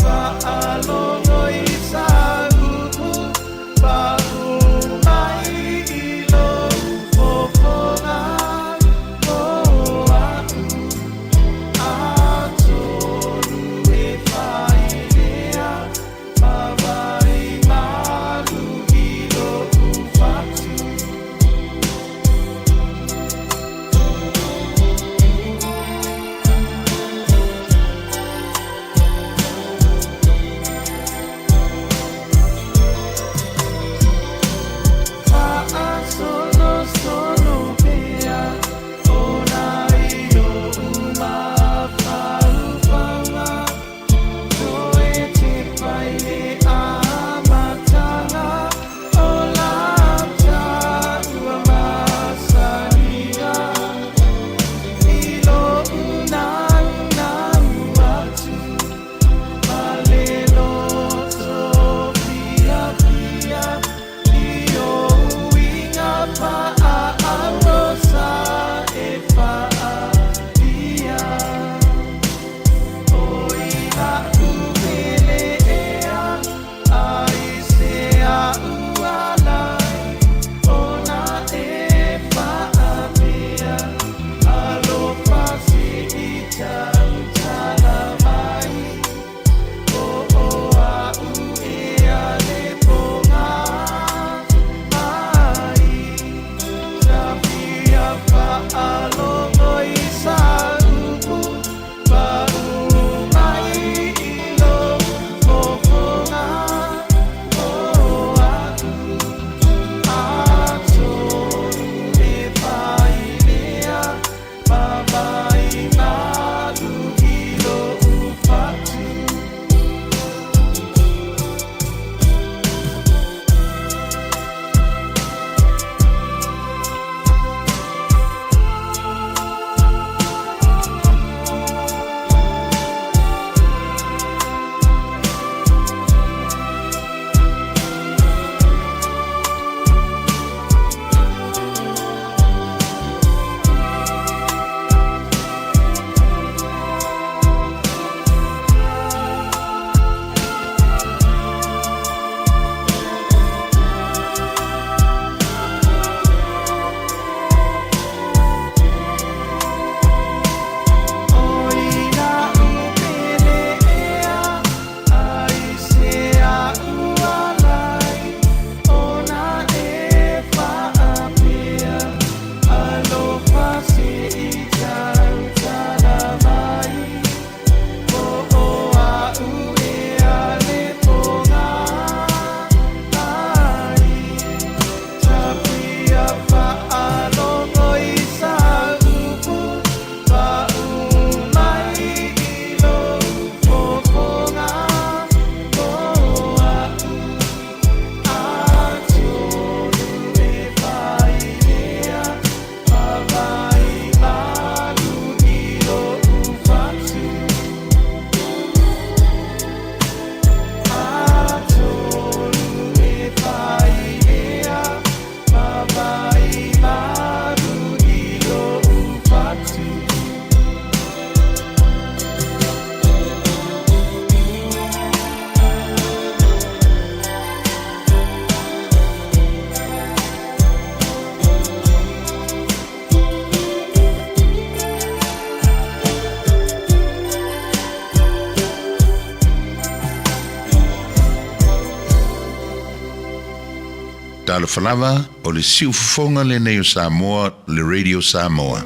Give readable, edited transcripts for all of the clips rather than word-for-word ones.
Faalogo i sa upu Pau mai i lou fofoga o a'u Atonu e fai lea Ma vai malu i lo'u fatu. Faasolosolo pea ona i o'u mafaufauga, Toe tepa i le amataga o lau taua masaniga I lo'u naunau atu ma le loto fiafia I ou uiga faaaurosa e faaalia O i la'u pele ea Aisea ua ala ai Ona e faapea Alofa se i tautala mai Po o a'u ea le pogā ai Ta fia faalogo i sa upu Pau mai i lou fofoga o a'u Atonu e fai lea Ma vai malu i lo'u fatu. O i la'u pele ea Aisea ua ala ai Ona e faapea Alofa se i tautala mai Po o a'u ea le pogā ai Ta fia faalogo i sa upu Pau mai i lou fofoga o a'u Atonu e fai lea Ma vai malu i lo'u fatu. Atonu e fai lea Ma vai malu i lo'u fatu. Talofa lava, o le siufofoga lenei o Samoa, le Radio Samoa.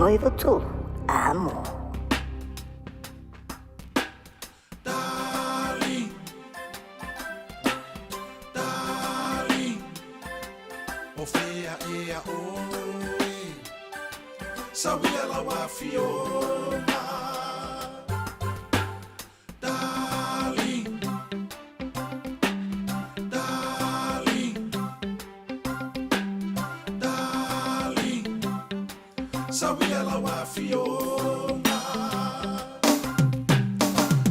93 Amo. Darling, darling, o fea ea oe, sauia lau afioga. Darling, darling, darling, sauia lau afioga.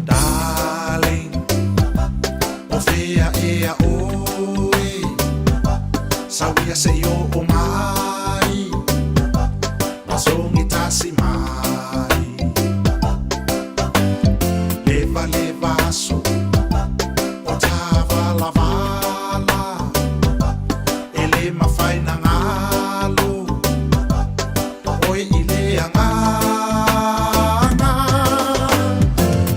Darling, o fea ea oe, sauia se i o mai, masogi tasi mai. Leva leva aso, o tāvalavala, e le mafai na galo, oe i le agaga.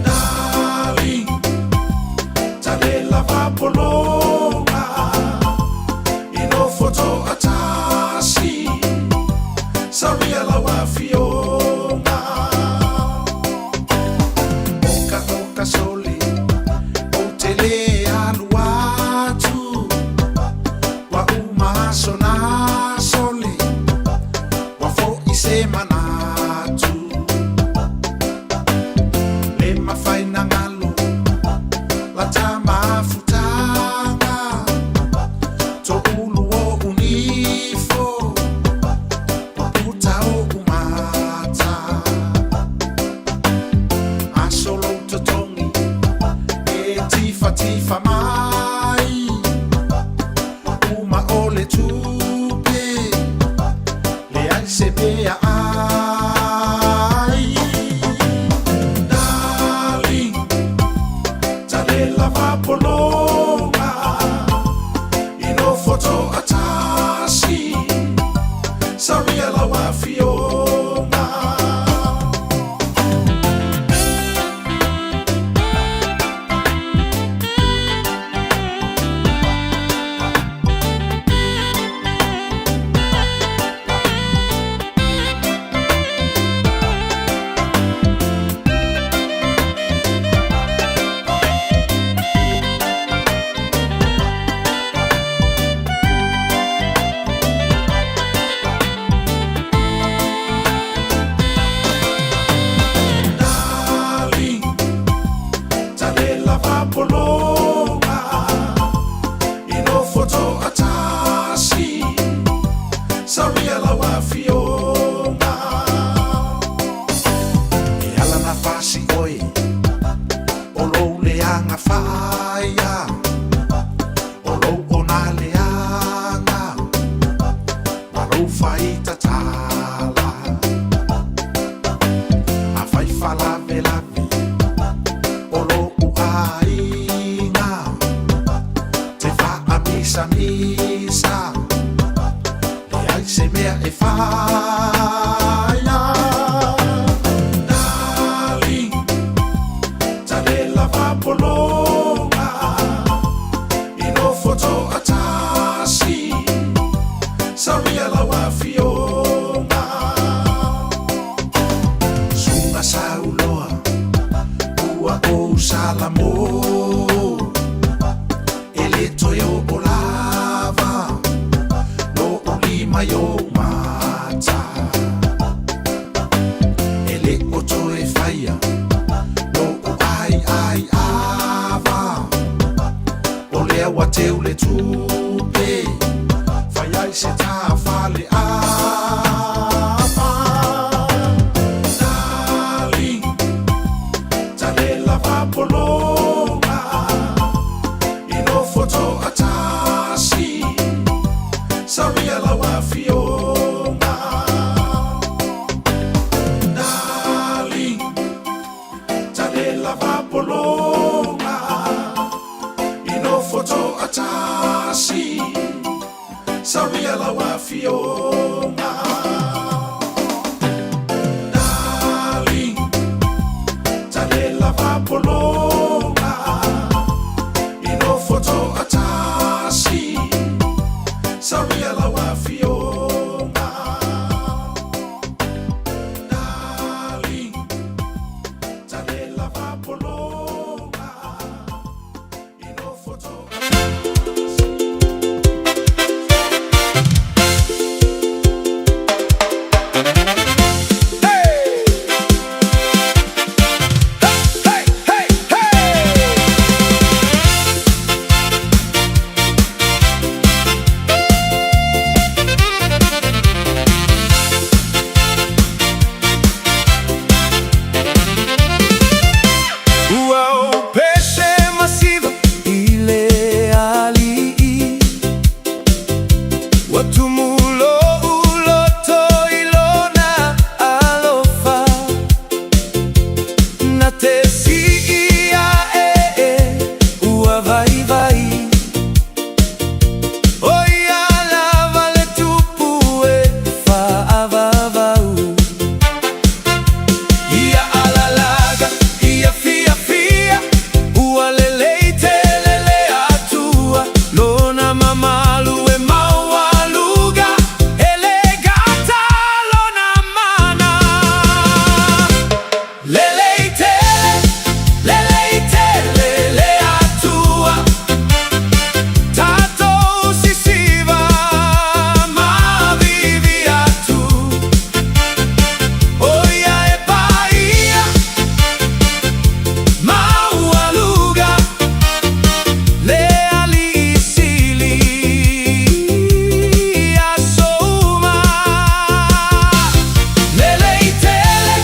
Darling, talela vapologa, i nofo toatasi, sauia lau afioga. Oka oka sole, ou te le alu atu, ua uma aso na sole, ua fo'i se manatu. Le mafai na galo, la tamafutaga, to'ulu o'u nifo, puputa o'u mata. Aso lou totogi, e tifatifa mai, uma o le tupe, leai se mea ai. Darling, talela vapologa, i nofo toatasi, sauia lau afioga. Darling, talela vapologa, i nofo toatasi, sauia lau afioga. E ala na fasi oe, o lou leaga faia, o lou ona leaga, ma lou faitatala. Afai falavelave, o lo'u aiga, te faamisamisa, leai se mea e faia. Darling, talela vapologa, i nofo toatasi, sauia lau afioga. Suga sauloa, ua ou salamo, e le toe o'o lava, lo'u lima i ou mata. E le o toe faia, lo'u ai ai ava, o lea ua teu le tupe, fai ai se tāfale apa. Darling, talela vapologa, i nofo toatasi, sauia lau afioga. Darling, talela vapologa, i nofo toatasi, sauia lau afioga. Darling, talela vapologa, i nofo toatasi, sauia lau afioga. Ua tumu loʻu loto i lona aloha Na te siʻi aʻe e ua waiwai ʻO ia lava le tupu e faaʻawaʻau Ia alalaga, ia fiafia Ua lelei tele le Atua Lona mamalu e maualuga E le gata lona mana Lelei tele, lelei tele le Atua Tatou sisiva mavivi atu ʻO ia e paia maualuga Le Aliʻi Sili i aso uma. Lelei tele,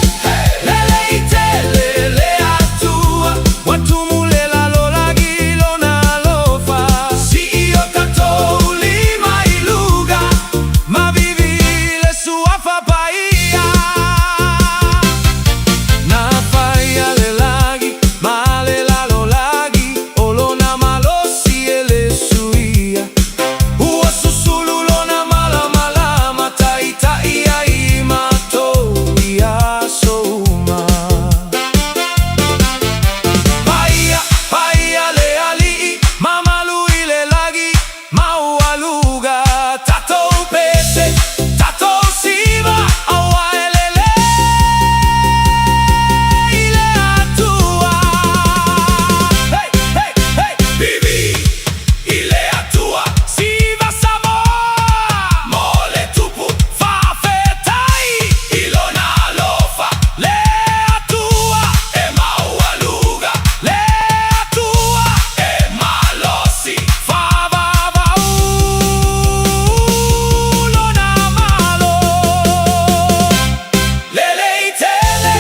lelei tele le Atua Ua tumu le lalolagi i lona alofa Siʻi o tatou lima i luga Mavivi le suafa paia Na faia le lagi ma le lalolagi O lona malosi e le suia Ua susulu lona malamalama Taitai ai matou i aso uma Paia, paia le Alii Mamalu i le lagi Maualuga Tatou pese, tatou siva Aua e lelei le Atua Hey, hey, hey Vivi i le Atua Siva Samoa Mo le tupu Faafetai i lona alofa Le Atua e maualuga Le Atua e malosi Faavavau lona malo Lelei tele,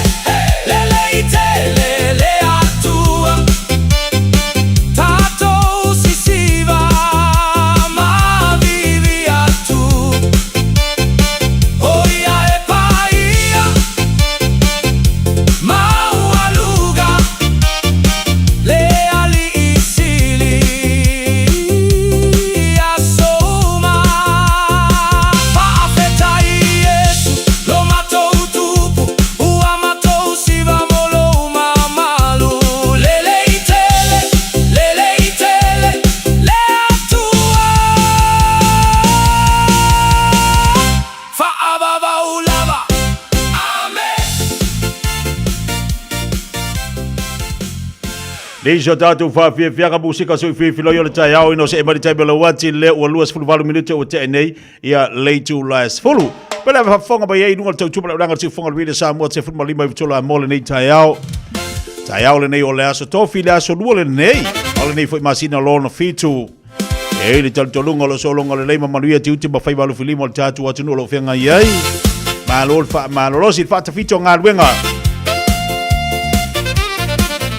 lelei tele le Atua Tatou sisiva mavivi atu ʻO ia e paia maualuga Le Aliʻi Sili i aso uma Faafetai Iesu lo matou tupu Ua matou siva mo lou mamalu Lelei tele, lelei tele le Atua Faavavau lava Amen. Leisi o tatou faafiafiaga musika sui filifiloi o le taeao ina o see mai le taimi o le uati lea ua 28 minute ua tea nei ia le itula e 10. Pele ave faafofoga mai ai i luga o le tautua ma le aulaga o le siufofoga o le Radio Samoa 15 i vitola mo lenei taeao. Taeao lenei o le aso tofi le aso lua lenei. O lenei foi masina lona fitu. E i le talitonuga o lo sologa lelei ma manuia tiute ma faiva alofilima o le tatou atunuu o lo o feagai ai. Malo le faamalolosi le faatafita o galuega.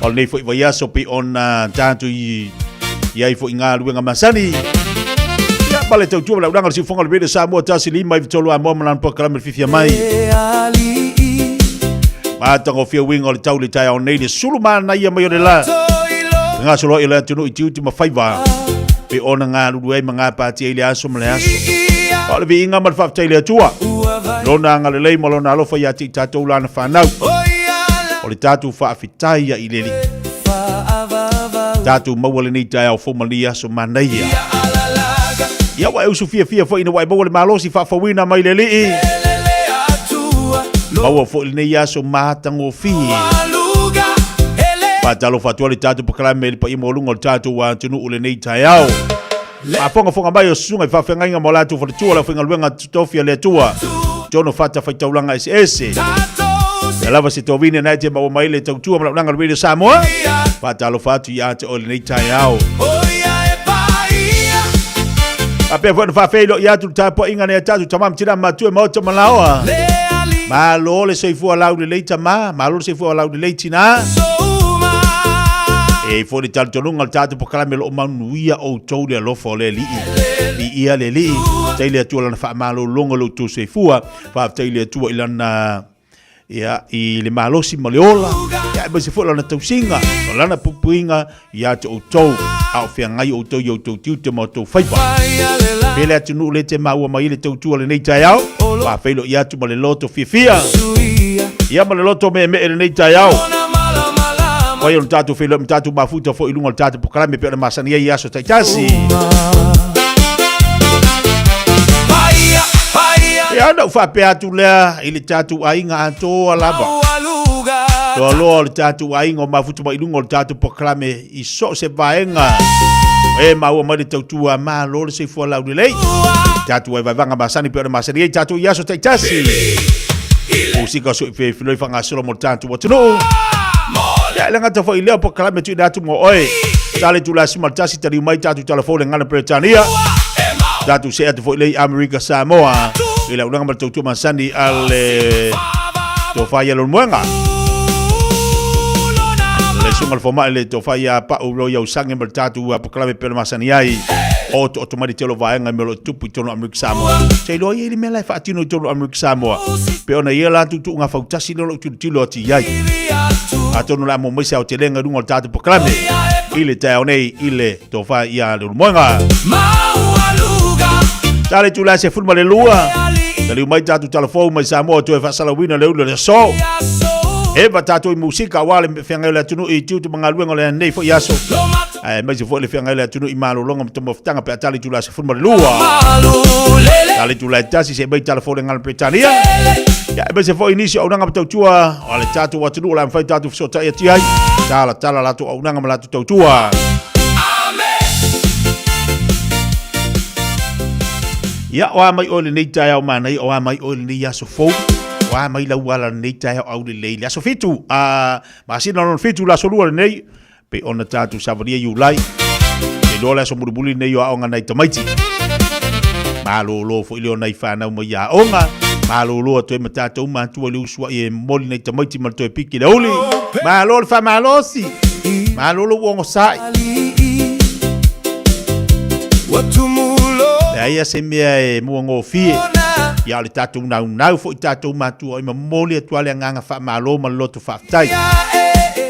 O lenei foi vaiaso pei ona tatou i i ai foi galuega masani. Ia, ma le tautua ma le aulaga o le siufofoga o le Radio Samoa 1 5 9 3 Amoa ma lana polokalame le fifia mai. Matagofie uiga o le tau i le taeao nei le sulu manaia mai o le la. Gasolo ai o le atunuu i tiute ma faiva pe ona galulue ai ma gapatia i le aso ma le aso. O le viiga ma le faafetai i le Atua. Lona agalelei ma lona alofa ia te i tatou lana fanau. O le tatou faafetai ia i le Alii. Tatou maua lenei taeao fou ma lenei aso manaia. Ia ua e usu fiafia foi ina ua e maua le malosi faafouina mai le Alii. Maua foi lenei aso matagofie. Faatalofa atu ai le tatou polokalame i le paia maualuga o le tatou atunuu lenei taeao. Faafogafoga mai o susuga i faafeagaiga ma o latou faletua le aufaigaluega totofi a le Atua totonu o fatafaitaulaga eseese. Ia lava se tovine na e te maua mai le tautua ma launaga o le Radio Samoa. Faatalofa atu ia te oe lenei taeao. Faapea foi ona faafeiloai atu le tapuaiga nei a tatou tama ma tina matua i maota ma laoa. Malo le soifua laulelei tama, malo le soifua laulelei tina. E i ai foi le talitonuga o le tatou polokalame o lo o manuia outou le alofa o le Alii. Viia le Alii. Faafetai i le Atua i Lana faamalologa o lo outou soifua. Faafetai i le Atua i Lana ia, i le malosi ma le ola, ia, aemaise foi Lana tausiga, o Lana puipuiga ia te outou, a o feagai outou i outou tiute ma outou faiva. Pe le atunuu le te maua mai le tautua lenei taeao, faafeiloai atu ma le loto fiafia, ia ma le loto meemee lenei taeao. Pai o le tatou feiloai ma tatou mafuta foi i luga o le tatou polokalame pei ona masani ai i aso taitasi. Ia ona ou faapea atu lea i le tatou aiga atoa lava. Loaloa o le tatou aiga o mafuta mai i luga o le tatou polokalame i so o se vaega. E maua mai le tautua malo le soifua laulelei. Tatou ai vaevaga masani pei ona masani ai tatou i aso taitasi. Musika so i fefiloi whangasolo mo le tatou atunuu. Ia, le gata foi i lea polokalame tuuina atu mo oe. Tale tula sima le tasi taliu mai tatou talafou le gana Peretania. Tatou see atu foi lea i Amerika Samoa. I le aunaga ma le tautua masani a le tofa ia Leulumoega. Le susuga le fomai le tofa ia Pau Roy Ausange ma le tatou polokalame pei ona masani ai. O to oto mai le tele o vaega i mea o lo o tupu i totonu o Amerika Samoa. Te iloa i ai le mea la e faatino i totonu o Amerika Samoa. Pe ona ia la tuutuuga fautasi lea o lou tilotilo atu i ai. Atonu o le a maua mai se aotelega i luga o le tatou polokalame i le taeao nei i le tofa ia Leulumoega. Sa le itula e 12, taliu mai tatou talafou mai Samoa toe faasalauina le ulu o le aso. Eva tatou i musika aua le feagai o le atunuu i tiute ma galuega o lenei foi aso. Aemaise foi le feagai o le atunuu i malologa ma taumafataga pe a tali itula 12. Tali itula e 1 se mai talafou le gala Peretania. Ia, aemaise foi nisi o auaunaga ma tautua o le tatou atunuu o le a mafai tatou fesootai atu ai. Tala tala latou auaunaga ma latou tautua. Ia, o a mai oe lenei taeao manaia, o a mai oe lenei aso fou, o a mai lau ala lenei taeao aulelei, le aso 7, a masina lona 7, le aso 2 lenei, pei ona tatou savalia Iulai, te iloa le aso mulimuli lenei o aoga nai tamaiti. Malolo foi lea o nai fanau mai aoga, malolo atu ai ma tatou matua i le usuai e momoli nai tamaiti ma le toe piki i le aoauli. Malo le faamalosi, malo lou ogasai. Leai lava se mea e muagofie, ia o le tatou naunau foi tatou matua e momoli atu lava le agaga faamalo ma le loto faafetai.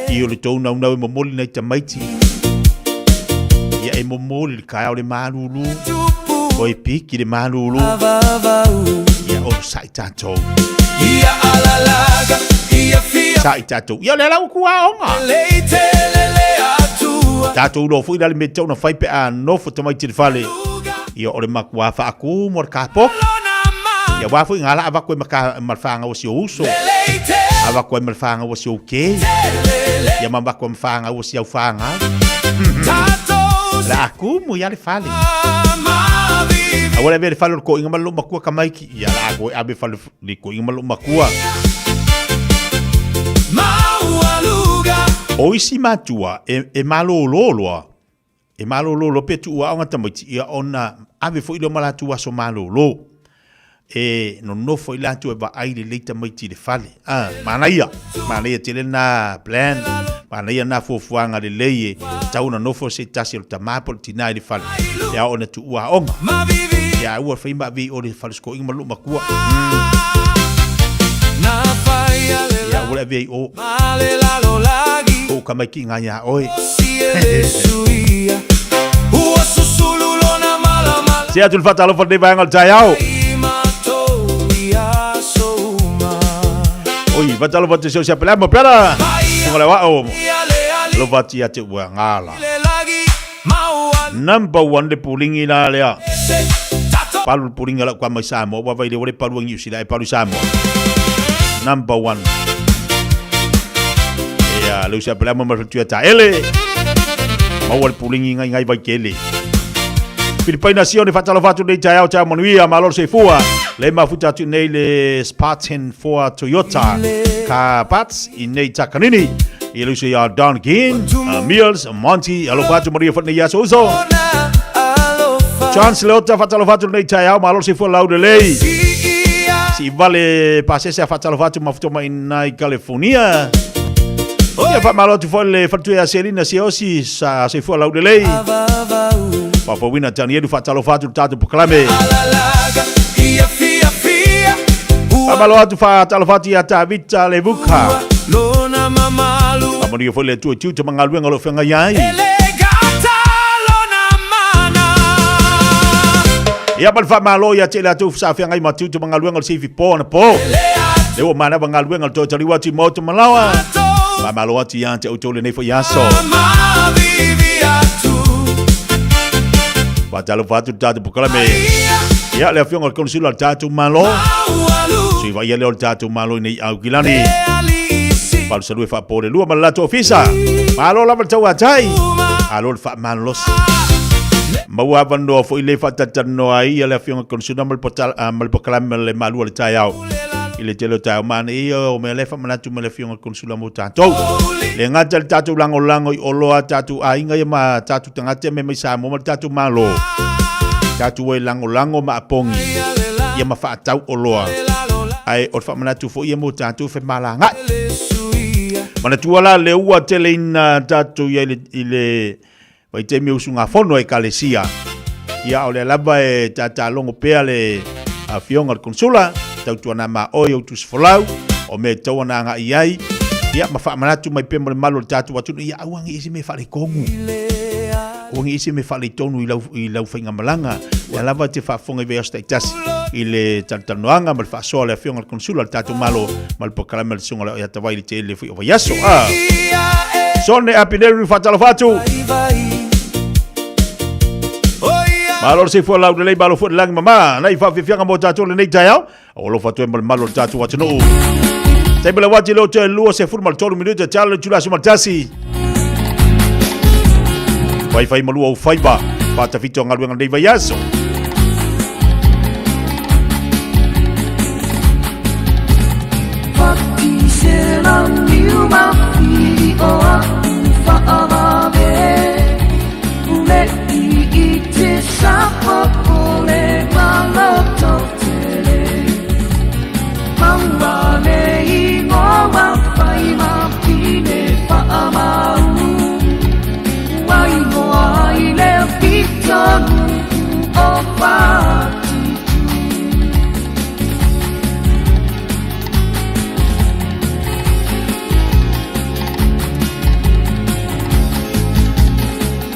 I o le tou naunau e momoli nai tamaiti, ia e momoli le taeao le malulu, toe piki le malulu, ia onosai tatou. Sa'i tatou. Ia o lea la ua tu aoga. Tatou iloa foi la le mea e tatau ona fai pe a nofo tamaiti i le fale. Ia o le matua faatumu o le kapoki. Ia aua foi na la avatu ai ma ka ma le fanau a si ou uso. Avatu ai ma le fanau a si ou kei. Ia ma avatu ai ma fanau a si au fanau. La a tumu ia le fale. Aua le avea le fale o le toeaina ma le loomatua tamaiti. Ia la a toe ave fale le toeaina ma le loomatua. O isi matua e, e malōlō loa E malōlō loa pe tuu aoga tamaiti, ia ona ave foi lea o ma latou aso malōlō. E nonofo ai latou e vaai lelei tamaiti i le fale. Ah, manaia, manaia tele lena plan, manaia lena fuafuaga lelei e tatau ona nofo se tasi o le tama po o le tina i le fale e ao ona tuua aoga. Ia aua le fai ma ave i o le fale sikoiga ma lou matua. Ia aua le ave i o. Ou tamaiti i ina ia oe. Se atu le faatalofa lenei vaega o le taeao. Oi, faatalofa atu se o se pele mo pera. Tunga le wao. Alofa atu ia te ua ngala. Number one le pulingi la lea. Palu le pulingi la kwa mai Samoa. Wa vai le ore palu ngi usila e palu Samoa. Number one. Ia, le usia pele mo ma tuia ta ele. Maua le pulingi ngai ngai vai kele. Filipaina Sione faatalofa atu nei taeao taeao manuia malo le soifua. Le mafuta atu nei le Spartan 4 Toyota Car Parts i nei Takanini. I le uso ia Don King, Mills, Monty, alofa atu manuia foi nei aso uso. Chance Leota faatalofa atu nei taeao malo le soifua lau lelei. Si vale pasese a faatalofa atu mafuta mai nai California. Ia faamalo atu foi le faletua ia Selina Siaosi sa soifua laulelei. Faafaauina Danielu faatalofa atu le tatou polokalame. Faamalo atu faatalofa atu ia Tavita Levuka. Faamanuia foi le Atua i tiute ma galuega o lo o feagai ai. Ia ma le faamalo ia te i latou sa feagai ma tiute ma galuega o le seifi po anapo. Le ua manava galuega o le toe taliu atu i maota malaoa. Faamalo atu ia te outou lenei foi aso. Faatalofa atu le tatou polokalame. Ia le afioga o le Konisula o le tatou Malo. Sui vaia lea o le tatou Malo i nei Aukilani. Palusalue faapolelua ma le latou ofisa. Malo lava le tauatai. Malo le faamalolosi. Maua avanoa foi le faatalatalanoa ai ia le afioga Konisula ma le polokalame le malua le taeao. I le tele o taeao manaia ia o mea lea e faamanatu mai le afioga Konisula mo tatou. Le gata le tatou lagolago i oloa a tatou aiga ia ma tatou tagata ia mai Samoa ma le tatou Malo. Tatou e lagolago ma apogi ia ma faatau oloa. Ae o le faamanatu foi ia mo tatou femalagai. Manatua la le ua tele ina tatou ia i le vaitaimi o usugafono a Ekalesia. Ia, o lea lava e tatalogo pea le Afioga i le Konesula, tautuana ma oe ou tusifolau, o mea e tatau ona agai i ai, ia, ma faamanatu mai pea mo le malu o le tatou atunuu, ia aua ne i se mea faaletonu. Aua ne i se mea faaletonu i lau, i lau faigamalaga. O lea lava e te faafofoga i vaiaso taitasi i le talatalanoaga ma le faasoa a le Afioga i le Konesula o le tatou Malo ma le polokalame a le Susuga ia Tavai i le tele foi o vaiaso. Ah. Sone Apineru faatalofa atu. Malo le soifua laulelei, malo foi le lagi mama. Nai faafiafiaga mo tatou lenei taeao. O alofa atu ai ma le malu o le tatou atunuu. Taimi le wati leo toe 23 minute te ala le tula 11. Whai whai malua o whaiba. Whātawhito ngaluenga nei vaiaso.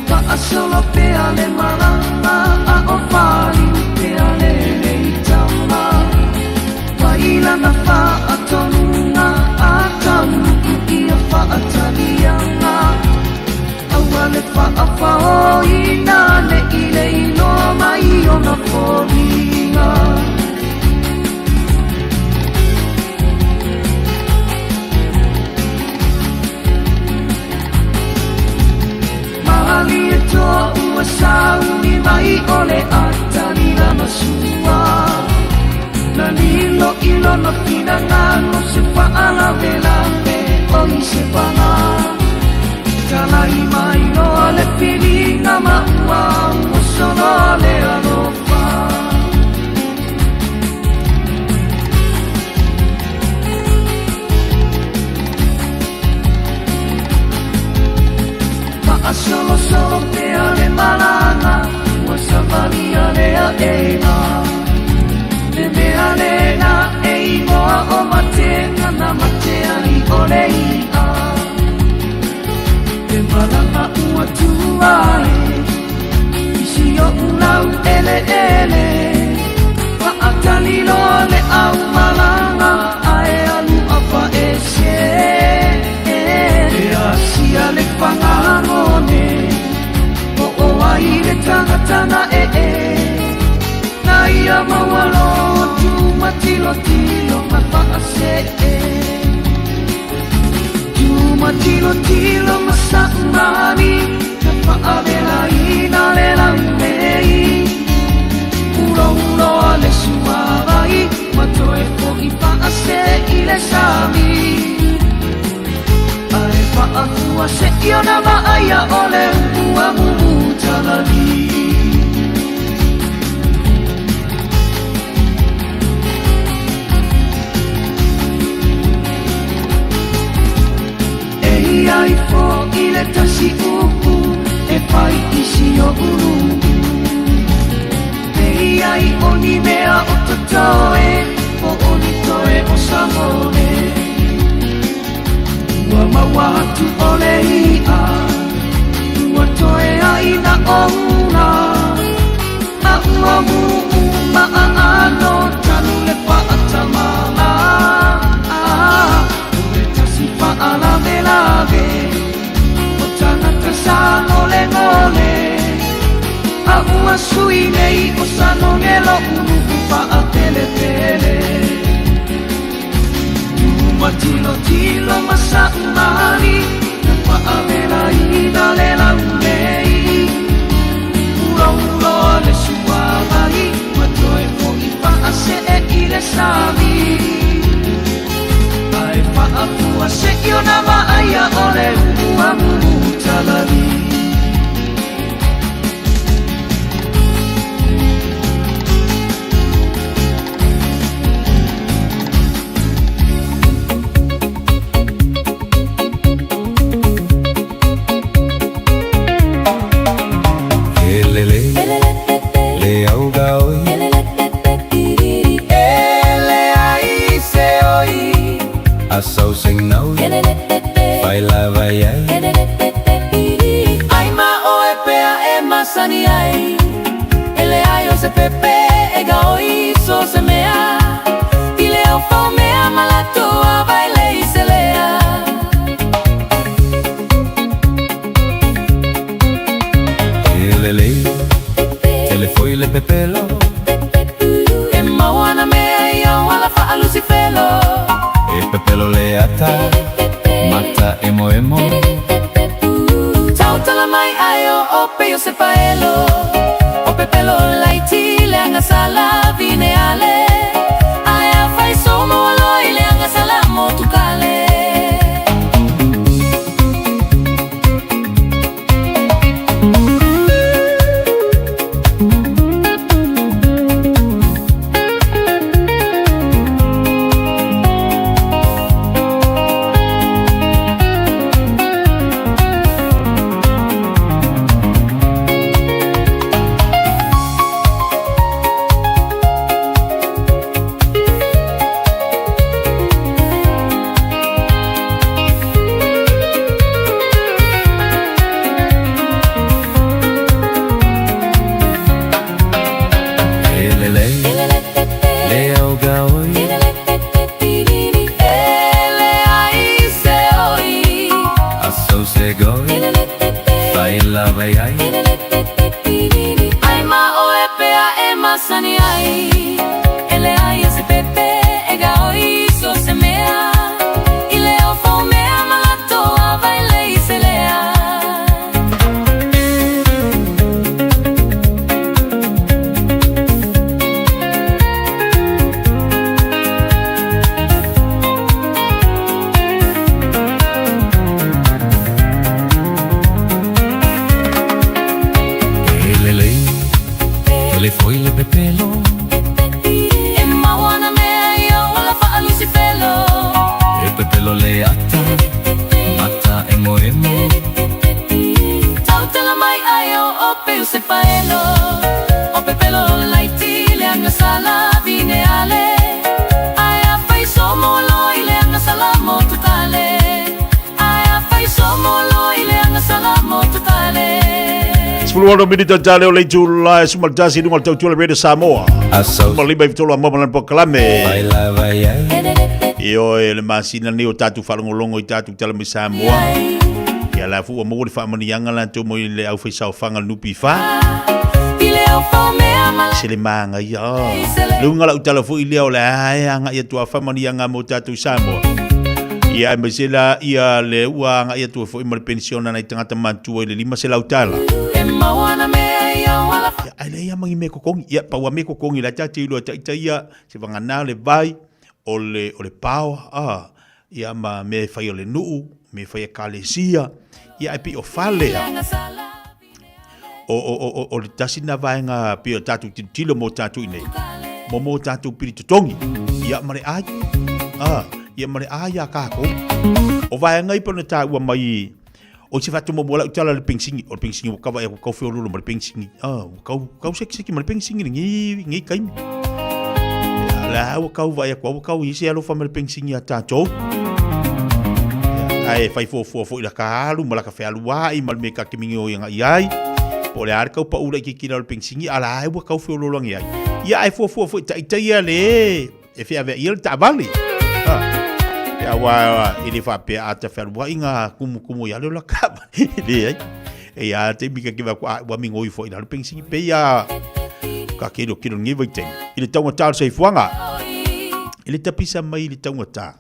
Faasolo pea le malama a o paliu pea le leitama Mai lana faatonuga a tauluku ia faataliaga Aua le faafaoina ne i le iloa mai ona foliga. Malie toa ua sauni mai o le atali lana sua Na lilo i lona finagalo se faalavelave o i se pala Talai mai loa le piliga ma ua ua solo le alofa. Faasolosolo pea le malaga ua savalia le aʻena Le mea lena e igoa o matega na mate ai o le iʻa Le malaga ua tua e i si oʻu lau eleele Faatali loa le aumalaga ae alu afaese E asia le fagagone Po o ai le tagata na ee Na ia maua lotu matilotilo ma faasee Tumatilotilo ma saʻumani Na faavelaina le laumei Ulouloa le suavai Ma toe foʻi faase i le sami Ae faafua seʻi ona vaaia o le ua mumutalali. E i ai foʻi le tasi upu e fai i si oʻu luʻu. E i ai o ni mea o totoe, po o ni toe. Ua maua atu o le iʻa Ua toe ai na ona A ua muʻu maʻaʻa no tanu le paʻatamala O le tasi faalavelave O tagata sa golegole A ua sui nei o Sanoge loʻu nuʻu faʻapelepele Ua tilotilo ma saʻumali Na paʻawelaina le laulei Ulouloa le suavai Ua toe foʻi faʻaseʻe i le sami Ae faʻafua seʻi o nā vaʻaia o le umuamumu talali. E lele, le augaoi E le ai se oi A sau sing nau Fai la vai ai Ai ma oe pea e masani ai E le ai o se pepe e gaoi so se mea I le au fau mea malatua vai le i se lea. E lele, ele foi le pepelo E maua na mea i au ala whaalusi felo E pepelo le ata, mata emo emo Tautala mai ai o ope o se paelo O pepelo laiti le anga sala vine ale Ai a fai somo aloi le anga sala motukale. E lele, le augaoi E le ai se oi A sau se goi Fai la vai ai Ai ma oe pea e masani ai E le ai e se pepe e gaoi so se mea I le au fau mea malatoa vai le i se lea. E lele, ele foi le pepelo E maua na mea i au ala whaalusi felo E pepelo le ata, mata emo emo Tautala mai ai o ope o se paelo O pepelo laiti le anga sala vine ale Ai a fai somo loi le anga sala motukale Ai a fai somo loi le anga sala motukale. 16 minita tale o le itula e sumaltasi i luga o le tautua le Radio Samoa. A sau Ma lima i fitolu a moa ma lana polokalame. fai la vai ai Ioe, le masina lenei o tatou faalogologo i tatou tala mai Samoa. Ia la foi ua maua le faamanuiaga latou mai le aufaisaofaga a le NPF. I le au fau mea ma Se le magaia. Le uiga lau tala foi lea o le a e agai atu a faamanuiaga mo tatou Samoa. Ia aemaise la ia le ua agai atu ai foi ma le penisione a nai tagata matutua i le $500. E maua na mea i au ala Ia, ae leai lava ma ni mea e totogi. Ia, pau lava mea e totogi la e tatou te iloa e ita ia, se vagana le vai, o le, o le power, a, ia ma mea e fai a le nuu, mea e fai a ekalesia, ia ae pei o fale a. O, o, o, o, o le tasi na vaega pei o tatou tilotilo mo tatou i nei, mo mo tatou pili totogi, ia ma le ai, a, ia ma le ai a kākou. O vaega i pei ona taua mai, o se faatomuamua lau tala i le penisini, o le penisini ua kava ea ua tau feoloolo ma le penisini, a, ua tau, tau sekiseki ma le penisini i lenei, lenei taimi. Ia, o la ua tau vaai atu lava ua tau i ai se alofa ma le penisini a tatou. Ae fai fuafua foi i laka alu ma laka fealuai ma le mea ka te migioiga i ai. Po o le a le tau pau laitiiti i lalo o le penisini, a la e ua tau feoloologi ai. Ia ae fuafua foi ita ia le e feaveaia le taavale. Ha. Ia aua e le faapea a ta fealuai na tumutumu ai lava lea o laka taavale. Leai. E i ai lava taimi ta te vaai atu, a ua migoi foi i lalo le penisini. Pei lava ta tilotilo i lenei vaitaimi i le taugata o le soifuaga. I le tapisa mai i le taugata,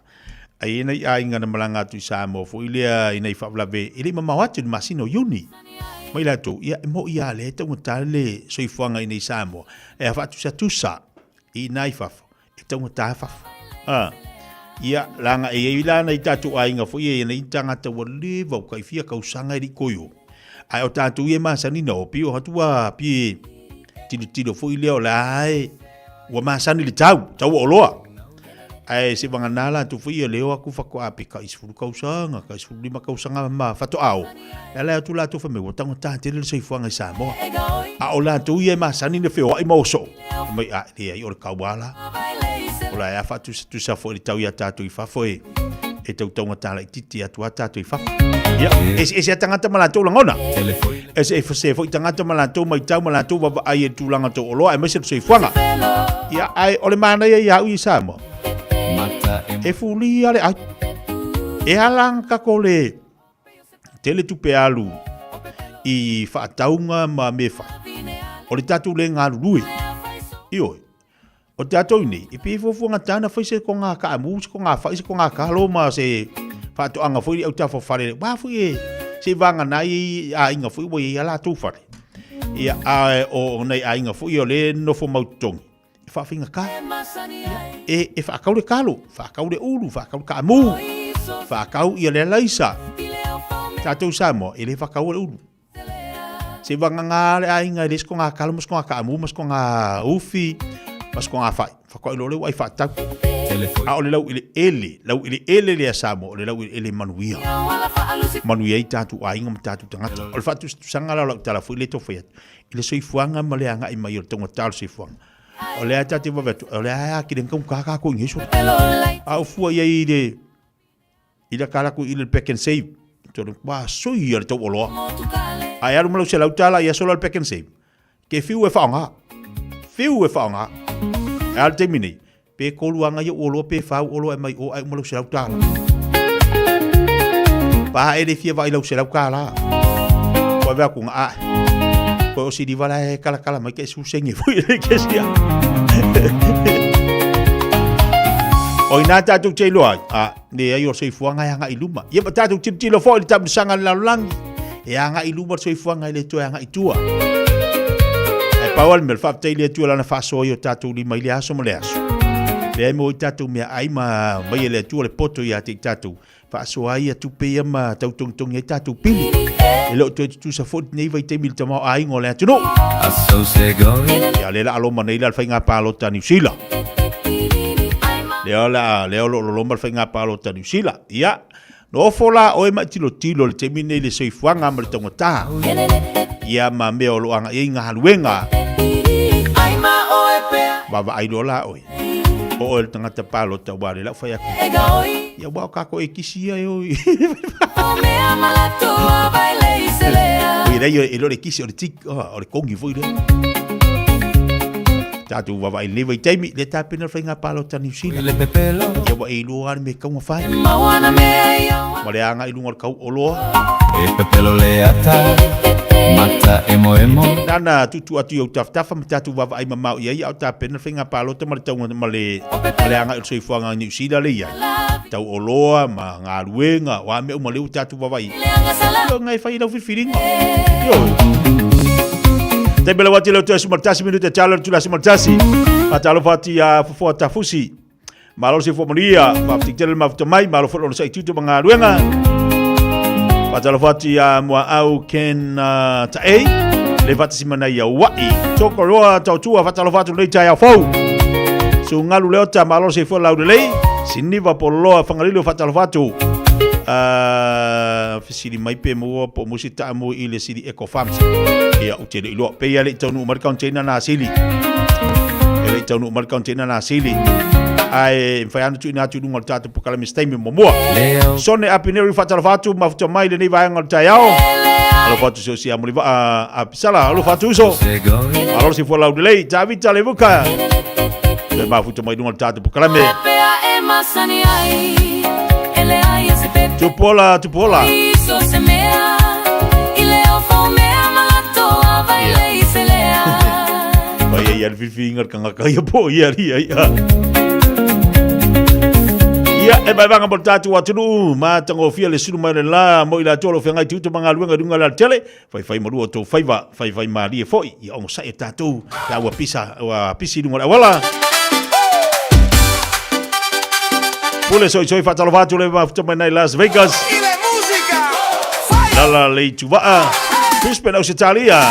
Ai e nai aiga na malaga atu i Samoa foi lea i nai faalavelave e le i mamao atu i le masina o Iuni. Mai latou, ia e mo'i lava lea e taugata le soifuaga i nei Samoa. E a faatusatusa i ina i fafo, e taugata fafo. A, ia, leaga e i ai la nai tatou aiga foi ia e i ai nai tagata ua leva ua tai fia tausaga e le i toe o. Ae o tatou ia e masani na o, pei o atu ua pei e tilotilo foi lea o la e ua masani le tau, tau o oloa. Ae se vagana latou foi ia lea o atu faatoa pe tai 10 tausaga, tai 15 tausaga ma faatoa o. E ala atu latou fai mai ua taugata tele le soifuaga i Samoa. A o latou ia e masani na feoai ma o soo. Fai mai a leai o le tau lava la. O la e a faatusatusa foi le tau ia tatou i fafo e e tau taugata laitiiti atu lava tatou i fafo. Ia, eseese lava tagata ma latou lagona. Eseese foi tagata ma latou matau ma latou vaavaai i le tulaga tau oloa aemaise le soifuaga. Ia, ae o le manaia ia au i Samoa, e fulia le ai. E ala ona tatou le tele tupe alu i faatauga ma mea fai, o le tatou le galulue. Ioe. O tatou nei, e pei e fuafua gata ona fai se toga kaamu, se toga fai, se toga kalo ma se faatoaga foi i autafa o fale. Aua foi e se vagana ai aiga foi ua i ai a latou fale. Ia, a o nai aiga foi o lea e nofo mau totogi, e faafaigata. Ia, e faatau le kalo, faatau le ulu, faatau le kaamu, faatau ia le alaisa. Tatou Samoa, e le faataua le ulu. Se vagana le aiga e le se toga kalo ma se toga kaamu ma se toga ufi ma se toga fai. Faatoa iloa lea ua ai faatau. A o le laueleele, laueleele lea Samoa, o le laueleele manuia. Manuia ai tatou aiga ma tatou tagata. O le faatusatusaga la o lau tala foi lea e tau fai atu, i le soifuaga ma le agai mai o le taugata o le soifuaga. O lea tatou te vaavaai atu, o lea a kile taugata tatou i nei aso. A o fua i ai i le I le kala ku i le pack and save. Tolu wa sui ia le tau oloa. Ai alu ma lau $100 ia sola le pack and save. Ke fiu e whaonga. Fiu e whaonga. E alu taimi nei. Pe kolu anga ia oloa pe whau oloa e mai o ai uma lau $100. Pa e le fia vai lau $100. Koe vea ku nga a. Koe o siri wala e kala kala mai ke su senge foi le ke sia. O ina tātou te iloa ai, a, leai o le soifuaga e agai i luma. Ia ma tātou tilotilo foi i le taamilosaga a le lalolagi, e agai i luma le soifuaga e le toe agai i tua. Ae pau lava le mea, o le faafetai i le Atua i Lana faasoa i o tātou lima i le aso ma le aso. Lea e maua ai tātou meaai ma aumai e le Atua le poto ia te i tātou. Faasoa ai ia tupe ia ma tau togitogi ai tātou pili. E le o toe tutusa foi lenei vaitaimi i le tamaoaiga o le atunuu. Ia, o lea la a loma nei la le faiga palota a Niu Sila. Lea la, lea o lo o loloma le faiga palota a Niu Sila. Ia, nofo la oe ma e tilotilo i le taimi nei i le soifuaga ma le taugata. Ia ma mea o lo o agai ai galuega. Vaavaai loa la oe. O oe le tagata palota ua le lau fai atu. Ia ua o kākou e kisi ia e oi. Oi lei e le kisi o le tik, o le kongi foi lea. Tātou vaavaai i lenei vaitaimi, le tapena le faiga palota Niu Sila. Ia ua e iloa le mea e tatau ona fai. Ma le agai i luga o le tau oloa. E pepelo le ata, mata emoemo. Nana tuutuu atu i ou tafatafa ma tatou vaavaai mamao i ai a o tapena le faiga palota ma le tauga ma le ma le agai o le soifuaga i Niu Sila lea i ai. Tau oloa ma galuega, o a mea uma lea ua tatou vaavaai i ai. Ioe, e fai i lau filifiliga. Ioe. Taimi lau atu i lau toe 11 minute talo le tula 11. Faatalofa atu ia Fofoa Tafusi. Malo le soifua manuia, faafetai tele le mafuta mai, malo foi le onosai tiute ma galuega. Faatalofa atu ia Muaau Ken Taei, le faatasi mai nei Aua'i. Tokoroa Tautua, faatalofa atu lenei taeao fou. Sugalu Leota, malo le soifua laulelei. Siniva Poloa Fagalilo, faatalofa atu. Fesili mai pe maua po o maua se taamu i le Sili Eco Farms. Ia, ou te le iloa. Pei lava e le i taunuu mai le container na sili. E le i taunuu mai le container na sili. Ae mafai lava ona tuuina atu i luga o le tatou polokalame i se taimi muamua. Sone Apineri faatalofa atu, mafuta mai lenei vaega o le taeao. Alofa atu se osi amuli vaa a Pisala, alofa atu uso. Malo le soifua laulelei, Tavita Levuka. Toe mafuta mai i luga o le tatou polokalame. Tupuola, Tupuola. Vai ai le filifiliga le tagata ia po ia ia ia. Ia, e vaevaga mo le tatou atunuu, matagofie le sulu mai o le la mo i latou o lo o feagai tiute ma galuega i luga o le alatele, faifai malua o outou faiva, faifai malie foi, ia onosai e tatou pe a ua pisa, ua pisi i luga o le auala. Pule soisoi faatalofa atu le mafuta mai nai Las Vegas. Lala le ituvaa. Brisbane, Ausetalia.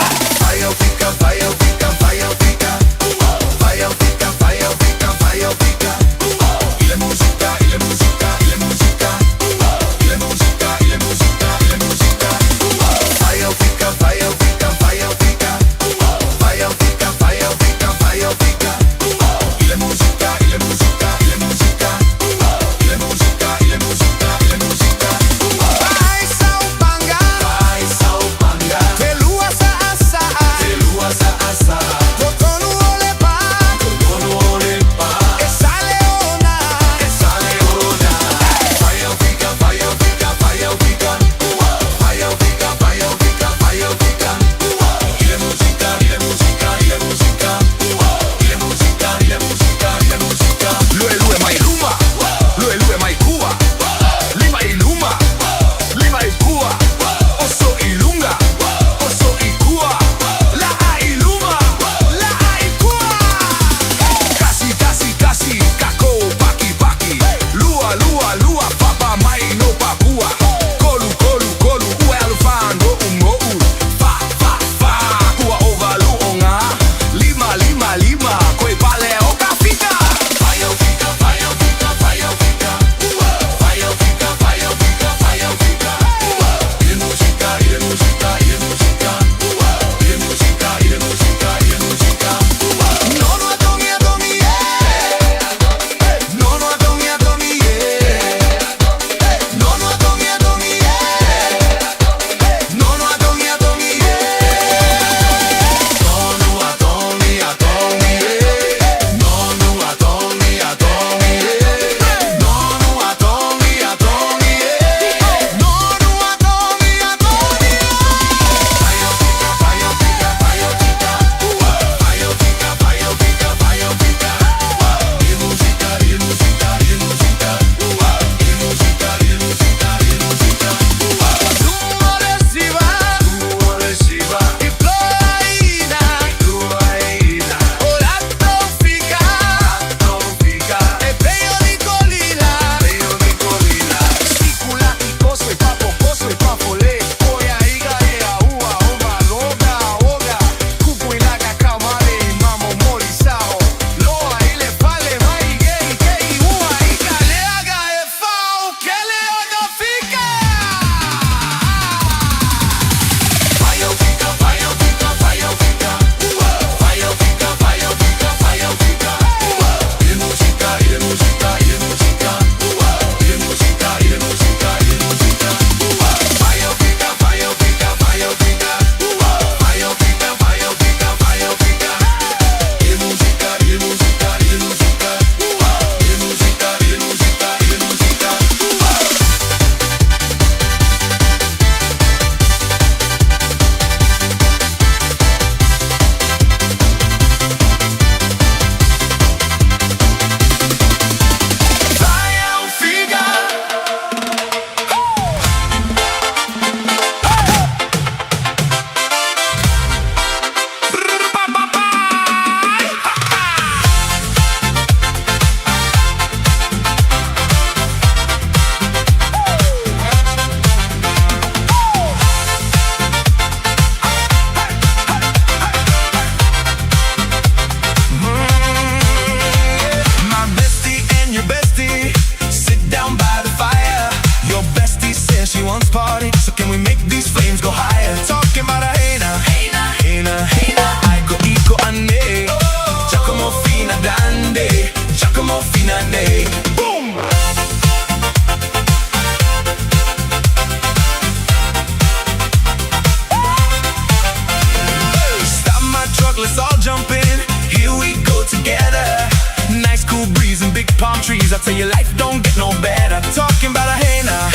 palm trees. I tell you, life don't get no better. Talking about a hey now,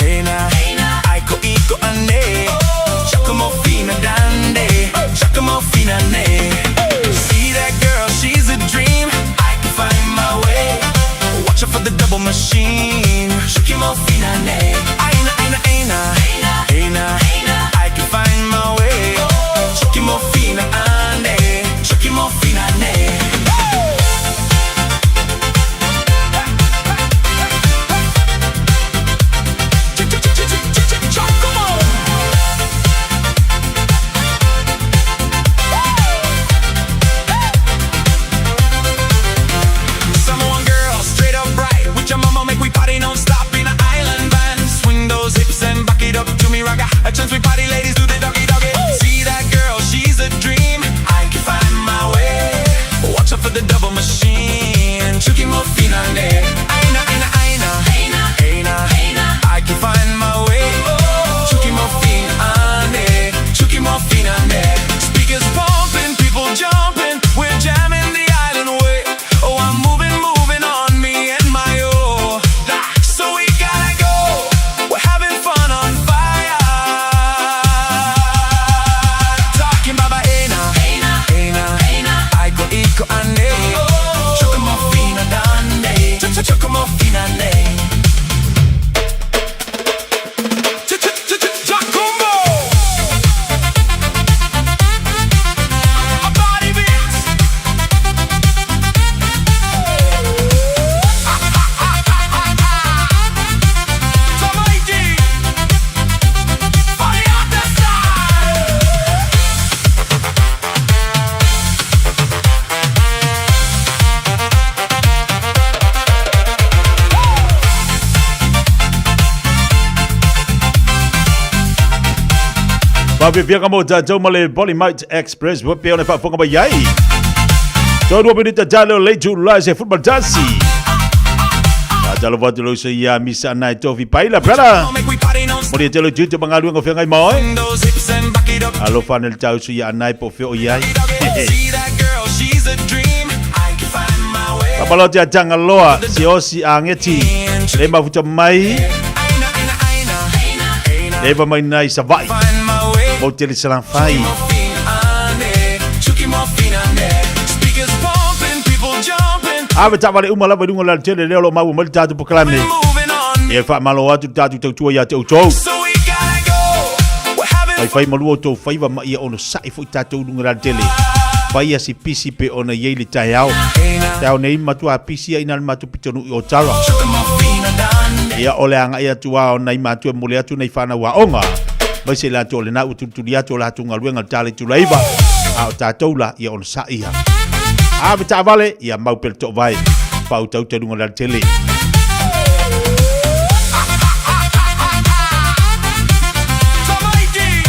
hey now, Aiko iko ane, Giacomo fina dande, Giacomo fina ne. See that girl, she's a dream. I can find my way. Watch out for the double machine. Giacomo fina ne, aina aina aina, aina. I can find my way. Giacomo fina ande, Giacomo fina ne. Giacomo. Samoan girl, straight up right. With your mama, make we party non-stop in an island van. Swing those hips and back it up to me, raga. A chance we party, ladies do the doggy doggy. See that girl, she's a dream. I can find my way. Watch out for the double machine. Chuki mo finale. Aina, aina, aina. Aina, aina. I can find my way. Chuki mo finale. Chuki mo finale. Speakers pumping, people jumping. We're jamming the island way. Oh, I'm moving, moving on me and my oh. So we gotta go. We're having fun on fire. Talking baba ena, ena, aiko iko ane. Chocomo fina dande, chocomo fina ne. Giacomo, a body beats. Tamaiti, Variante style. Faafiafiaga mo tatou ma le Polymite Express ua pei ona faafofoga mai ai. Tolu minita talo le itula se football tasi. Faatalofa atu lou sui ia Misa Nai Tofi Paila, brother. Make we party non Mo le tele tiute ma galuega o feagai ma oe. Those hips and back it up. Alofa ane le tau sui ia Nai po feo i ai. See that girl, she's a dream. I can find my way. Papalote a Tangaloa, Siosi Angeti, le mafuta mai, Aina, aina, aina, aina. le va mai nai Savai, Find my way. mo tele salanfai. Ane, Chuki mo finane. Speakers pumping, people jumping. Ave taavale uma lava i luga o le alatele lea o lo o maua mai le tatou polokalame. Moving on. E faamalo atu le tatou tautua ia te outou. So we gotta go. We're having Faifai malua outou faiva ma ia onosa'i foi tatou i luga o le alatele. Faia si pisi pe ona i ai le taeao. Taeao nei matuā pisi ai na le matou pitonuu i Ottawa. Chuki mo finadane. Ia o le agai atu lava o nai matua e momoli atu nai fanau aoga aemaise i latou o lena ua tulituli atu o latou galuega i le ta le itula iva, a o tatou la ia onosa'i ia. Ave taavale, ia mau pea le toovae, faautauta i luga o le alatele. Tamaiti,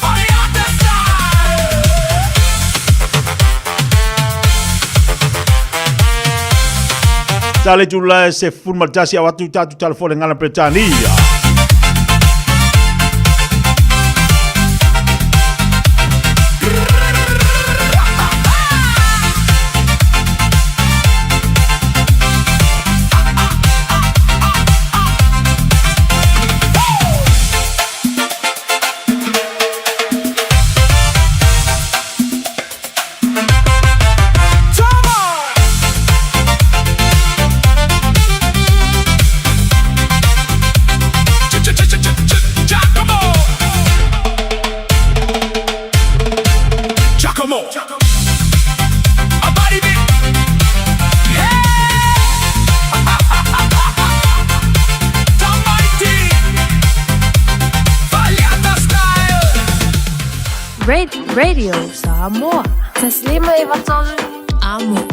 Variante style. Ta le itula se 11 au atu tatou talafua le gala Peretania. Giacomo. Giacomo. A body bit. Yeah. Tamaiti. Valiata style. Radio Samoa. Taslima i Amo.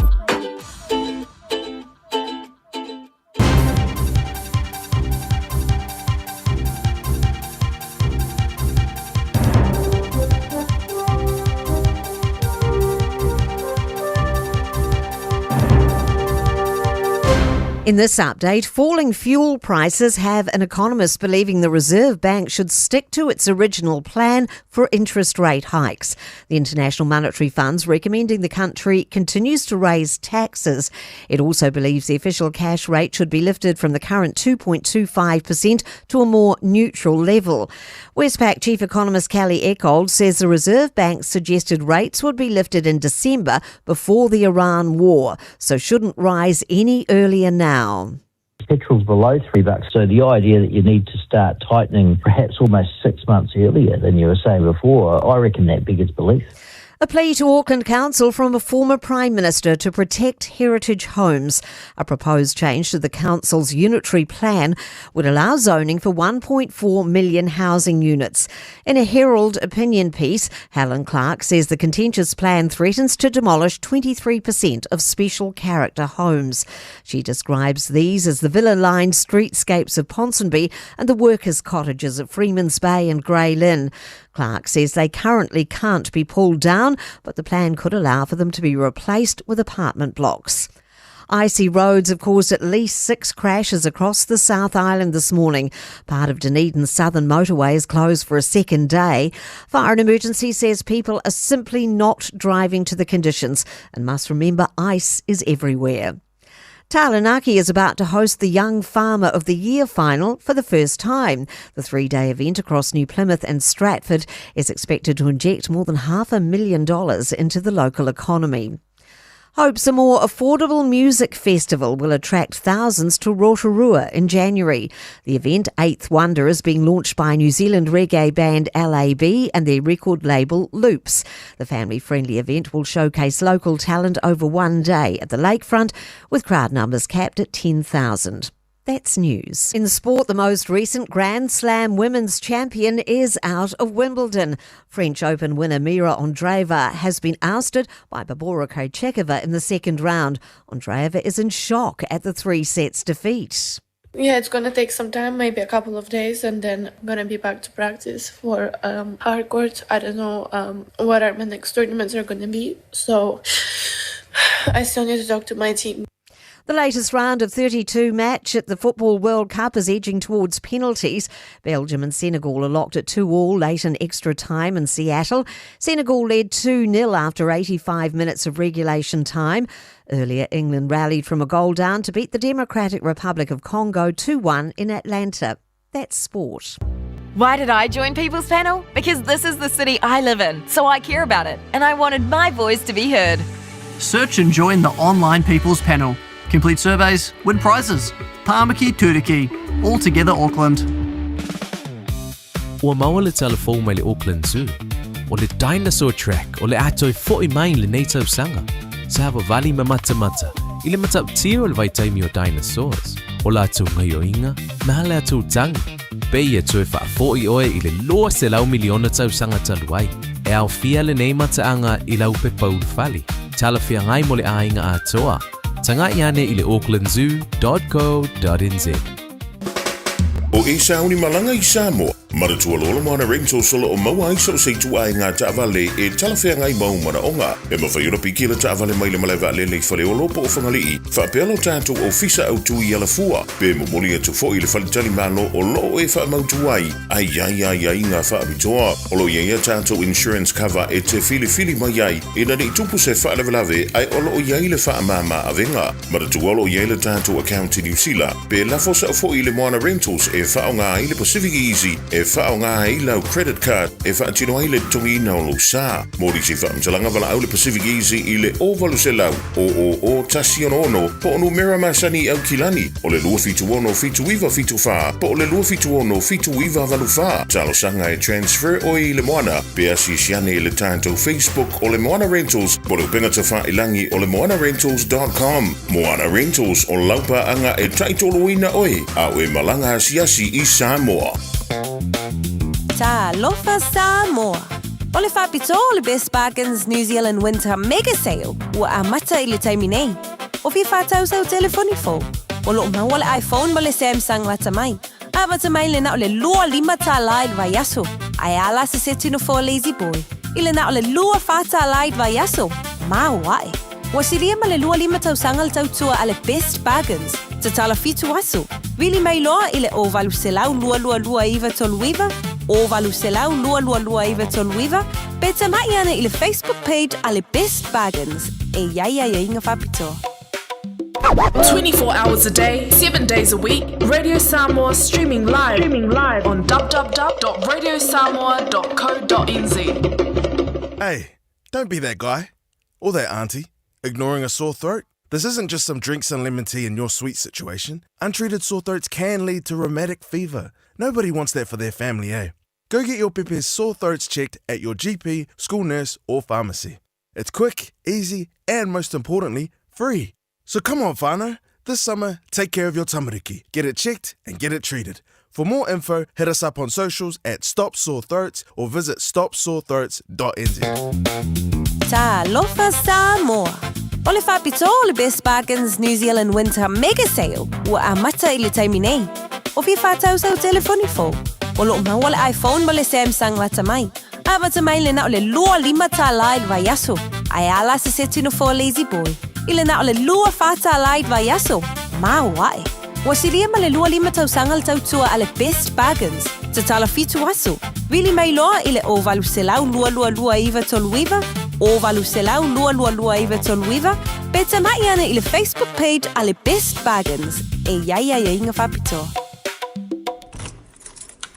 In this update, falling fuel prices have an economist believing the Reserve Bank should stick to its original plan for interest rate hikes. The International Monetary Fund's recommending the country continues to raise taxes. It also believes the official cash rate should be lifted from the current 2.25% to a more neutral level. Westpac Chief Economist Kelly Eckold says the Reserve Bank suggested rates would be lifted in December before the Iran war, so shouldn't rise any earlier now. Petrol's below $3, so the idea that you need to start tightening perhaps almost 6 months earlier than you were saying before, I reckon that beggars belief. A plea to Auckland Council from a former Prime Minister to protect heritage homes. A proposed change to the council's unitary plan would allow zoning for 1.4 million housing units. In a Herald opinion piece, Helen Clark says the contentious plan threatens to demolish 23% of special character homes. She describes these as the villa-lined streetscapes of Ponsonby and the workers' cottages at Freeman's Bay and Grey Lynn. Clark says they currently can't be pulled down, but the plan could allow for them to be replaced with apartment blocks. Icy roads have caused at least 6 crashes across the South Island this morning. Part of Dunedin's southern motorway is closed for a second day. Fire and Emergency says people are simply not driving to the conditions and must remember ice is everywhere. Taranaki is about to host the Young Farmer of the Year final for the first time. The 3-day event across New Plymouth and Stratford is expected to inject more than $500,000 into the local economy. Hopes a more affordable music festival will attract thousands to Rotorua in January. The event, Eighth Wonder, is being launched by New Zealand reggae band LAB and their record label Loops. The family-friendly event will showcase local talent over one day at the lakefront, with crowd numbers capped at 10,000. That's news. In sport, the most recent Grand Slam women's champion is out of Wimbledon. French Open winner Mira Andreeva has been ousted by Barbora Krejcikova in the second round. Andreeva is in shock at the 3-sets defeat. Yeah, it's going to take some time, maybe a couple of days, and then I'm going to be back to practice for hard courts. I don't know what are my next tournaments are going to be, so I still need to talk to my team. The latest round of 32 match at the Football World Cup is edging towards penalties. Belgium and Senegal are locked at 2-2 late in extra time in Seattle. Senegal led 2-0 after 85 minutes of regulation time. Earlier, England rallied from a goal down to beat the Democratic Republic of Congo 2-1 in Atlanta. That's sport. Why did I join People's Panel? Because this is the city I live in, so I care about it, and I wanted my voice to be heard. Search and join the online People's Panel. Complete surveys, win prizes. Tāmaki Turuki, all together Auckland. Ua maua le talafou mai le Auckland Zoo. O le dinosaur track o le atoi fo'i mai le nei tausaga. Sa vavali ma matamata i le matautia o le vaitaimi o dinosaurs. O latou gaioiga ma le atou tagi. Pe ia toe faafo'i oe i le 200 miliona tausaga talu ai. E aofia lenei mataaga i lau pepa ulufale. Talafeagai mo le aiga atoa. Taga'i ane i le aucklandzoo.co.nz. O e sauni malaga i Samoa, manatua loa le Moana Rentals o lo o maua ai so o se ituaiga taavale e talafeagai ma ou manaoga. E mafai ona piki le taavale mai le malae vaalele i Faleolo po o Fagalii, faapea lo tatou ofisa autu i Alafua, pe momoli atu foi i le faletalimalo o lo o e faamautu ai, a i ai aiaiga faapitoa. O lo o i ai a tatou insurance cover e te filifili mai ai ina ne i tupu se faalavelave ae o lo o i ai le faamama avega. Manatua o lo o i ai le tatou account i Niu Sila, pe lafo sao foi i le Moana Rentals e faaaoga ai le Pacific Easy e faaaoga ai lau credit card e faatino ai le totogiina o lou sa. Mo nisi faamatalaga valaau le Pacific Easy i le 0800 000 166 po o numera masani i Aukilani o le 276 7974 po o le 276 7984. Talosaga e transfer oe i le Moana pe asiasi ane i le tatou Facebook o le Moana Rentals po o le upega tafailagi o le moanarentals.com. Moana Rentals, o lau paaga e taitoloina oe a o e malaga asiasi i Samoa. Talofa Samoa! O le faapitoa o le Best Bargains New Zealand Winter Mega Sale ua amata i le taimi nei. O fia faatau sau telefoni fou? O lo o maua le iPhone ma le Samsung lata mai. Amata mai le na o le 25 tālā i le vaiaso, ae a la se seti nofoa Lazy Boy i le na o le 24 tālā i le vaiaso. Maoae! Ua silia ma le 25 tausaga le tautua a le Best Bargains. Tatala fitu aso. Vili mai loa i le 0800 222 939, 0800 222 939, pe tama'i ane i le Facebook page a le Best Bargains e i ai aiaiga faapitoa. 24 hours a day, 7 days a week, Radio Samoa streaming live, streaming live on www.radiosamoa.co.nz. Hey, don't be that guy. Or that auntie, ignoring a sore throat. This isn't just some drinks and lemon tea in your sweet situation. Untreated sore throats can lead to rheumatic fever. Nobody wants that for their family, eh? Go get your pepe's sore throats checked at your GP, school nurse, or pharmacy. It's quick, easy, and most importantly, free. So come on, whānau. This summer, take care of your tamariki. Get it checked and get it treated. For more info, hit us up on socials at Stop Sore Throats or visit stopsorethroats.nz. Talofa Samoa! O le faapitoa o le Best Bargains New Zealand Winter Mega Sale ua amata i le taimi nei. O fia faatau sau telefoni fou? O loo maua le iPhone ma le Samsung lata mai. Amata mai le na o le 25 tālā i le vaiaso. Ae a la se seti nofoa La-Z-Boy i le na o le 24 tālā i le vaiaso. Maoae. Ua silia ma le 25 tausaga le tautua a le Best Bargains. Tatala fitu aso. Vili mai loa i le 0800 222 939, 0800 222 939, pe tama'i ane i le Facebook page a le Best Bargains e i ai aiaiga faapitoa.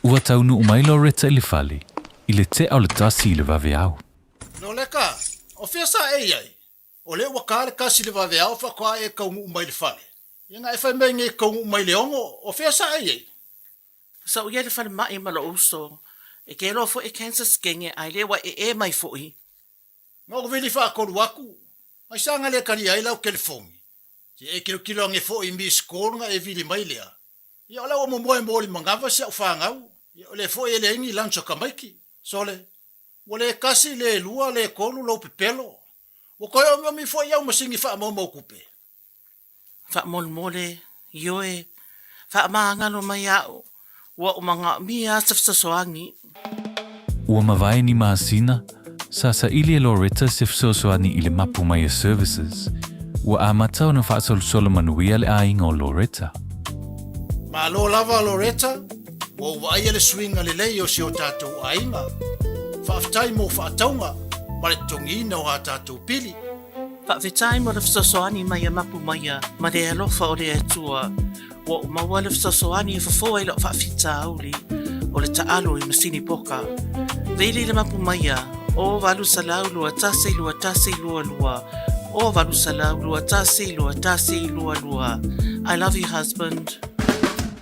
Ua taunuu mai Loretta i le fale, i le tea o le 1 i le vaveao. Loleka, o fea sa e i ai? O lea ua ka le 1 i le vaveao faatoa e taunuu mai le fale. Ia na e fai mai nei taunuu mai le 6, o fea sa e i ai? Sa ou i ai i le falemai ma lou uso. E kēloa foi e cancer skenge ae le ua ee mai foi. Na ou vili faatolu atu, aisea na le talia ai lau telefoni? Se i e tilotilo ane foi i missed call ona e vili mai lea. Ia o la ua momoe mo le manava si au fanau. Ia o lea foi e leai ni lunch a tamaiti. Sole, ua le tasi, le lua, le tolu lou pepelo. Ua toe omiomi foi au masini faamaumau tupe. Faamolemole, ioe, faamagalo mai iaʻu, ua ou manaomia a se fesoasoani. Ua mavae ni masina, sa saili e Loretta se fesoasoani i le Mapu Maia Services. Ua amata ona faasolosolo manuia le aiga o Loretta. Malo lava Loretta, ua ou vaaia le suiga lelei o si o tatou aiga. Faafetai mo faatauga ma le totogiina o a tatou pili. Faafetai mo le fesoasoani mai a Mapu Maia ma le alofa o le Atua. Ua ou maua le fesoasoani e fofo ai la'u faafitauli o le taalo i masini poka. Vili i le Mapu Maia, o 800 21 21 22, o 800 21 21 22. I love you, husband.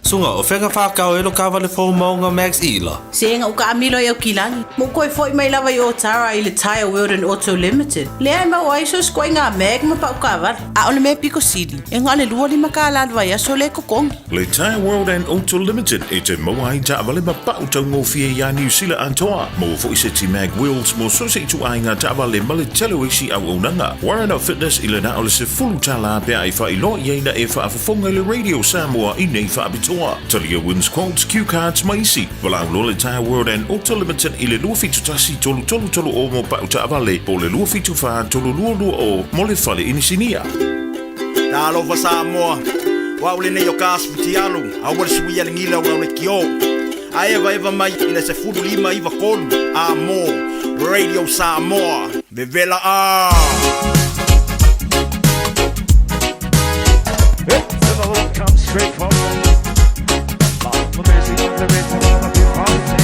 Suga, o fea na whākau e lo kāwale fō maunga Max Ila. Se ga u kaamilo i Aukilani. Mo koe foi mai lava i Otara i le Tyre World and Auto Limited. Lea e maua ai so ituaiga mag ma pau kaavale. A o le mea pito sili, e na o le 25 tālā le vaiaso le totogi. Le Tyre World and Auto Limited e te maua ai taavale ma pau taugofie iā Niu Sila atoa. Maua foi seti mag wheels mo so se ituaiga taavale ma le tele o isi auaunaga. Warren Fitness i le na o le 10 tālā pe ai faailoa i ai na e faafofoga i le Radio Samoa i nei faapitoa. Talia wins quotes, cue cards ma isi. Valaau loa le Tyre World and Auto Limited i le 271 333 o mo pau taavale po le 274 322 mo le fale inisinia. Talofa Samoa. Wa ule nei o ka asu futialu. A ua le suia le gila ua le kio. A eva eva mai i le 1593. A mo. Radio Samoa. Vevela a. Come straight from the music of the rhythm of the party.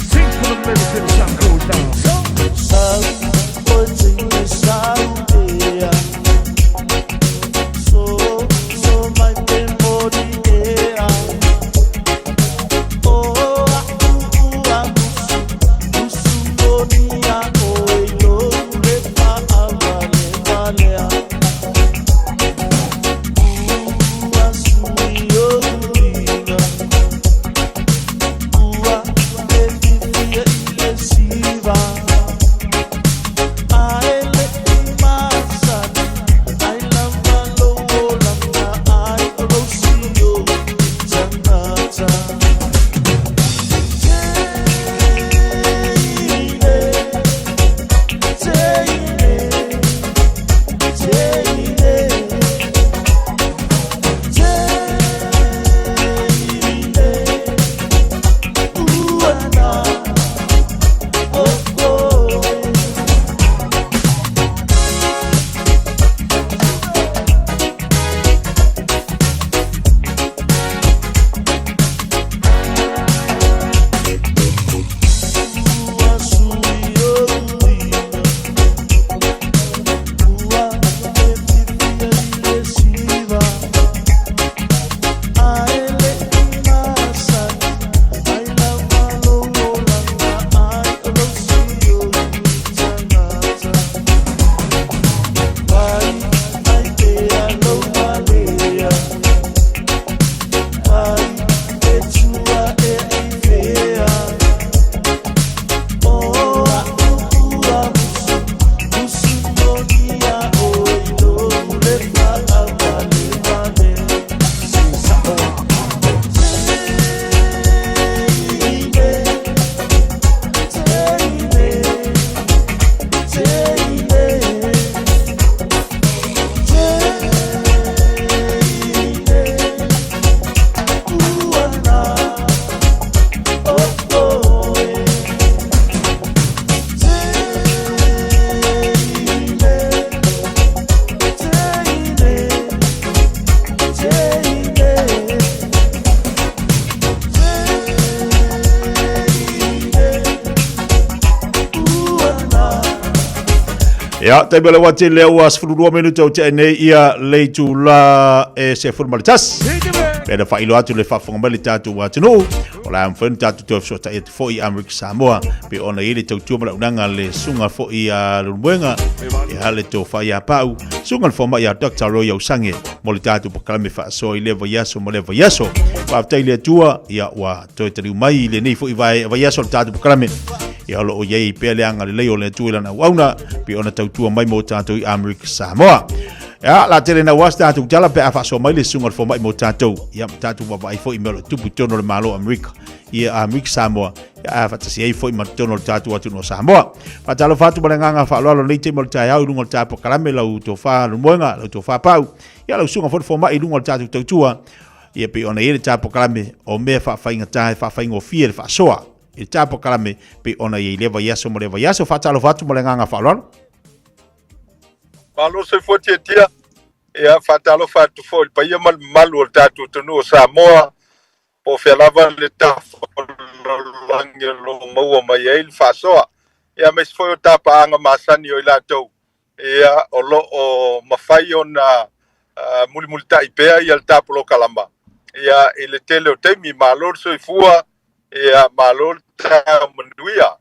Sing for the minute till the sun goes down. Ia, taimi o le uati lea ua 12 minute o tea nei ia le itula e 11. Pe na whailo atu le whaafonga mai le tātou atunuu. O la amwhai na tātou toe whasota e te fo i Amerika Samoa. Pe ona i le tautua ma launanga le sunga fo i a Lulumuenga. E hale tō whai a pau. Sunga le fōma i a Dr. Roy Ausange. Mo le tātou pakalame whaasoa i le vaiaso ma le vaiaso. Whaaftai le atua, ia ua toe taliu mai i lenei foi vai, vaiaso o le tātou pakalame. Ia o loo iai pea le agalelei o le Atua i lana auauna, pe ona tautua mai mo tātou i Amerika Samoa. Ia, la tele na uas tātou tala pe a faasoa mai le susuga o le fomai mo tātou. Ia, ma tātou vaavaai foi i mea o lo tupu i totonu o le Malo o Amerika, ia Amerika Samoa, ia a faatasi ai foi ma totonu o le tātou atunuu o Samoa. Faatalofa atu ma le agaga faaaloalo nei taimi o le taeao i luga o le tāpakalame lau tofa Lumuega, lau tofa Pau, ia lau susuga foi le fomai i luga o le tātou tautua. Ia pei ona i ai le tāpakalame o mea faafaigata e faafaigofie le faasoa i le tāpakalame pei ona i ai lea vaiaso ma lea vaiaso. Faatalofa atu ma le agaga faaaloalo. Malo soifua tiatia. Ia, faatalofa atu foi i le paia ma le mamalu o le tatou atunuu o Samoa, po o fea lava le tafa o le lalolagi o lo o maua mai ai le faasoa. Ia, aemaise foi o tapaaga masani o i latou ia, o lo o mafai ona mulimulitai pea ia le tapolokalama ia, i le tele o taimi. Malo le soifua, ia, malo le taeao manuia.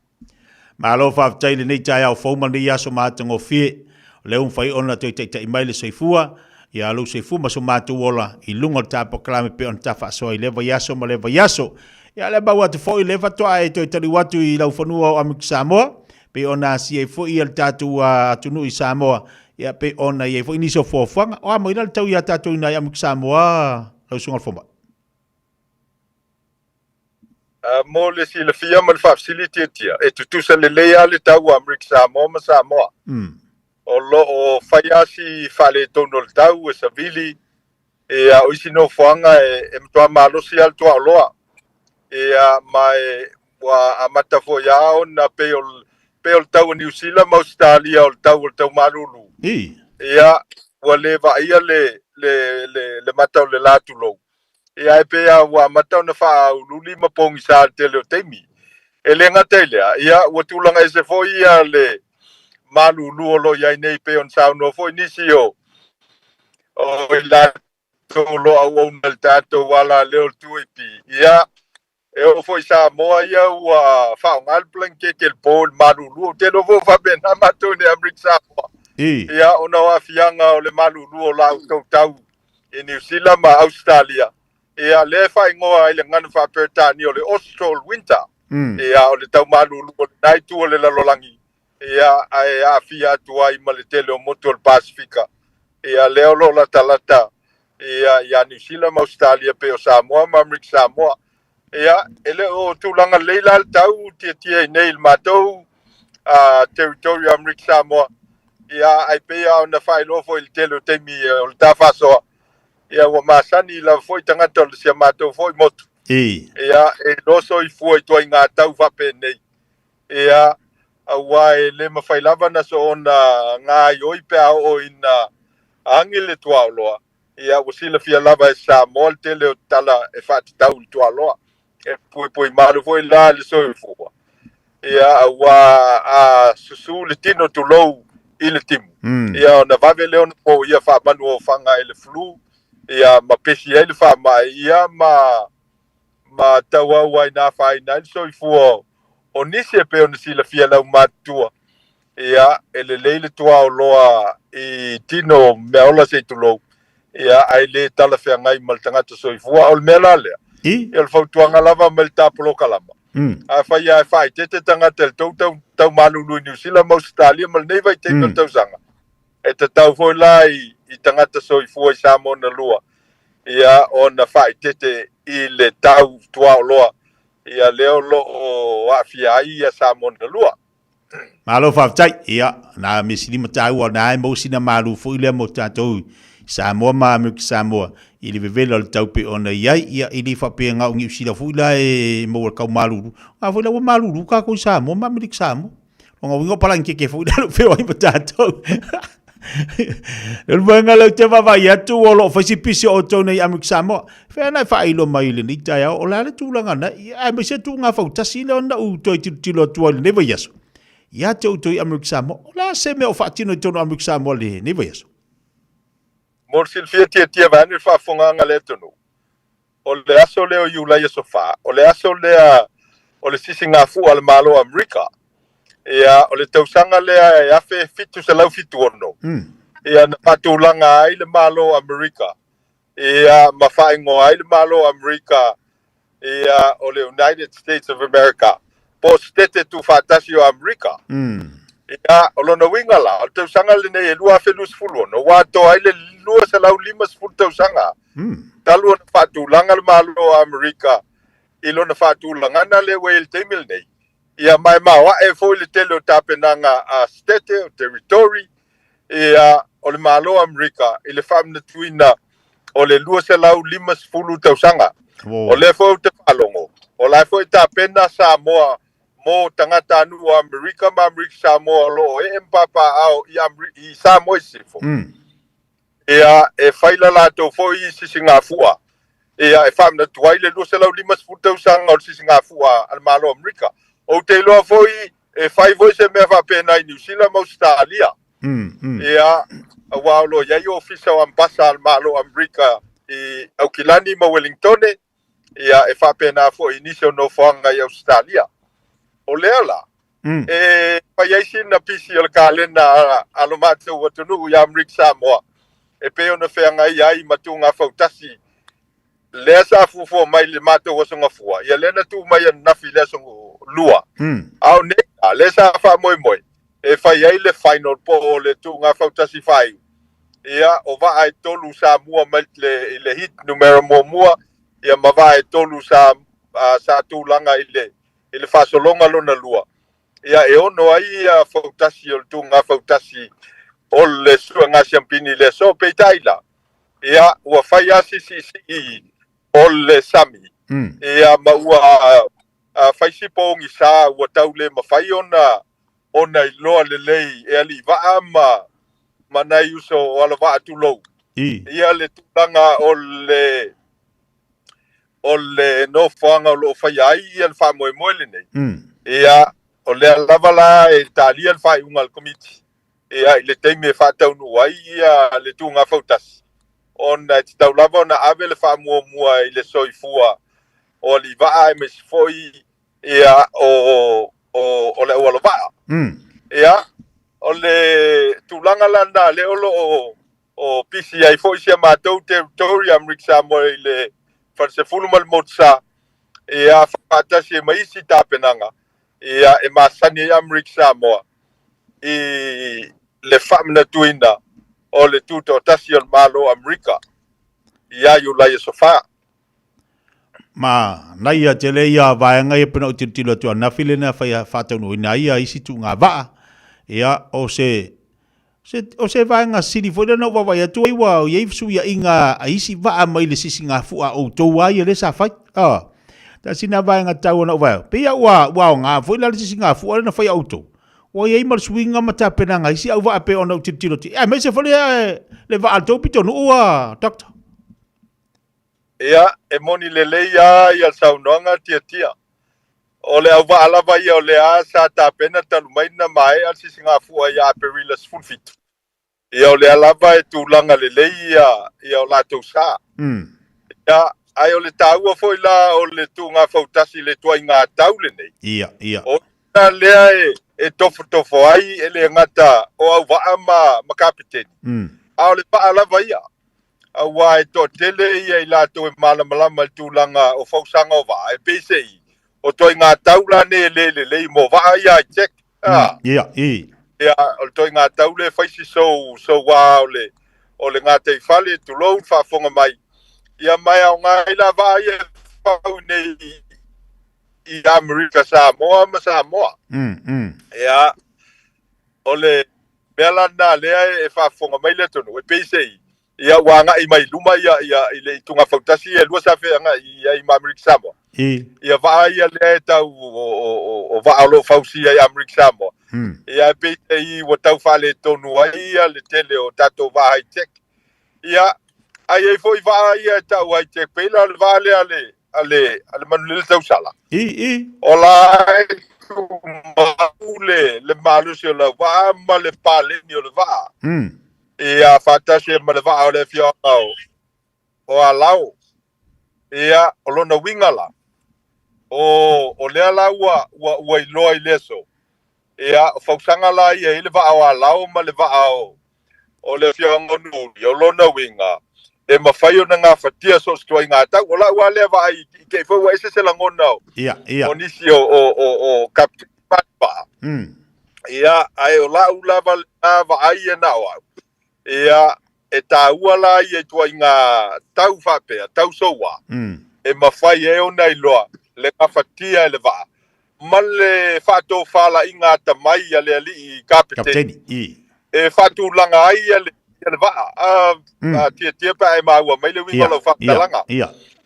Malo faafetai i lenei taeao fou ma lenei aso matagofie. O lea ua mafai ona toe taitai mai le soifua, ia lou soifua ma so matou ola i luga o le tapolokalame pei ona ta faasoa i lea vaiaso ma lea vaiaso. Ia lea maua atu foi lea faatoa e toe taliu atu i lau fanua o Amerika Samoa, pei ona asia ai foi ia le tatou atunuu i Samoa, ia pei ona i ai foi nisi o fuafuaga. O a mai la le tau ia tatou i nai Amerika Samoa, lau Susuga i le Fomai? Mo le silafia ma le faafesili tiatia, e tutusa lelei lava le tau a Amerika Samoa ma Samoa. O lo o fai lava si faaletonu o le tau e savili, ia, o isi nofoaga e matua malosi lava le tuaoloa. Ia, ma e, ua amata foi lava ona pei o, pei o le tau o Niu Sila ma Ausetalia o le tau o le tau malulu. Ia, ua le vaaia le, le, le, le mata o le la tulou. Ia, ae pei lava ua amata ona faauluuli ma pogisa le tele o taimi. E le gata i lea, ia, ua tulaga ese foi ia le malulu o lo o i ai nei, pei ona saunoa foi nisi o, o i latou o lo o auauna i le tatou alaleo o le 2AP. Ia, e oo foi i Samoa ia ua faaaoga le blankete i le po i le malulu. Ou te iloa foi ua faapena matou i nei Amerika Samoa. Ia, ona o aafiaga o le malulu o la outou tau i Niu Sila ma Ausetalia. Ia, lea e faaigoa ai le gagana faa-Peretania o le Austral Winter. Ia, o le tau malulu o lena itu o le lalolagi. Ia, ae aafia atu ai ma le tele o motu o le Pasefika. Ia, lea o lo o latalata ia, ia Niu Sila ma Ausetalia pei o Samoa ma Amerika Samoa. Ia, e le o tulaga lelei la le tau tiatia i nei i le matou uh, territory o Amerika Samoa. Ia, ae pei lava ona faailoa foi i le tele o taimi o le ta faasoa. Ia, ua masani lava foi tagata o si a matou foi motu. Ia, e iloa soifua i ituaiga tau faapenei. Ia, aua e le mafai lava na soona gaoioi pe a oo ina agi le tuaoloa, ia ua silafia lava e Samoa le tele o tala e faatatau i le tuaoloa. E puipui malu foi la le soifua, ia aua a susu le tino tulou i le timu, ia ona vave lea ona poia faamanuofaga e le flu, ia ma pesi ai le faamai, ia ma ma tauau ai na afaina ai le soifua o nisi e pei ona silafia e le aumatutua, ia, e lelei le tuaoloa i tino meaola se i tulou, ia, ae le talafeagai ma le tagata soifua. O le mea la lea, ia, o le fautuaga lava mai le ta polokalama, afai lava e faaeteete tagata i le tou tau, tau malulu i Niu Sila ma Ausetalia ma lenei vaitaimi o le tausaga, e tatau foi la i, i tagata soifua i Samoa na lua, ia, ona faaeteete i le tau tuaoloa Ia lea o lo o aafia ai ia Samoa na lua. Malo faafetai. Ia, na me sili ma tāua na ai mau sina malu foi lea mo tātou i Samoa ma Amerika Samoa i le vevela o le tau pe ona i ai, ia i le faapea ngau Niu Sila foi la e maua le kau malulu. Ngā foi la ua malulu kākou i Samoa ma Amerika Samoa. Longa uiga o palangi keke foi la lo feoai ma tātou. Le luenga leu te vaavaai atu o lo o fai si pisi o outou nei Amerika Samoa. Fea na e faailo mai i lenei taeao, o le a le tulaga na, aemaise tuuga fautasi lea ona ou toe tilotilo atu ai i lenei vaiaso. Ia te outou i Amerika Samoa, o le a se mea o faatino i totonu o Amerika Samoa i lenei vaiaso? Mo le silafia tiatia vaeane le faafofogaaga a le atunuu, o le aso lea o Iulai aso 4, o le aso lea o le sisigafua a le Malo o Amerika. Ia, o le tausaga lea e 1776, ia na faatulaga ai le Malo o Amerika, ia ma faaigoa ai le Malo o Amerika ia o le United States of America, po o Setete Tuufaatasi o Amerika. Ia, o lona uiga la, o le tausaga lenei e 2026, ua atoa ai le 250 tausaga talu ona faatulaga le Malo o Amerika i lona faatulagana lea ua i ai i le taimi lenei. Ia, ma e maoae foi le tele o tapenaga a Setete, o Territory, ia, o le Malo o Amerika i le faamanatuina o le 250 tausaga. O lea foi ou te faalogo, o la e foi e tapena Samoa mo tagatanuu o Amerika ma Amerika Samoa o lo o ee ma papaaao i, i Samoa i Sisifo. Ia, e fai la latou foi sisigafua, ia, e faamanatu ai le 250 tausaga o le sisigafua a le Malo o Amerika. Ou te iloa foi e fai foi se mea faapena i Niu Sila ma Ausetalia. Ia, aua o lo o i ai ofisa o ambasa a le Malo o Amerika i Aukilani ma Welingtone, ia, e faapena foi i nisi o nofoaga i Ausetalia. O lea la, e fai ai sina pisi o le kalena a lo matou atunuu i Amerika Samoa, e pei ona feagai ai ma tuugafautasi lea sa fuafua mai i le matou Aso Gafua, ia lea na tuu mai ananafi i le Aso Lua. A o nei la, lea sa faamoemoe e fai ai le final po o le tuugafautasi faaiu, ia, o vaa e tolu sa mua mai i le heat numera muamua, ia ma vaa e tolu sa, sa tulaga i le, i le faasologa lona lua, ia e ono ai ia fautasi o le tuugafautasi o le suega siampini i le aso. Peitai la, ia ua fai lava si siisii o le sami, ia ma ua fai si pogisa ua tau le mafai ona ona iloa lelei e alii vaa ma ma nai uso o alovaa tulou. Ia le tulaga o le o le nofoaga o lo o faia ai ia le faamoemoe lenei. Ia, o lea lava la e talia le faaiuga a le Komiti, ia, i le taimi e faataunuu ai ia le tuugafautasi, ona e tatau lava ona ave le faamuamua i le soifua o alii vaa aemaise foi ia o, o, o le aualavaa. Ia, o le tulaga la lena lea o lo o o pisi ai foi si a matou territory Amerika Samoa i le Falesefulu ma le Motusa, ia faatasi ai ma isi tapenaga, ia e masani ai Amerika Samoa i le faamanatuina o le tutoatasi o le Malo o Amerika ia Iulai aso 4. Ma naia tele ia vaega ia pena o tilotilo atu ananafi lena e fai faataunuuina ai ia isi tuuga vaa. Ia o se se o se vaega sili foi lea na ou vaavaai atu ai ua i ai fesuiaiga a isi vaa mai le sisigafua a outou lava ia lea sa fai. A tasi lena vaega taua na ou vaai atu, pei lava ua ua aoga foi la le sisigafua lea na fai a outou. Ua i ai ma le suiga ma tapenaga a isi auvaa pei ona ou tilotilo atu, aemaise foi le le vaa a le tou pitonuu a Doctor. Ia, e moni lelei lava ia le saunoaga Tiatia. O le auvaa lava ia o lea sa tapena talu mai na maea le sisigafua ia Aperila 17. Ia o lea lava e tulaga lelei ia, ia o latou sa. Ia, ae o le taua foi la o le tuugafautasi i le ituaiga tau lenei. Ia, ia. O ia lea e, e tofotofo ai e le gata o auvaa ma, ma kapeteni, a o le vaa lava ia. Aua e toatele ia i latou e malamalama i le tulaga o fausaga o vaa, e peiseai, o toaiga tau la nei e le lelei mo vaa ia high tech, a. Ia, i. Ia, o le toaiga tau lea e fai si sou, souā o le, o le gataifale, tulou le faafofoga mai, ia ma e aoga ai la vaa ia e fau nei i Amerika Samoa ma Samoa. Ia, o le mea la lena lea e faafofoga mai le atunuu, e peiseai, ia ua agai mai luma ia, ia, i le itugafautasi ia e lua sa feagai ai ma Amerika Samoa. I. Ia vaa ia lea e tau o, o, o, o vaa o lo o fausia i Amerika Samoa. Ia e peiseai ua tau faaletonu ai ia le tele o tatou vaa high tech. Ia, ae i ai foi vaa ia e tau high tech, pei la o le vaa lea a le, a le, a le Manulele Tausala. I, i. O la e tumau le, le malosi o lau vaa ma le paleni o le vaa. Ia, faatasi ai ma le vaa o le afioaga o, o Alao. Ia, o lona uiga la, o, o lea la ua, ua, ua iloa i le aso, ia, o fausaga la ia i le vaa o Alao ma le vaa o, o le afioaga o Nuuuli, o lona uiga, e mafai ona gafatia so o se ituaiga tau. O lau lava lea vaai i te i foi ua ese se lagona o, Ia, ia. o nisi o, o, o, o kapiteni vaa. Ia, ae o lau lava lena vaai ia na o au. Ia, e taua la ia ituaiga tau faapea, tau soua, e mafai ai ona iloa le gafatia e le vaa ma le faatofalaiga atamai a le alii kapeteni e faatulaga ai ia le, ia le vaa. A, a tietie pe a e maua mai le uiga o lau faamatalaga.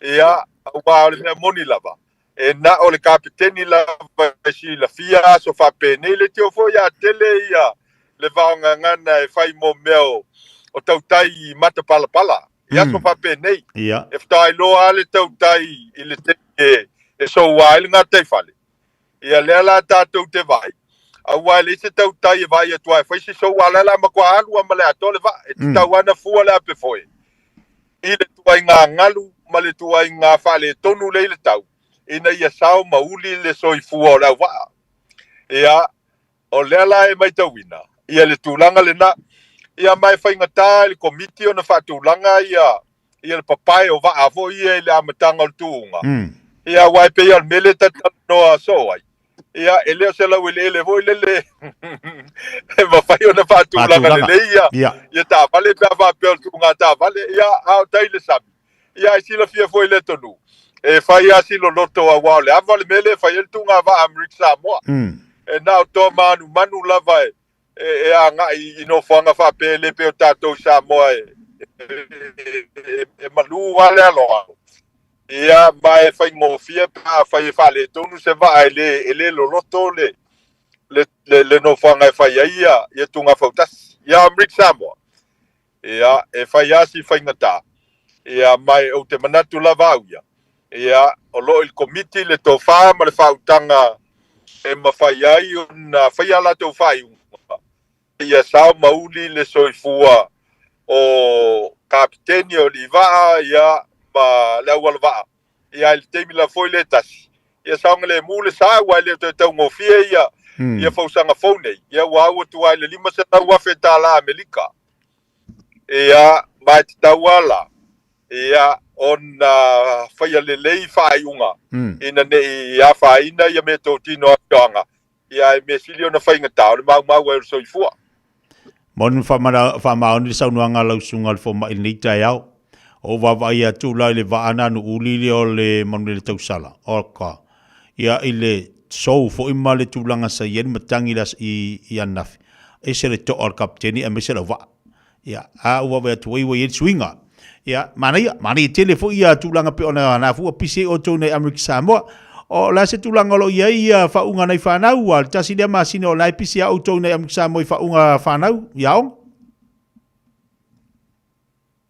Ia, aua o le mea moni lava, e na o le kapeteni lava e silafia aso faapenei, le tio foi a tele ia le vaogagana e fai mo mea o, o tautai matapalapala i aso faapenei. E faatoa lava le tautai i le taimi e, e soua ai le gataifale. Ia lea la tatou te vaai, aua e leai se tautai e vaai atu ai e fai se soua, a o le a la matua alu lava ma le atoa le vaa. E tatau lava ona fua le apefoe i le ituaiga galu ma le ituaiga faaletonu lea i le tau, ina ia sao ma uli le soifua o le auvaa. Ia, o lea la e matauina ia le tulaga lena. Ia ma e faigata i le Komiti ona faatulaga ia ia le papae o vaa foi ia i le amataga o le tuuga. Ia aua e pei lava o le mea lea ta te talanoa soo ai. Ia e le o se laueleele foi lele e mafai ona faatulaga lelei ia ia taavale pe a faapea o le tuuga taavale. Ia a o tai i le sami. Ia ae silafia foi i le atunuu, e fai lava si loloto aua o le ava le mea lea e fai ai le tuuga vaa Amerika Samoa. E na o toa manumanu lava e e agai i nofoaga faapea e le pei o tatou i Samoa e, e, e malū lava le aloalo. Ia, ma e faigofie pe afai e faaletonu se vaa e le, e le loloto le, le, le, le nofoaga e fai ai ia, ia tuuga fautasi. Ia, Amerika Samoa, ia, e fai lava si faigata, ia, ma e, ou te manatu lava au ia, ia, o lo o i le Komiti le tofa ma le faautaga e mafai ai ona faia a latou faaiuga, ia sao ma uli le soifua o Kapeteni o alii vaa, ia, ma le aualavaa, ia, i le taimi lava foi lea e tasi, ia saogalemu le sa, aua e le o toe taugofie ia, ia fausaga fou nei, ia ua au atu lava i le $500,000 Amerika. Ia, ma e tatau lava la, ia, ona faia lelei faaiuga, ina ne i afaina ia meatotino a afioaga, ia ae mea sili ona faigata, o le maumau ai o le soifua. Moni ma faamaoni le saunoaga a lau susuga i le fomai i lenei taeao. O ou vaavaai atu la i le vaa na Nuuuli lea o le Manuele Tausala, oka, ia i le sou foi ma le tulaga sa i ai le matagi i le aso i, i ananafi, ese le to'a o le kapeteni aemaise lau vaa. Ia, a ua vaavaai atu ai ua i ai le suiga. Ia, manaia, manaia tele foi ia tulaga pei ona na fua pisi ai outou nei Amerika Samoa. O le a se tulaga o lo o i ai ia faauuga a nai fanau, ua le tasi lea masina o la e pisi a outou nei Amerika Samoa i faauuga fanau i aoga.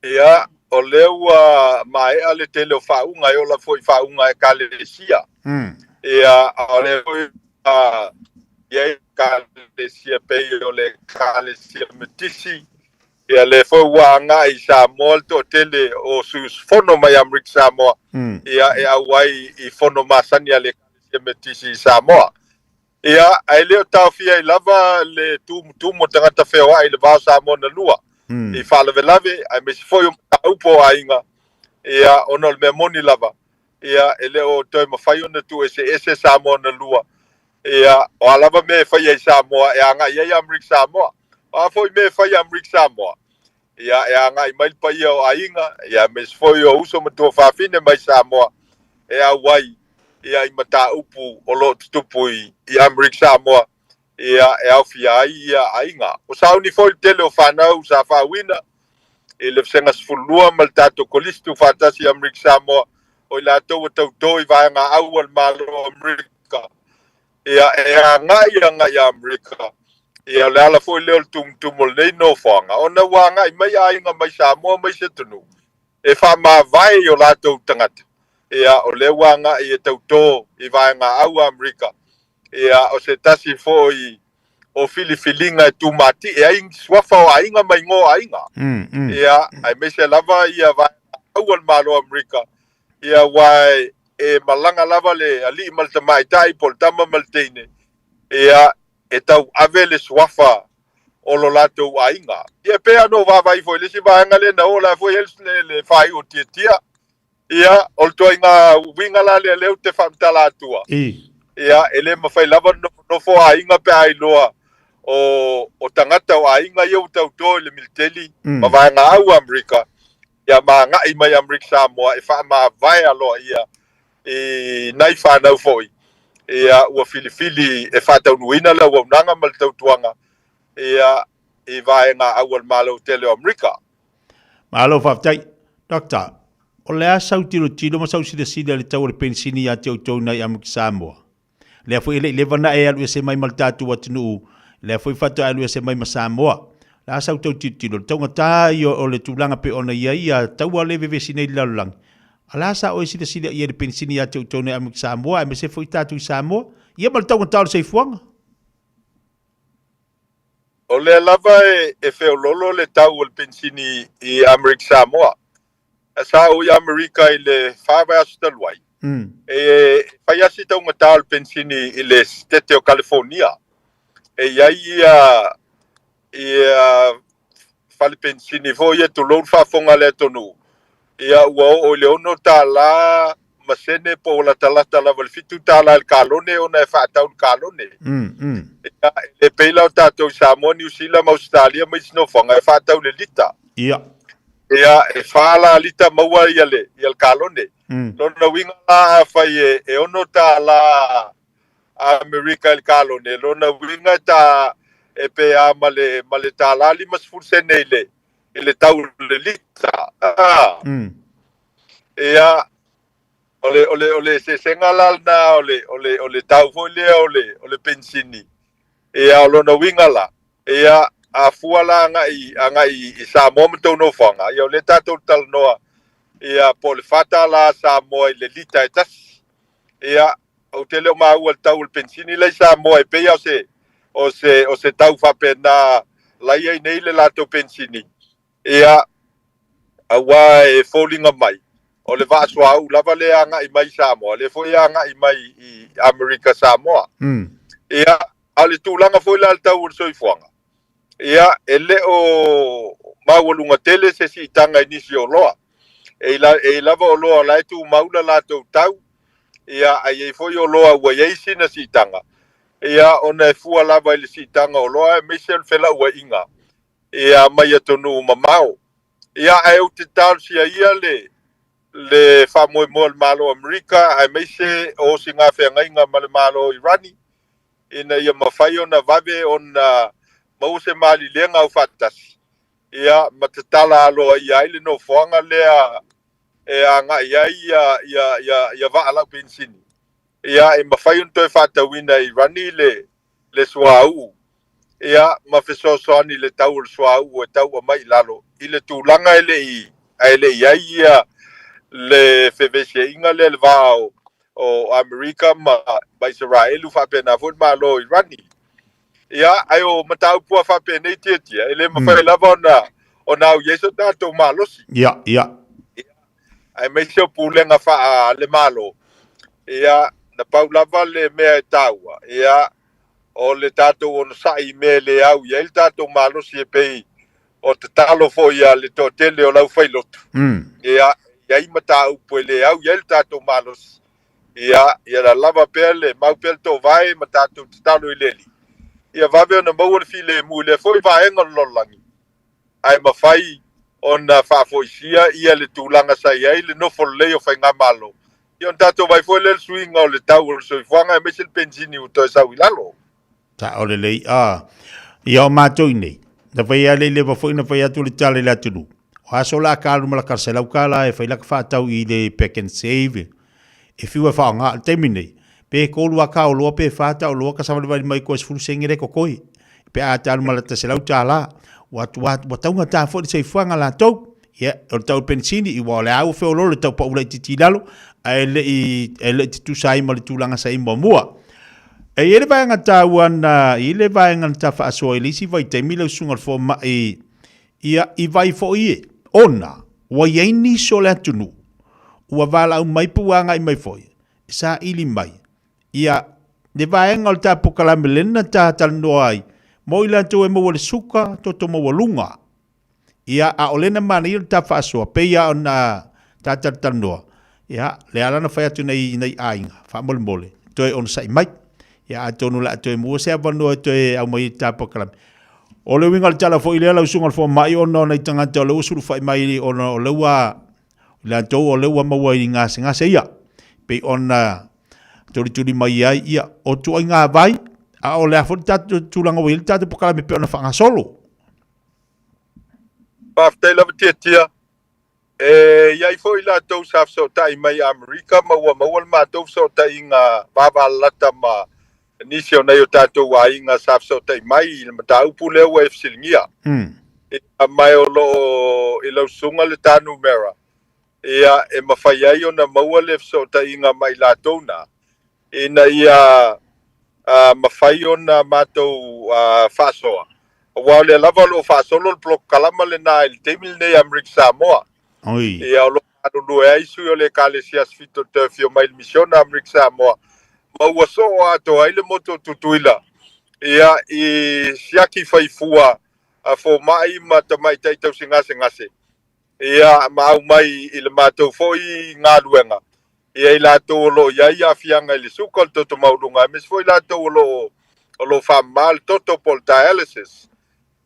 Ia, o lea ua maea le tele o faauuga, e ola foi i faauuga a Ekalesia. Ia, a o lea foi ua i ai Ekalesia pei o le Ekalesia Metisi, ia lea foi ua agai i Samoa le toatele o sui usufono mai Amerika Samoa, ia e auai i fono masani a le Ekalesia Metisi i Samoa. Ia, ae le o taofia ai lava le tumutumu o tagata feoai i le va o Samoa na lua i faalavelave aemaise foi o mataupu o aiga, ia, ona o le mea moni lava, ia, e le o toe mafai ona tuueseese Samoa na lua, ia, o a lava mea e faia i Samoa e agai ai Amerika Samoa, o a foi mea e fai i Amerika Samoa, ia, e agai mai le paia o aiga, ia, aemaise foi o uso ma tuafafine mai Samoa e auai ia i mataupu o lo o tutupu i Amerika Samoa, ia, e aofia ai ia aiga. Ua sauni foi le tele o fanau sa faauina i le Vasega 12 ma le tatou Kolisi Tuufaatasi i Amerika Samoa, o i latou ua tautō i vaega au a le Malo o Amerika, ia, e agai agai i Amerika. Ia, o le ala foi lea o le tumutumu o lenei nofoaga, ona ua agai mai aiga mai Samoa ma isi atunuu e faamavae i o latou tagata. Ia, o lea ua agai e tautō i vaega au a Amerika. Ia, o se tasi foi o filifiliga e tumati'e ai suafa o aiga ma igoa o aiga. Ia, aemaise lava ia vaega au a le Malo o Amerika, ia aua e malaga lava le alii ma le tamaitai po o le tama ma le teine, ia, e tauave le suafa o lo latou aiga. Ia, e pei lava ona ou vaavaai foi i le isi vaega lea na oo la foi i ai le faaiu o Tiatia. Ia, o le ituaiga uiga la lea lea ou te faamatala atua. Ia, e le mafai lava ona nofonofo aiga pe a iloa o, o tagata o aiga ia ua tauto i le militeli ma vaega au a Amerika, ia ma agai mai Amerika Samoa e faamavae aloaia i nai fanau foi, ia, ua filifili e faataunuuina le auaunaga ma le tautuaga, ia, i vaega au a le Malo tele o Amerika. Malo faafetai. Doctor, o le a sau tilotilo ma sau silasila i le tau o le penisini ia te outou nai Amerika Samoa? Lea foi e le i leva na e alu ese mai ma le tatou atunuu, lea foi faatoa e alu ese mai ma Samoa. O le a sau tau tilotilo, le taugata ia o le tulaga pei ona i ai ia taua lea e vevesi nei i le lalolagi. A le a sa oe silasila i ai i le penisini ia te outou nai Amerika Samoa aemaise foi tatou i Samoa, ia ma le taugata o le soifuaga? O lea lava e feololo le tau o le penisini i Amerika Samoa. Sa ou i Amerika i le fa vaiaso talu ai, e fai lava si taugata o le penisini i le Setete o Kalifonia. E i ai ia ia fale penisini foi ia tulou le faafofoga a le atunuu, ia ua oo i le $6 ma sene po ua latalata lava i le $7 i le kalone ona e faatau i le kalone. Ia, e le pei la o tatou i Samoa, Niu Sila ma Ausetalia ma isi nofoaga e faatau i le lita. Ia, e fa la lita maua ia le, ia le kalone. Lona uiga la afai e, e $6 Amerika i le kalone, lona uiga e ta e pe a ma le ma le tala 50 sene i le i le tau o le lita. Ah. Ia o le o le o le eseesega la lena o le o le o le tau foi lea o le o le penisini. Ia o lona uiga la, ia a fua la agai agai i Samoa ma tou nofoaga, ia o lea tatou talanoa ia po o le $4 Samoa i le lita e tasi. Ia Ou te le o maua i le tau o le penisini la i Samoa e pei lava o se, o se, o se tau faapena la i ai nei le latou penisini. Ia, aua e foliga mai, o le vaa suauu lava lea e agai mai i Samoa, lea foi e agai mai i Amerika Samoa. Ia, a o le tulaga foi la i le tau o le soifuaga, ia, e le o maualuga tele se siitaga i nisi o oloa. E i, e i lava oloa o la e tumau la latou tau, ia, ae i ai foi oloa ua i ai sina siitaga, ia, ona e fua lava i le siitaga o oloa aemaise o le felauaiga, ia, mai atunuu mamao. Ia, ae ou te talosia ia le, le faamoemoe o le Malo o Amerika aemaise o osigafeagaiga ma le Malo o Irani, ina ia mafai ona vave ona maua se malilega aufaatasi, ia, ma tatala aloaia ai le nofoaga lea e agai ai ia, ia, ia, ia vaa laupenisini. Ia, e mafai ona toe faatauina e Irani le, le suauu, ia, ma fesoasoani i le tau o le suauu e tau aumai i lalo i le tulaga e le i, ae le i ai ia le fevesiaiga lea i le va o, o Amerika ma, ma Isaraelu faapena foi le Malo o Irani. Ia, ae o mataupu a faapenei Tiatia, e le mafai lava ona, ona au i ai so tatou malosi. Ia, ia. Aemaise o pulega faa le Malo. Ia, na pau lava le mea e taua, ia, o le tatou onosai i mea e le au i ai le tatou malosi e pei o tatalo foi a le toatele o le aufailotu. Ia, e i ai mataupu e le au i ai le tatou malosi. Ia, ia lalava pea le mau pea le toovae ma tatou tatalo i le Alii. Ia vave ona maua le filemu i lea foi vaega o le lalolagi, ae mafai ona faafoisia ia le tulaga sa i ai le nofo lelei o faigamalo. Ia ona tatou vaai foi lea i le suiga o le tau o le soifuaga aemaise le penisini ua toe sau i lalo. Sao lelei, a. Ia o matou i nei, na fai lava le leva foi na fai atu le tala i le atunuu, o aso la ka alu ma laka $100 e fai laka faatau i le Pak'nSave, e fiu e faaaoga. O le taimi nei, pe tolu lava ka oloa pe fa ta oloa ka savalivali mai koe 10 sene le totoe, pe a ta alu ma lata $100, ua, ua, ua taugata foi le soifuaga latou. Ia, o le tau penisini, ua o le a ua feoloolo le tau pau laitiiti i lalo, ae le i, e le i tutusa ai ma le tulaga sa i ai muamua. E i ai le vaega taua na, i le vaega na ta faasoa i le isi vaitaimi lau susuga i le fomai, ia, i vai foi e, ona ua i ai nisi o le atunuu ua valaau mai pe ua agai mai foi, e saili mai, ia, le vaega o le ta polokalame lea na ta talanoa ai, mo i latou e maua i le suka toto maualuga. Ia, a o lea na manaia le ta faasoa, pei lava ona ta talatalanoa, ia, lea la na fai atu nei nai aiga, faamolemole, toe onosai mai. Ia, atonu o le a toe maua se avanoa e toe aumai ai le ta polokalame. O le uiga o le tala foi lea lau susuga i le fomai, ona o nai tagata o lea ua sulufai mai ona o lea ua, i latou o lea ua maua i gasegase ia, pei ona tulituli mai ai, ia, o ituaiga vai, a o le a foi le tatou tulaga ua i ai le tatou polokalame pei ona faagasolo. Faafetai lava Tiatia. E i ai foi latou sa fesootai mai i Amerika ma ua maua le matou fesootaiga vavalalata ma nisi o nai o tatou aiga sa fesootai mai i le mataupu lea ua e fesiligia. Ia, ma o lo o i lau susuga le ta numera, ia, e mafai ai ona maua le fesootaiga ma i latou na, ina ia mafai ona matou faasoa, aua o lea lava o lo o faasolo le polokalama lena i le taimi lenei i Amerika Samoa. Oi. Ia, o lo o galulue ai sui o le Ekalesia Aso Fito toe afio mai le Misiona Amerika Samoa, ma ua soo atoa ai le motu o Tutuila ia, i siaki faifua a fomai ma tamaitai tausigasegase ia, ma aumai i le matou foi galuega ia i latou o lo o i ai aafiaga i le suka o le toto maualuga, aemaise foi i latou o lo o o lo o faamama le toto po o le dialysis.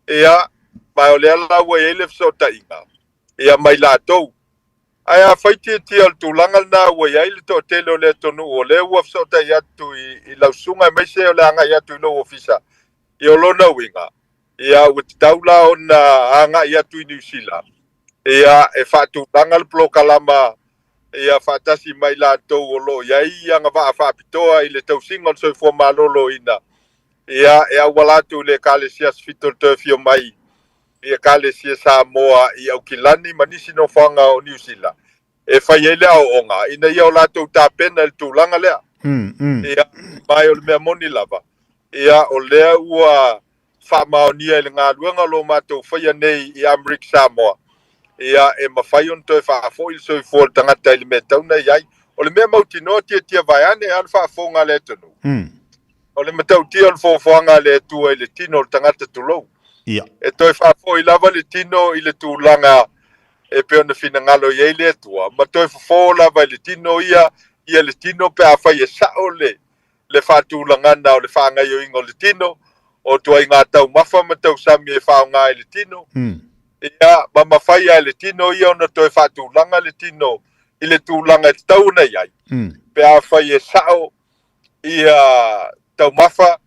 Ia, ma o lea la ua i ai le fesootaiga ia ma i latou. Ae afai tiatia o le tulaga lena ua i ai le toatele o le atunuu o lea ua fesootai atu i, i lau susuga aemaise o le agai atu i lou ofisa, ia o lona uiga, ia ua tatau la ona agai atu i Niu Sila, ia e faatulaga le polokalama ia faatasi ma i latou o lo o i ai agavaa faapitoa i le tausiga o le soifua maloloina, ia e auala atu i le Ekalesia Aso Fito le toe afio mai i Ekalesia Samoa i Aukilani ma nisi nofoaga o Niu Sila e fai ai le aoaoga ina ia o latou tapena i le tulaga lea. Ia, ma o le mea moni lava, ia o lea ua faamaonia i le galuega o lo o matou faia nei i Amerika Samoa, ia e mafai ona toe faafoi le soifua o le tagata i le mea e tatau ona i ai. O le mea mautinoa tiatia vaeane a le faafofoga a le atunuu. O le matautia o le foafoaga a le Atua i le tino o le tagata tulou. Ia. E toe faafoi lava le tino i le tulaga e pei ona finagalo i ai le Atua, ma toe fofo lava i le tino ia, ia le tino pe afai e sao le le faatulagana o le faagaoioiga o le tino, o ituaiga taumafa ma tausami e faaaoga i le tino, ia, ma mafai lava e le tino ia ona toe faatulaga le tino i le tulaga e tatau ona i ai, pe afai e sao ia taumafa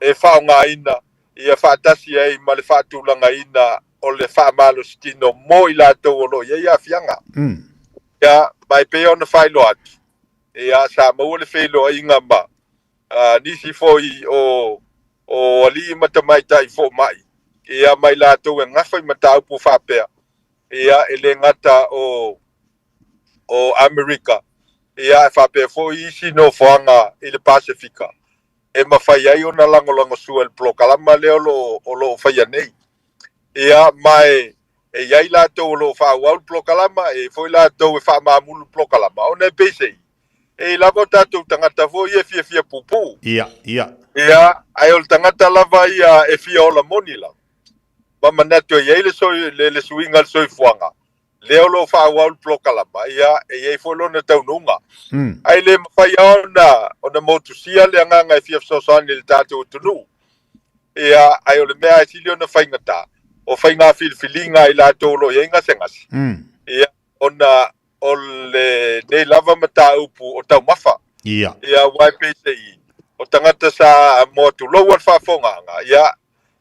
e faaaogaina ia faatasi ai ma le faatulagaina o le faamalositino mo i latou o lo o i ai aafiaga. Ia, ma e pei ona faailoa atu, Ia, sa maua le feiloaiga ma nisi foi o o alii ma tamaitai fomai, ia, ma i latou e gafa i mataupu faapea, ia, e le gata o o Amerika, ia, ae faapea foi isi nofoaga i le Pasefika e mafai ai ona lagolagosua i le polokalama lea o lo o lo o faia nei. Ia, ma e e i ai latou o lo o faaauau le polokalama, e i ai foi latou e faamamulu le polokalama, ona e peiseai, e i ai lava o tatou tagata foi ia e fiafia puupuu. Ia, ia. Ia, ae o le tagata lava ia e fia ola moni lava, ma manatu e i ai le, soi, le, le suiga o le soifuaga, lea o lo o faaauau le polokalama, ia, e i ai foi lona taunuuga. Ae le mafai lava ona, ona motusia le agaga e fia fesoasoani i le tatou atunuu. Ia, ae o le mea e sili ona faigata, o faiga filifiliga a i latou o lo o i ai gasegase, ia, ona o lenei lava mataupu o taumafa. Ia. Ia, aua e peiseai, o tagata sa moa tulou a le faafofogaaga, ia,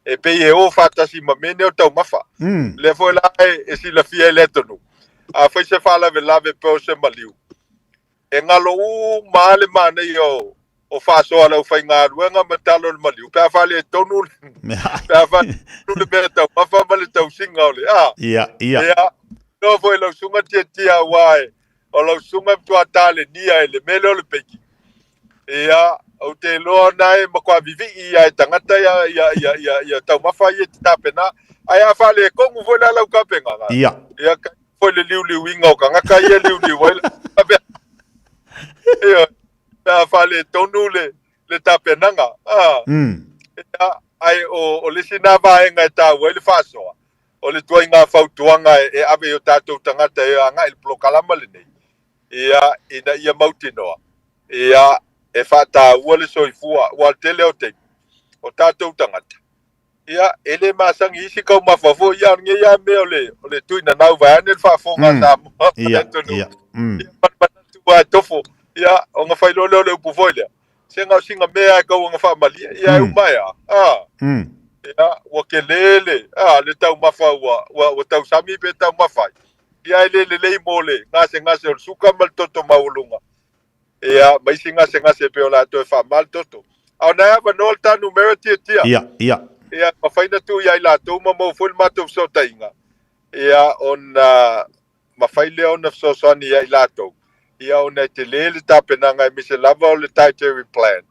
e pei e o faatasi ma mea nei o taumafa. Lea foi la e silafia e le atunuu, afai se faalavelave pe o se maliu, E galo uma lava le manaia o faasoa a le aufaigaluega ma talo o le maliu pe a faaletonu pe a faaletonu le mea taumafa ma le tausiga o le a. Ia, ia. Ia, iloa foi e lau susuga Tiatia aua o lau susuga e matua talenia i le mea lea o le baking. Ia, Ou te iloa na e matua vivii ia e tagata ia ia ia ia ia taumafa ia e te tapena, ae a faaletonu foi la lau tapenaga, Ia. ia kai foi le liuliuiga o tagata ia e liuliu ai lau tapenaga. Ioe, pe a faaletonu le le tapenaga, a. Ia, ae o o le isi na vaega e taua ai le faasoa, o le ituaiga fautuaga e ave i o tatou tagata e agai i le polokalama lenei, ia, ina ia mautinoa, ia, e faataua le soifua, aua o le tele o taimi, o tatou tagata, ia, e le masani i isi taumafa foi, ia, o lenei lava mea o le, o le tuinanau vaeane le faafofoga a Samoa ma le atunuu, Ia, mm. ia, ma le manatu lava e tofo, ia, ona fai loa lea o le upu foi lea, se na o sina mea lava e tau ona faamalie, ia, e uma ai lava, a. Ia, ua tele le, a, le taumafa ua, ua, ua tausami pe taumafa ai. Ia, e le lelei mo le gasegase o le suka ma le toto maualuga. Ia, ma isi gasegase e pei o le a toe faamama le toto. A o na e avanoa le ta numera tiatia. Ia, ia. Ia, mafai na tuu ia i latou ma maua foi le matou fesootaiga. Ia, ona mafai lea ona fesoasoani ia i latou. Ia, ona e tele le tapenaga aemaise lava o le dietary plan.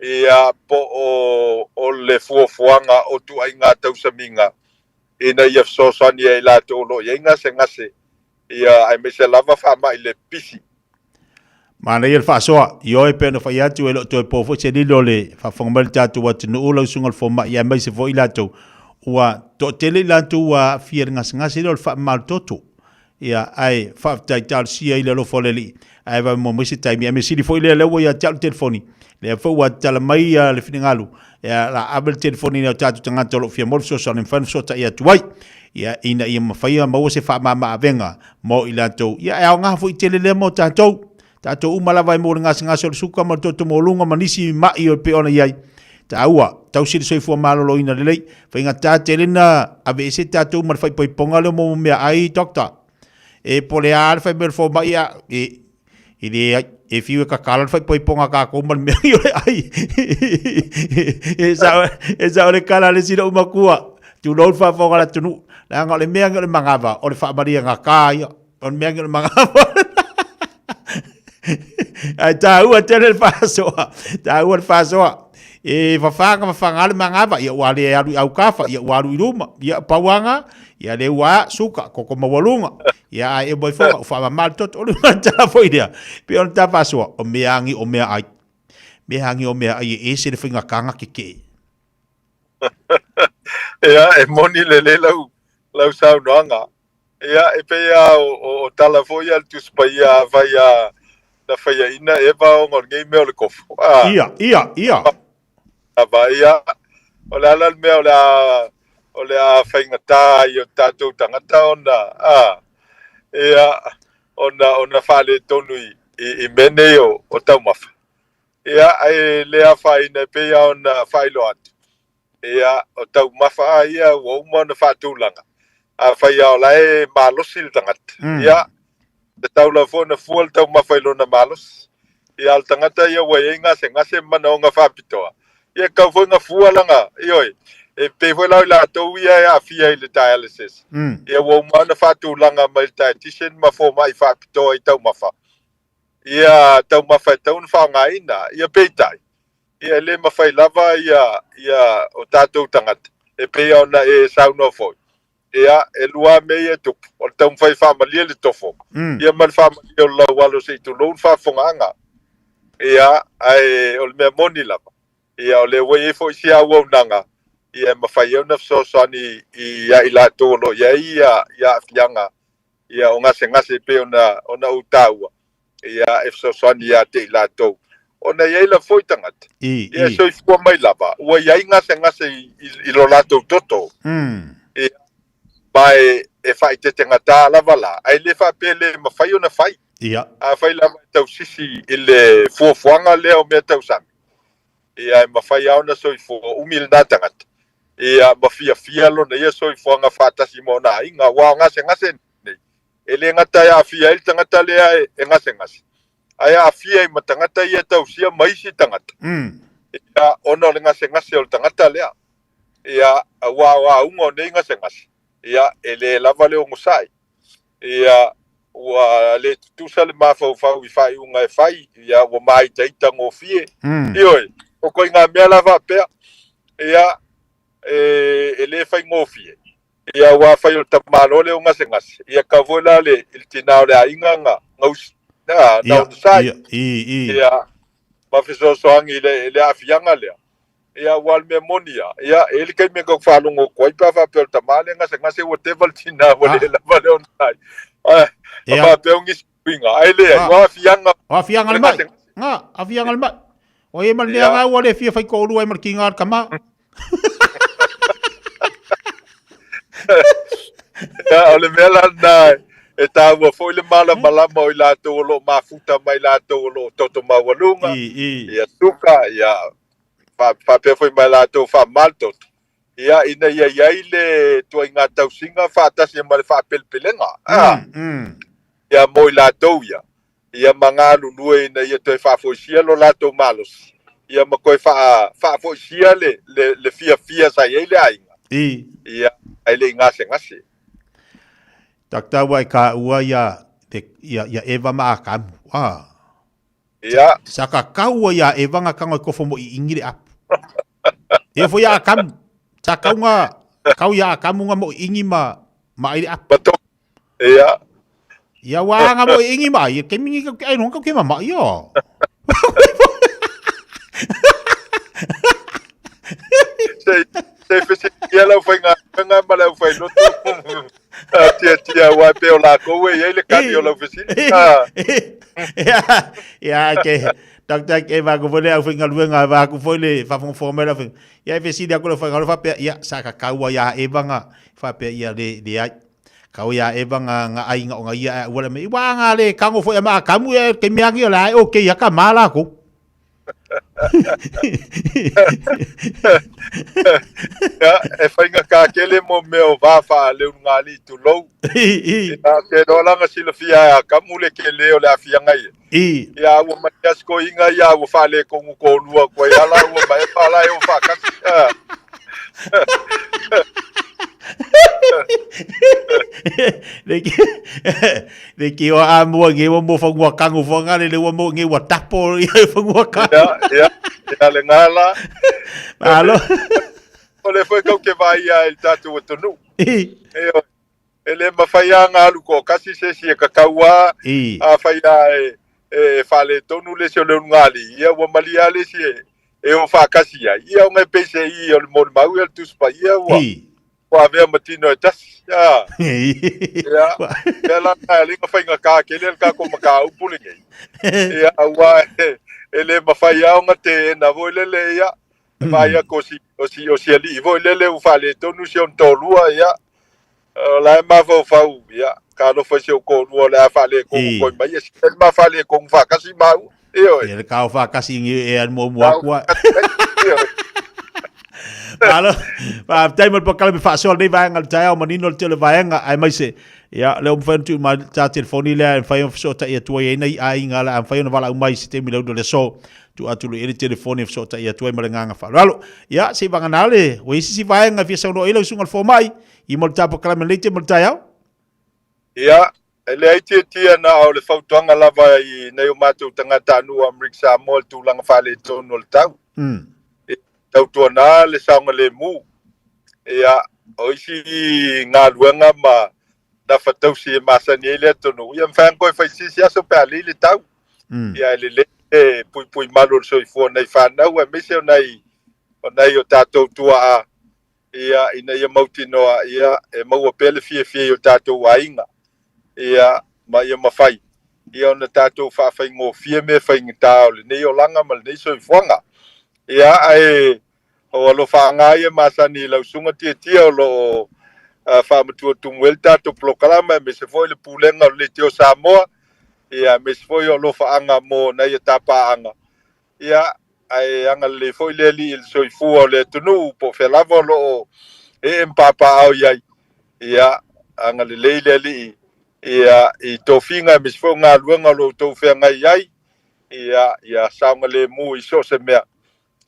Ia, po o, o le fuafuaga o ituaiga tausamiga ina ia fesoasoani ia i latou o lo o i ai gasegase, ia, aemaise lava faamai le pipisi. Manaia le faasoa, ioe pei ona fai atu e le o toe po foi se lilo o le faafofoga mai o le tatou atunuu lau susuga i le fomai aemaise foi i latou ua toatele i latou ua aafia i le gasegase lea o le faamama toto. Ia, ae faafetai talosia i le alofa o le Alii, ae vave maua mai se taimi. Ae mea sili foi lea, lea ua ia te au le telefoni, lea foi ua tatala mai ia le finagalo, ia, la ave le telefoni i o tatou tagata o lo o fia maua le fesoasoani e mafai ona fesootai atu ai, ia, ina ia mafai ona maua se faamama-avega mo i latou. Ia, e aoga foi tele lea mo tatou. Tatou uma lava e maua le gasegase o le suka ma le toto maualuga ma nisi ma'i e pei ona i ai. Taua, tausi le soifua maloloina lelei. Faigata tele na aveese tatou ma le faaipoipoga lea mo meaai, doctor. E po o le a le fai mai o le fomai, a, e, e leai, e fiu e kakala le faaipoipoga a kākou ma le mea o le ai. E sao, e sao le kala a le isi lo'u matua, tulou le faafofoga a le atunuu, leaga o le mea o le manava, o le faamaliega kā ia. O le mea o le manava. Ae taua tele le faasoa, taua le faasoa. E fafaga fafaga le manava, ia ua le alu i aukafa, ia ua alu i luma. Ia pauanga, ia le ua suka, koko maualuga. Ia ae e mai foga, ua faamama le toto. O le tala foi lea, pei ona ta faasoa, o mea agi o mea ai. Mea agi o mea ai e ese le faigata kekee. Ia, e moni lelei lau, lau saunoaga. Ia, e pei lava o, o, o tala foi ia a le Tusi Paia, afai lava na faiaina Eva ona o lenei mea o le kofo. A, Ia, ia, ia. Lava, ia, o le a la le mea o le a, o le a faigata ai i o tatou tagata ona, a, ia, ona, ona faaletonu i, i, i mea nei o, o taumafa. Ia, ae le afaina e pei lava ona faailoa atu, ia, o taumafa lava ia ua uma ona faatulaga. Afai lava o la e malosi le tagata, ia, e tatau lava foi ona fua le taumafa i lona malosi. Ia, a o le tagata ia ua i ai gasegase ma manaoga faapitoa, ia, e tatau foi ona fua lana, ioe, e pei foi la o i latou ia e aafia i le dialysis, ia, ua uma ona faatulaga mai le dietitian ma fomai faapitoa i taumafa, ia taumafa e tatau ona faaaogaina. Ia peitai, ia e le mafai lava ia ia o tatou tagata e pei ona e saunoa foi. Ia e lua mea ia e tupu, o le taumafai e faamalie le tofo, ia ma le faamalie o le laualo se i tulou le faafofogaaga. Ia ae o le mea moni lava, ia o lea ua i ai foi sia auaunaga ia e mafai ai ona fesoasoani ia i latou o lo o i ai ia aafiaga ia o gasegase e pei ona ona ou taua, ia e fesoasoani ia te i latou. Ona e i ai lava foi tagata, I, ia e i. soifua mai lava, ua i ai gasegase i, i, i lo latou toto. Ia, ma e, e faaeteetegatā lava la, ae le faapea e le mafai ona fai. Ia. Afai lava e tausisi i le fuafuaga lea o mea tausami, ia e mafai lava ona soifua umi lena tagata, ia ma fiafia lona ia soifuaga faatasi ma ona aiga, aua o gasegase nei, e le gata e aafia ai le tagata lea e gasegase, ae aafia ai ma tagata ia e tausia ma isi tagata, ia, ona o le gasegase o le tagata lea. Ia, aua o auga o nei gasegase, ia, e le lava le onosai. Ia, Ua le tutusa le mafaufau i faaiuga e fai, ia ua māitaita gofie. Ioe, o koiga mea la faapea, ia, e, e le faigofie. Ia, aua afai o le tamaloa lea ua gasegase, ia tatau foi la le, i le tinā o le aiga na, na usi, na, na onosai. Ia, i, i. Ia, ma fesoasoani i le, i le aafiaga lea. Ia, aua o le mea moni lava, ia, e i ai le taimi e tau faalogo atu ai pe a faapea o le tama lea e gasegase ua teva le tina ua le lava le onosai. Ae, a faapea o nisi uiga, ae leai, o aafiaga. O aafiaga o le mai. Nga, aafiaga o le mai. O ia ma le mea nga ua le fia faitoalua ai ma le tiga o le tama. Ia, o le mea la lena e taua foi le malamalama o i latou o lo o mafuta ma i latou o lo o toto maualuga, ia suka, ia faapea foi ma i latou faamama le toto, ia, ina ia i ai le ituaiga tausiga faatasi ma le faapelepelega, a, ia, mo i latou ia, ia ma galulue ina ia toe faafoisia lo latou malosi, ia ma toe faafoisia le, le, le fiafia sa i ai le aiga, I. ia, ae le i gasegase. Tatau ai ka ua ia, te, ia, ia Eva ma Atamu. Ah. Ia. Sa ka kau ia Eva nga kango i kofo mo i ingi le apu. Ia fo ia Atamu. Sa kau nga, kau ia Atamu nga mo i ingi ma, ma ai le apu. Ia. Ia wa nga mo i ingi ma ai, ke mingi kau ke ai no kau ke mama ia. Se se fesiligia lau faigaluega ma le aufailotu tiatia aua e pei o lakou e i ai le kali o lau fesili. Ia, ia ke Dr. ke va ko le au faigaluega va ko foi le faafogafoga mai lau faigaluega. Ia e fesili atu le faigaluega faapea, ia sa ka kaua ia Eva nga faapea ia le le ai. Kau ia Eva nga nga ai nga o nga ia e ua le me. Wa nga le kango foi ma kamu e ke mea ngi o la e o ke ia ka ma la ko. Ia, e faigata tele mo mea o va faaleulugalii tulou. Ia, ke loa la na silafia e Akamu le tele o le aafiaga ia. Ia, ua mai lava si toeaina ia ua faaletonu toalua atu ai lava laua ma Eva la e o faatasi. Le ki o a mua nge ua mo whangua kangu whangare le ua mo nge ua tapo i ai whangua kangu. Ia, ia, ia le ngala. Malo. O le foi kau ke vai ia i tātou atunuu. E, e le mawhai a ngā alu ko kasi se si e kakau a, a whai a e, e whaletonu le si o le ungali. Ia ua mali a le si e, e o whakasi ai. Ia o ngai peise i o le molimau ia le Tusi Paia ua. Ua avea ma tino e tasi. Ia. Ia. Ia la na le nga whainga kā kele le kako mataupu lenei. Ia ua e, e le mawhai ao nga te na voi lele ia. Vai ia ko si o si o si ali voi lele u whale tonu si on tōlua ia. O la e mafaufau ia. Ka alofa i si ou toalua o le a faaletonu koe mai ia. Si le ma faaletonu faatasi maua. Ioe. Ia le kao faatasi ngi e an mo mua kua. Malo, faafetai mo le polokalame faasoa lenei vaega o le taeao manino le tele o vaega aemaise ia lea ua mafai ona tuu mai ta telefoni lea e mafai ona fesootai atu ai ai nai aiga la a mafai ona valaau mai i se taimi laula o le aso tuu atu loa i ai le telefoni e fesootai atu ai ma le agaga faaaloalo. Ia se i vagana le ua i ai se isi vaega e fia saunoa i ai lau susuga i le fomai i mo le ta polokalame lenei taimi o le taeao. Ia, e leai tiatia na o le fautuaga lava i nai o matou tagatanuu o Amerika Samoa i le tulaga faaletonu o le tau. E tautuana le saogalemu. Ia, o isi galuega ma nafatausi e masani ai le atunuu, ia mafai ona toe fai se isi aso pe a lei le tau. Ia, e lelei le puipui malu o le soifua o nai fanau aemaise o nai o nai o tatou tuaa ia, ina ia mautinoa, ia, e maua pea le fiafia i o tatou aiga, ia, ma ia mafai, ia, ona tatou faafaigofie mea faigata o lenei olaga ma lenei soifuaga. Ia, ae o alofaaga ia masani i lau susuga Tiatia o lo o faamatua tumu ai le tatou polokalama, aemaise foi le Pulega o le Leitio Samoa, ia, aemaise foi o alofaaga mo nai a ta paaga, Ia, ae agalelei foi le Alii i le soifua o le atunuu, po o fea lava o lo o ee ma papaaao i ai. Ia, agalelei le Alii, ia, i tofiga aemaise foi o galuega o lo o outou feagai ai, ia, ia saogalemu i so o se mea,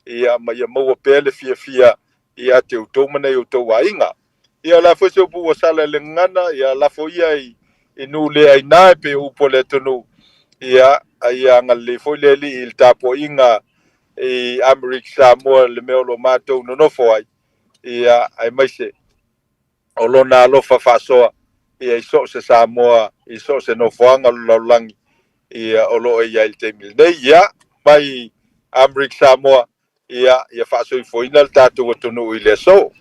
ia, ma ia maua pea le fiafia ia te outou ma nai outou aiga. Ia, o le a foi se upu ua sala i le gagana, ia lafo ia i, i nuu le aina e pei o upu a le atunuu, ia, a ia agalelei foi le Alii i le tapuaiga i Amerika Samoa le mea o lo o matou nonofo ai, ia, aemaise o lona alofa faasoa ia i so o se Samoa i so o se nofoaga o le lalolagi ia o lo o i ai i le taimi lenei. Ia, mai Amerika Samoa, ia, ia faasoifuaina le tatou atunuu i le aso.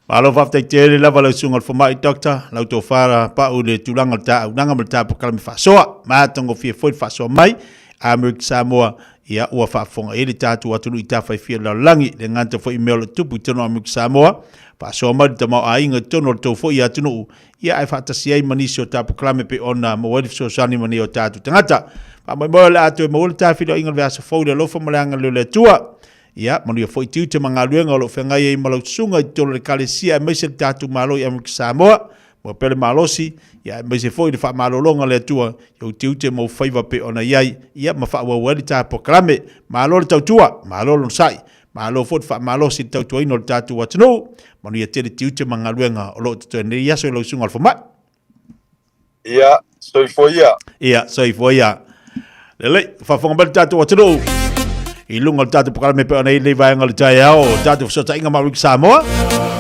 Malo faafetai tele lava lau susuga i le fomai Doctor, lau tofa pau i le tulaga o le taaunaga ma le tapokalamu faasoa. Matagofie foi le faasoa mai Amerika Samoa, ia ua faafofoga i ai le tatou atunuu i tafa e fia o le lalolagi. Le gata foi i mea o lo o tupu i totonu o Amerika Samoa, faasoa mai le tamaoaiga i totonu o le tou foi atunuu, ia ae faatasi ai ma nisi o tapokalame pei ona maua ai le fesoasoani ma nei o tatou tagata. Faamoemoe o le a toe maua le tafiliauiga i le vaiaso fou i le alofa ma le agalelei o le Atua. Ia, manuia foi tiute ma galuega o lo o feagai ai ma lau susuga i totonu o le Ekalesia aemaise le tatou Malo i Amerika Samoa. Maua pea le malosi, ia aemaise foi le faamalologa a le Atua i ou tiute ma ou faiva pei ona i ai, ia ma faaauau ai le ta polokalame. Malo le tautua, malo le onosai, malo foi le faamalosi i le tautuaina o le tatou atunuu. Manuia tele tiute ma galuega o lo o totoe nei aso i lau susuga i le fomai. Ia, soifua ia. Ia, soifua ia. Lelei, faafofoga mai le tatou atunuu i luga o le tatou polokalame pei ona i lenei vaega o le taeao, o tatou fesootaiga ma Amerika Samoa.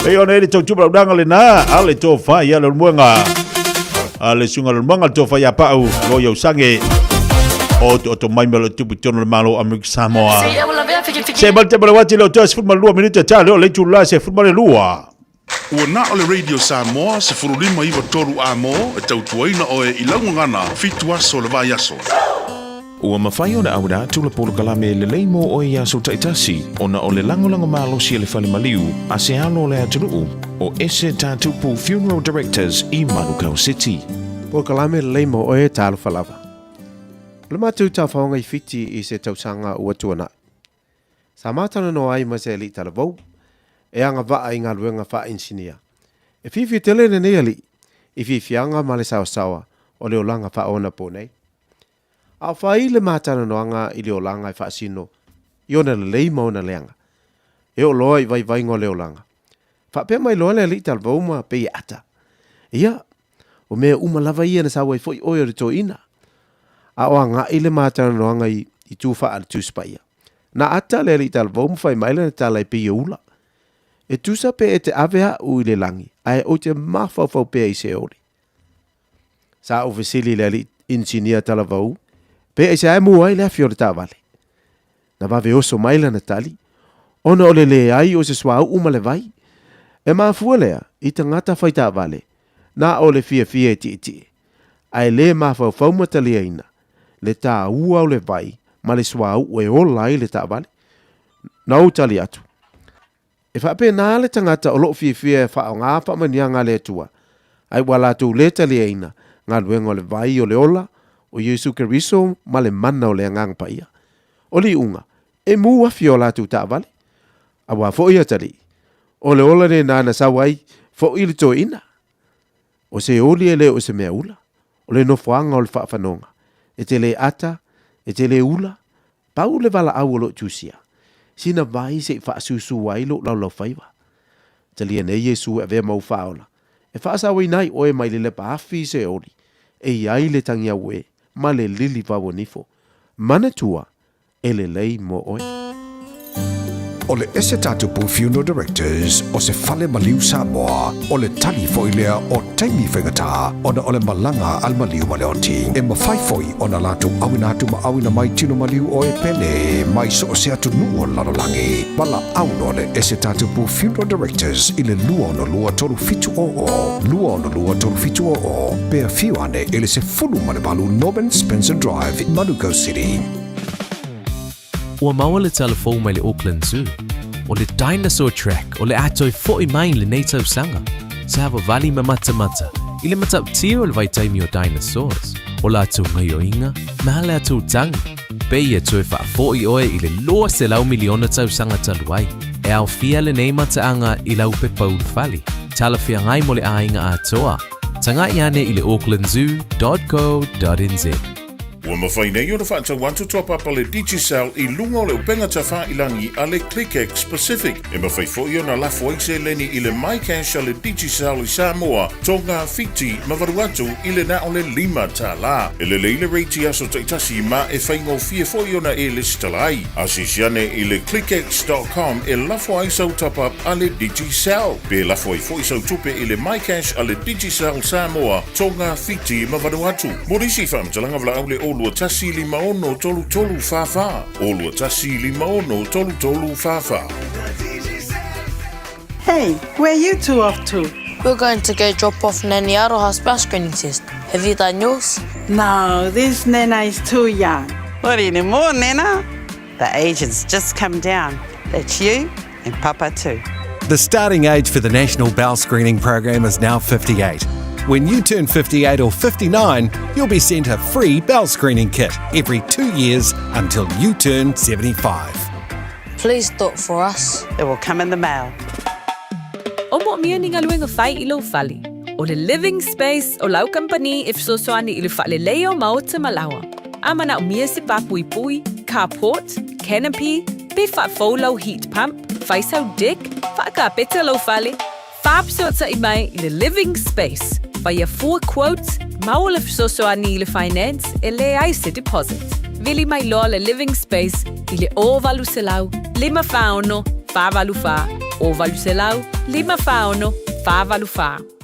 Pei ona i le tautupa launaga lena, a le tofa ia Leulumoega, a le susuga Leulumoega le tofa ia Pau, lo Iausange, o to to mai me lo tupu tonu le malo Amerika Samoa. Se mal te bala wati le o te 12 minute ta le o le itula se 12. Ua na o le Radio Samoa 1593 A-mo e tautuaina oe i lau gagana fitu aso o le vaiaso. Ua mafai ona auina atu le polokalame lelei mo oe i aso taitasi ona o le lagolago malosi a le fale maliu a se alo o le atunuu o Ese Tatupu Funeral Directors i Manukau City. Polokalame lelei mo oe talofa lava. O le matou tafaoga i Fiti i se tausaga ua tuanai. Sa matalanoa ai ma se alii talavou e agavaa i galuega faa-inisinia. E fiafia tele lenei alii i fiafiaga ma le saosaoa o le olaga faaonapo nei. A o fai le matalanoaga i le olaga e faasino i ona lelei ma ona leaga, e oo loa i vaivaiga o le olaga. Faapea mai loa le alii talavou ma pei e ata, Ia, o mea uma lava ia na sau ai foi oe o le toeaina. A o agai le matalanoaga i itu faa-le Tusi Paia. Na ata le alii talavou ma fai mai lana tala e pei e ula. E tusa pe e te ave a'u i le lagi, ae ou te mafaufau pea i Seoli. Sa ou fesili i le alii inisinia talavou, pe aisea e mua ai le afi o le taavale. Na vave oso mai lana tali, ona o le leai o se suauu ma le vai. E mafua lea i tagata fai taavale, na o le fiafia e tietie, ae le mafaufau ma taliaina le taua o le vai ma le suauu e ola ai le taavale. Na ou tali atu, E faapena le tagata o loo fiafia e faaaoga faamanuiaga a le Atua, ae ua latou le taliaina galuega o le vai o le ola o Iesu Keriso ma le mana o le Agaga Paia. O le iuga, e mū afi o latou taavale. Auā foi atalii, o le ola lena na sau ai foi le toeaina. O se oli e le o se mea ula, o le nofoaga o le faafanoga, e te le ata, e te le ula, pau le valaau o loo tusia, sina vai se i faasusu ai lou laulaufaiva. Talia nei Iesu e avea ma ou faaola, e faasaoina ai oe mai le lepa afi i se oli, e i ai le tagiau e ma le lili vauanifo. Manatua, e lelei mo oe. O le Ese Tatupu Funeral Directors o se fale maliu Samoa, o le tali foi lea o taimi faigata ona o le malaga a le maliu ma le oti. E mafai foi ona latou auina atu ma auina mai tino maliu o e pele mai so o se atunuu o le lalolagi. Valaau loa le Ese Tatupu Funeral Directors i le 262 3700, 262 3700, pe afio ane i le 18 Norman Spencer Drive, Manukau City. Ua maua le tala fou mai le Auckland Zoo, o le Dinosaur Track o le a toe fo'i mai i lenei tausaga. Savavali ma matamata i le matautia o le vaitaimi o dinosaurs, o latou gaioiga ma a latou tagi. Pei e toe faafo'i oe i le 200 miliona tausaga talu ai. E aofia lenei mataaga i lau pepa ulufale, talafeagai mo le aiga atoa. Tagai ane i le aucklandzoo.co.nz. Ua mafai nei ona faatau atu top-up a le Digicel i luga o le upega tafailangi a le ClickX Pacific. E mafai foi ona lafo ai seleni i le MyCash a le Digicel i Samoa, Tonga, Fiti ma Vanuatu i le na o le $5. E lelei le rate i aso taitasi ma e faigofie foi ona e lesitala ai. Asiasi ane i le clickx dot com e lafo ai sau top-up a le Digicel. Pe lafo ai foi sau tupe i le MyCash a le Digicel Samoa, Tonga, Fiti ma Vanuatu. Mo nisi faamatalaga valaau le 0 21 56 33 44, 0 21 56 33 44. Hey, where are you two off to? We're going to go drop off Nanny Aroha's breast screening test. Have you done yours? No, this Nana is too young. Not anymore, Nana. The age has just come down. That's you and Papa too. The starting age for the National Bowel Screening Program is now 58. When you turn 58 or 59, you'll be sent a free bowel screening kit every two years until you turn 75. Please do it for us. It will come in the mail. O moomia ni galuega fai i lou fale. O le Living Space o lau kamupani e fesoasoani i le faaleleia o maota ma laoa. A manaomia se pāpuipui, carport, canopy, pe faafou lau heat pump, fai sau deck, faakapeta lou fale, faafesootai mai i le Living Space. Faia fua quote, maua le fesoasoani i le finance e leai se deposit. Vili mai loa le Living Space i le 0800 546 484, 0800 546 484.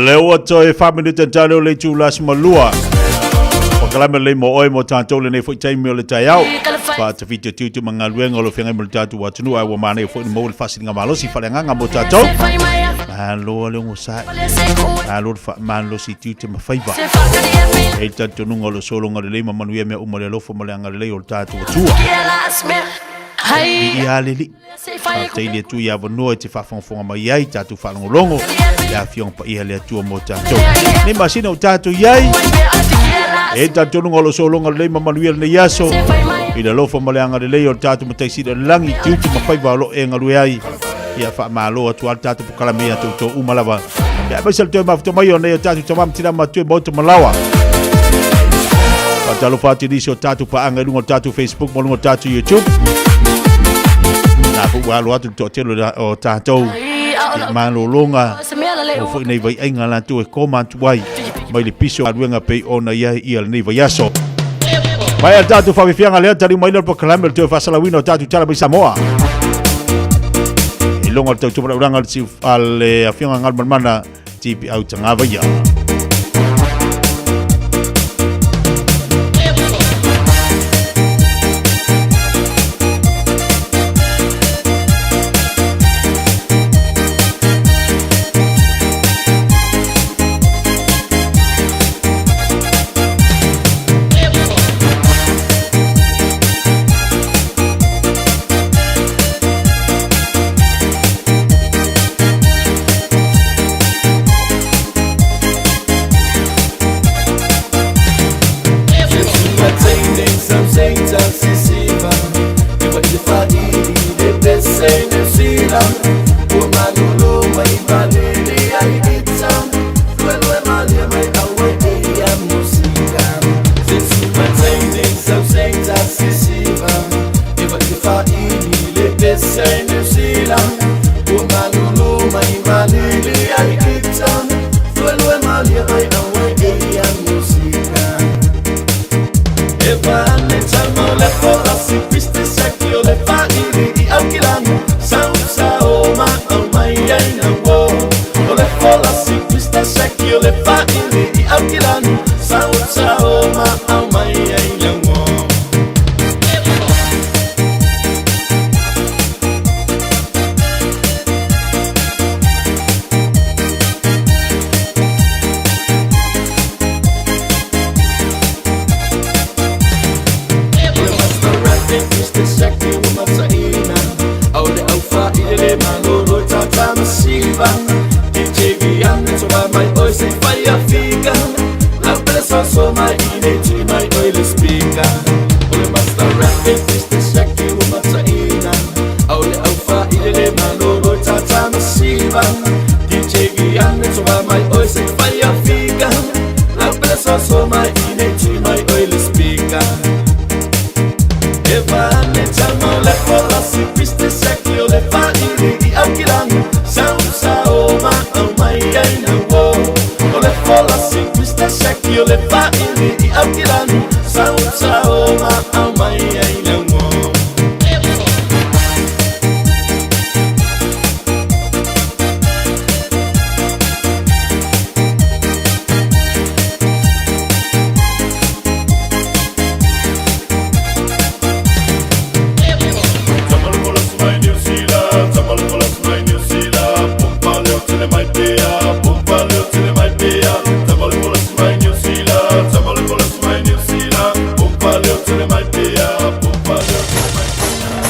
Lea ua toe 4 minute tale o le itula 12. Pakalame lelei mo oe mo tatou lenei foi taimi o le taeao. Faatafiti o tiute ma galuega o lo feagai ma le tatou atunuu, ae ua manaia foi ona maua le faasiliga malosi faaleagaga mo tatou. Malo le ogosa'i. Malo le faamalolosi i tiute ma faiva. E i le talitonuga o lo sologa lelei ma manuia mea uma le alofa ma le agalelei o le tatou Atua. Viia le Alii. Faafetai i le Atua i avanoa e te faafogafoga mai ai tatou faalogologo le afioga paia le Atua mo tatou. Nei masina o tatou i ai, e talitonuga o lo sologa lelei ma manuia lenei aso i le alofa ma le agalelei o le tatou Matai Sili o le lagi, tiute ma faiva o lo o e galue ai. Ia faamalo atu lava le tatou polokalame ia outou uma lava. Ia aemaise le toe mafuta mai o nei o tatou tama ma tina matua i maota ma laoa. Faatalofa atu i nisi o tatou paaga i luga o le tatou Facebook ma luga o le tatou YouTube. Na foi ua alo atu le toatele o tatou i malologa o foi nei vaiaiga latou e koma atu ai mai le piso galuega pei ona i ai ia lenei vaiaso. Mai a tatou faafiafiaga lea taliu mai le polokalame o le toe faasalauina o tatou tala mai Samoa. I luga o le tautupa a le afioga Galumalemana TP Au Tagavaia.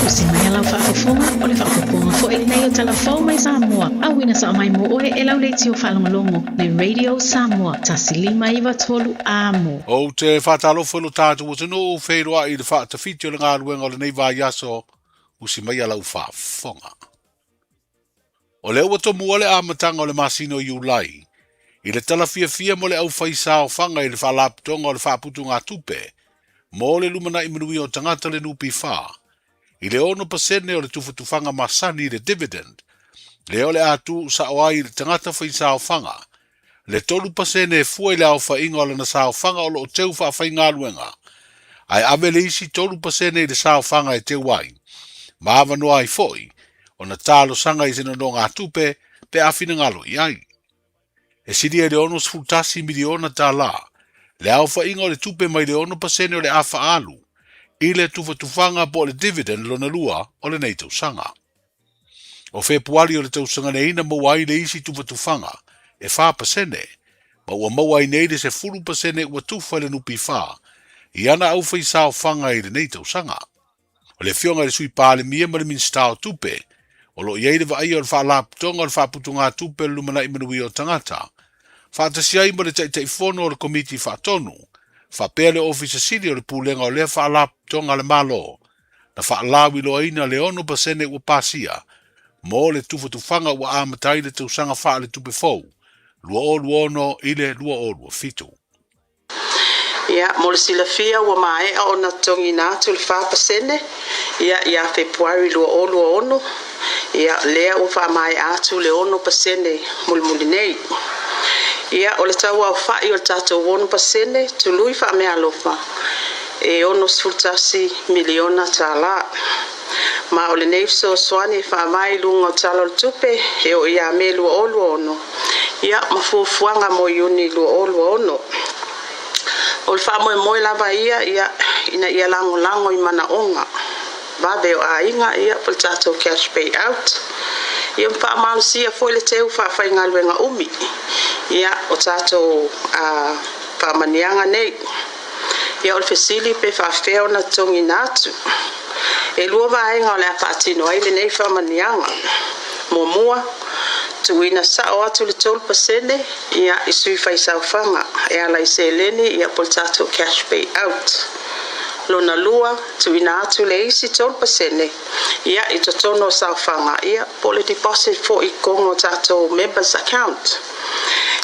Usi mai lau faafofoga, o le faaopoopoga foi lenei o Tala Fou mai Samoa, auina sao mai mo oe e lau leitio faalogologo le Radio Samoa 1593 Amo. Ou te faatalofa i lo tatou atunuu feiloai i le faatafiti o le galuega o lenei vaiaso, usi maia lau faafofoga. O lea ua tomua le amataga o le masina o Iulai i le tala fiafia mo le aufaisaofaga i le Faalapotopotoga o le Faaputugatupe mo le Lumanai Manuia o Tagata le NPF i le 6% o le tufatufaga masani i le dividend lea o le a tuu sao ai i le tagata faisaofaga le 3% e fua i le aofaiga o lana saofaga o lo o teu faafaigaluega ae ave le isi 3% i le saofaga e teu ai ma avanoa ai foi ona talosaga i se nonogatupe pe a finagalo i ai. E silia i le $61 miliona tala le aofaiga o le tupe mai le 6% o le a faaalu i le tufatufaga po o le dividend lona lua o lenei tausaga. O Fepuari o le tausaga nei na maua ai le isi tufatufaga e 4% ma ua maua ai nei le 10% ua tufa e le NPF i ana aufaisaofaga i lenei tausaga. O le Afioga i le Sui Palemia ma le Minisita o Tupe, o lo o i ai le vaaia o le Faalapotopotoga o le Faaputugatupe o le Lumanai Manuia o Tagata, faatasi ai ma le Taitaifono o le Komiti Faatonu, faapea le Ofisa Sili o le Pulega o lea Faalapotopotoga a le Malo, na faalauiloaina le 6% ua pasia mo le tufatufaga ua amata ai le tausaga faaletupe fou 2026 i le 2027. Ia, mo le silafia ua maea ona totogiina atu le 4% ia ia Fepuari 2026, ia lea ua faamaea atu le 6% mulimuli nei. Ia, o le tauaofai o le tatou 6% tului faameaalofa e $61 miliona tala. Ma o lenei fesoasoani e faavae i luga o Tala o le Tupe e oo ia Me 2026, ia ma fuafuaga mo Iuni 2026. O le faamoemoe lava ia, ia, ina ia lagolago i manaoga vave o aiga, ia, po o le tatou cash pay out, ia ma faamalosia foi le teu faafaigaluega umi, ia, o tatou faamaniaga nei. Ia, o le fesili pe faafefea ona totogiina atu. E lua vaega o le a faatino ai lenei faamaniaga. Muamua, tuuina sao atu le 3% ia i sui faisaofaga e ala i seleni ia po o le tatou cash pay out. Lona lua, tuuina atu le isi 3% ia i totonu o saofaga ia po o le deposit foi i totonu o tatou members account.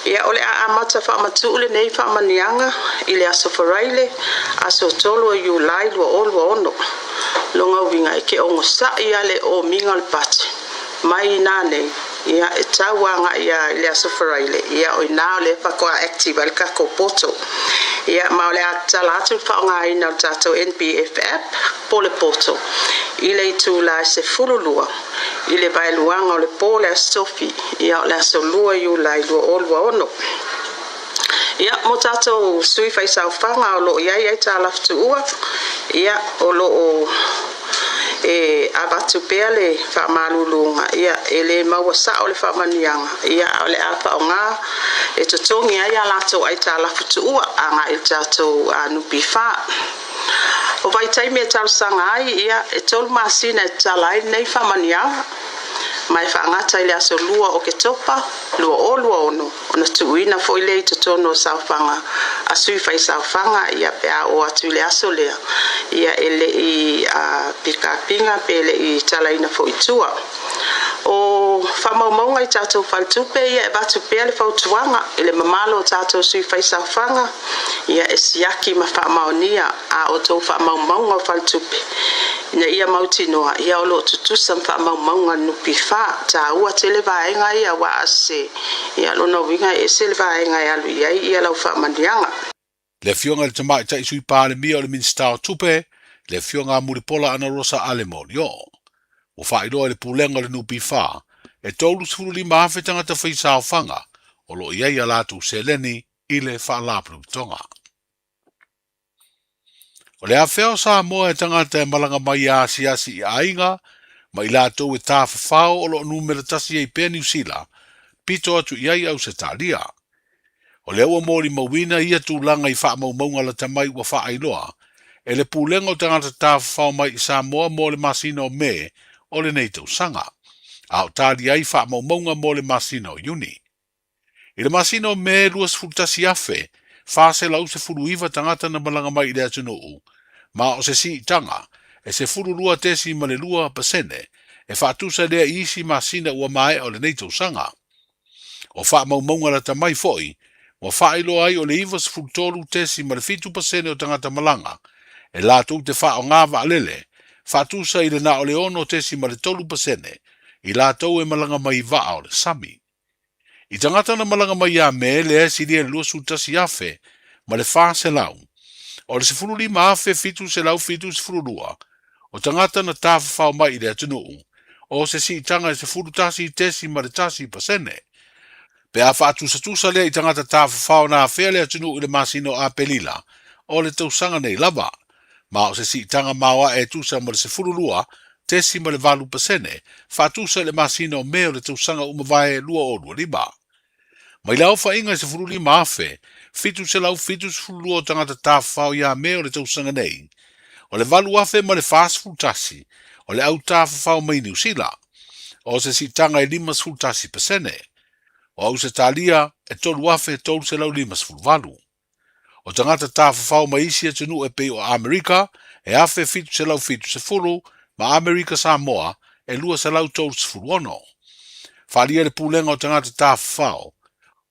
Ia, o le a amata faamatuu lenei faamaniaga i le Aso Faraile, aso 3 o Iulai 2026. Lona uiga e ke ogosaʻi a le omiga o le pati mai inā nei, ia, e tau agai lava i le Aso Faraile, ia, o inā o lea faatoa active ai le tatou portal. Ia, ma o le a tatala atu le faaaogaina o le tatou NPF app po o le portal i le itula e 12 i le vaeluaga o le po o le Aso Tofi, ia o le aso 2 Iulai 2026. Ia, mo tatou sui faisaofaga o lo o i ai aitalafu tuua, ia, o lo o e avatu pea le faamaluluga, ia, e le maua sao le faamanuiaga, ia, a o le a faaaoga e totogi ai a latou aitalafu tuua agai i le tatou NPF. O vaitaimi e talosaga ai, ia, e tolu masina e tatala ai lenei faamanuiaga, ma e faagata i le aso 2 o Oketopa 2026, ona tuuina foi lea i totonu o saofaga a sui faisaofaga, ia, pe a oo atu i le aso lea, ia, e le i pikapiga pe le i talaina foi i tua. O faamaumauga i tatou faletupe, ia, e avatu pea le fautuaga i le mamalu o tatou sui faisaofaga, Ia e siaki ma faamaonia a outou faamaumauga o faletupe ina ia mautinoa ia o lo o tutusa ma faamaumauga a le NPF. Taua tele vaega ia aua a sese, ia lona uiga e ese le vaega e alu i ai ia lau faamanuiaga. Le Afioga i le Tamaitai Sui Palemia o le Minisita o Tupe, le Afioga a Mulipola Anarosa Ale Molioo. Ua faailoa e le Pulega o le NPF, e 35,000 tagata faisaofaga o lo o i ai a latou seleni i le Faalapotopotoga. O le afea o Samoa e tagata e malaga mai e asiasi i aiga ma i latou e tafafao o lo o numera tasi ai pea Niu Sila, pito atu i ai Ausetalia. O lea ua molimauina ia tulaga i faamaumauga lata mai ua faailoa e le Pulega o Tagata Tafafao mai i Samoa mo le masina o Me o lenei tausaga, a o tali ai faamaumauga mo le masina o Iuni. I le masina o Me 21,419 tagata na malaga mai i le atunuu, ma o se siitaga e 12.2% e faatusa lea i isi masina ua maea o lenei tausaga. O faamaumauga lata mai foi, ua faailoa ai o le 93.7% o tagata malaga e latou te faaaoga vaalele, faatusa i le na o le 6.3% i latou e malaga mai i vaa o le sami. I tagata na malaga mai ia Me lea e silia i le 21,000 ma le 400, o le 15,772 o tagata na tafafao mai i le atunuu, o se siitaga e 11.1%. Pe a faatusatusa lea i tagata tafafao na afea le atunuu i le masina o Aperila o le tausaga nei lava, ma o se siitaga maoae e tusa ma le 12.8% faatusa i le masina o Me o le tausaga ua mavae 2025. Mai le aofaiga e 15,772 o tagata tafafao ia Me o le tausaga nei, o le 8,041 o le au tafafao mai Niu Sila, o se siitaga e 51%. O Ausetalia e 3,358. O tagata tafafao mai isi atunuu e pei o Amerika e 1,770 ma Amerika Samoa e 236. Faaalia le Pulega o Tagata Tafafao,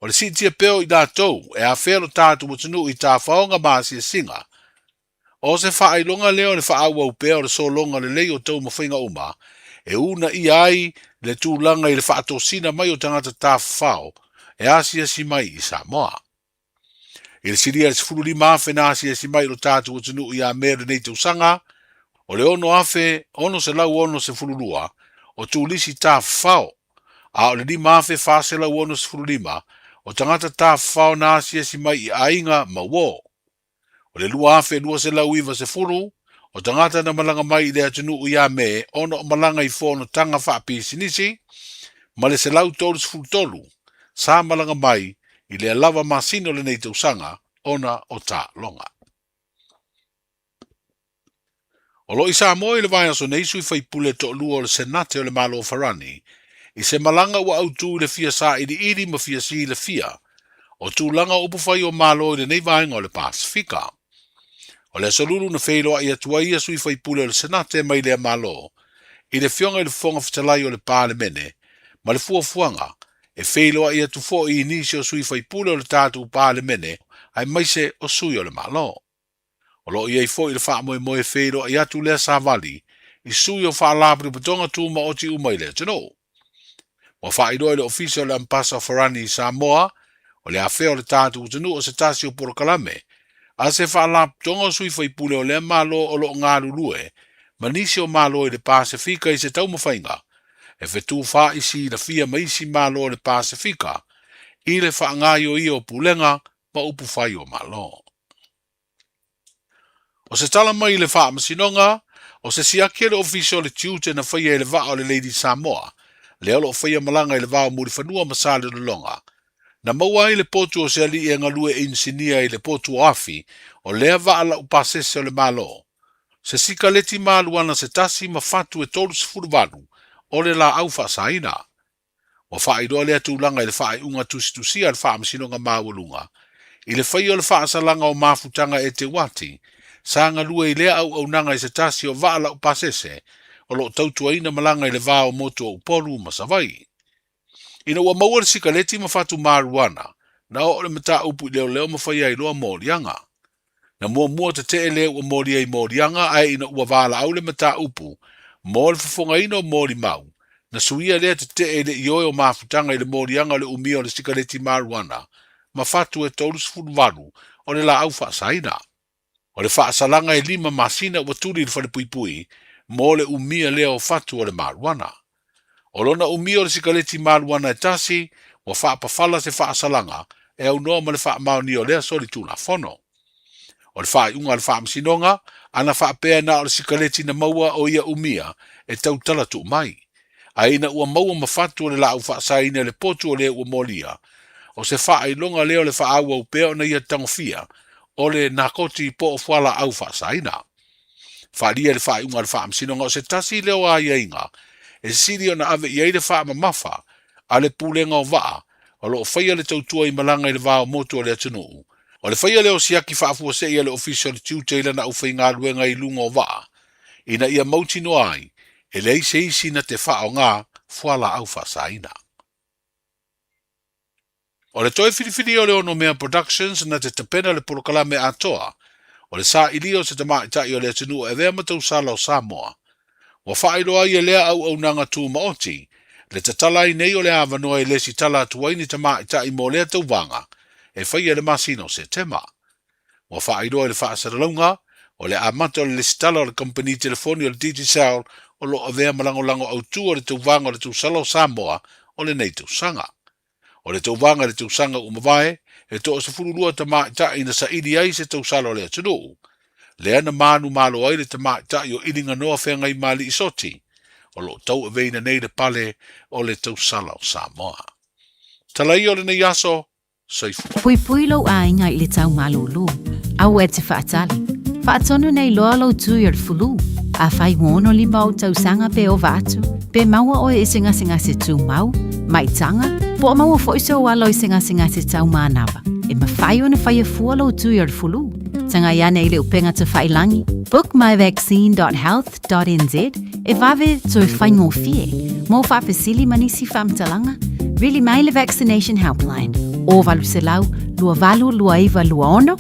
o le siitia pea o i latou e afea lo tatou atunuu i tafaoga ma asiasiga. O se faailoga lea o le faaauau pea o le sologa lelei o taumafaiga uma e uunaia ai le tulaga i le faatosina mai o tagata tafafao e asiasi mai i Samoa. I le silia i le 15,000 na asiasi mai i lo tatou atunuu ia Me o lenei tausaga, o le 6,662 o turisi tafafao, a o le 5,465 o tagata tafafao na asiasi mai i aiga ma uō. O le 2,290 o tagata na malaga mai i le atunuu ia Me ona o malaga i fonotaga faapisinisi, ma le 133 sa malaga mai i lea lava masina o lenei tausaga ona o taaloga. O lo o i Samoa i le vaiaso nei sui faipule toalua o le Senate o le Malo o Farani i se malaga ua autū i le fia sailiili ma fia silafia o tulaga o upufai o Malo i lenei vaega o le Pasefika. O le Aso Lulu na feiloai atu ai ia sui faipule o le Senate mai lea Malo i le Afioga i le Fofoga Fetalai o le Palemene ma le fuafuaga e feiloai atu foi i nisi o sui faipule o le tatou Palemene aemaise o sui o le Malo. O lo o i ai foi le faamoemoe e feiloai atu lea savali i sui o faalapotopotoga tumaoti uma i le atunuu. Ua faailoa i le Ofisa o le Ambasa o Farani i Samoa, o le afea o le tatou atunuu o se tasi o polokalame a se faalapotopotoga o sui faipule o lea Malo o lo o galulue ma nisi o Malo i le Pasefika i se taumafaiga e fetufaai silafia ma isi Malo o le Pasefika i le faagaioia o pulega ma upufai o Malo. O se tala mai i le Faamasinoga, o se siaki a le Ofisa o le Tiute na faia e le vaa o le Lady Samoa, lea o lo o faia malaga i le va o Mulifanua ma Salelologa. Na maua ai le potu o se alii e galue inisinia i le potu o Afi o lea vaa laupasese o le Malo. Se sikaleti maluana se tasi ma fatu e 38 o le laau faasaina. Ua faailoa lea tulaga i le faaiuga tusitusia a le Faamasinoga Maualuga i le faia o le faasalaga o mafutaga e Teuati sa galue i lea auaunaga i se tasi o vaa laupasese o lo o tautuaina malaga i le va o motu o Upolu ma Savaii. Ina ua maua le sikaleti ma fatu marijuana, na oo le mataupu i leoleo ma faia ai loa moliaga. Na muamua tetee le ua molia i moliaga ae ina ua valaau le mataupu mo le fofogaina o molimau, na suia lea tetee i le ioe o mafutaga i le moliaga o le umia o le sikaleti marijuana ma fatu e 38 o le laau faasaina. O le faasalaga e lima masina ua tuli i le falepuipui mo le umia lea o fatu o le marijuana. O lona umia o le sikaleti maluana e tasi, ua faapafala se faasalaga e aunoa ma le faamaonia o lea solitulafono. O le faaiuga a le Faamasinoga, ana faapea na o le sikaleti na maua o ia umia e tautala tuu mai. Ae ina ua maua ma fatu o le laau faasaina i le potu o le ua molia, o se faailoga lea o le faaauau pea ona ia tagofia o le nakoti po o fualaau faasaina. Faaalia i le faaiuga a le Faamasinoga o se tasi lea o aiaiga e sili ona ave i ai le faamamafa a le Pulega o Vaa o lo o faia le tautua i malaga i le va o motu o le atunuu. O le faia lea o siaki faafuasei a le Ofisa o le Tiute i lana aufaigaluega i luga o vaa ina ia mautinoa ai e leai se isi na te faaaoga fualaau faasaina. O le toe filifilia o le Onomea Productions na te tapena le polokalame atoa o le sailia o se tamaitai o le atunuu e avea ma tausala o Samoa. Ua faailoa ai e lea auaunaga tumaoti le tatala ai nei o le avanoa e lesitala atu ai ni tamaitai mo lea tauvaga e faia i le masina o Setema. Ua faailoa i le faasalalauga o le amata o le lesitala o le kamupani telefoni o le Digicel o lo o avea ma lagolago autu o le tauvaga o le tausala o Samoa o lenei tausaga. O le tauvaga i le tausaga ua mavae, e toa-12 tamaitai na saili ai se tausala o le atunuu, lea na manumalo ai le tamaitai o Iliganoa Feagaimali'i Soti, o lo o tauaveina nei le pale o le tausala o Samoa. Tala ia o lenei aso, Soifua. Puipui lou aiga i le tau malūlū. Aua e te faatali. Faatonu nei loa lou tui o le fulu. Afai ua 65 ou tausaga pe ova atu, pe maua oe i se gasegase tumau, maitaga, po o maua foi sou alo i se gasegase tau manava, e mafai ona faia fua lou tui o le fulu. Tagai ane i le upega tafailangi, bookmyvaccine.health.nz, e vave toe faigofie. Mo faafesili ma nisi faamatalaga, vili mai le Vaccination Helpline, o 800 282926,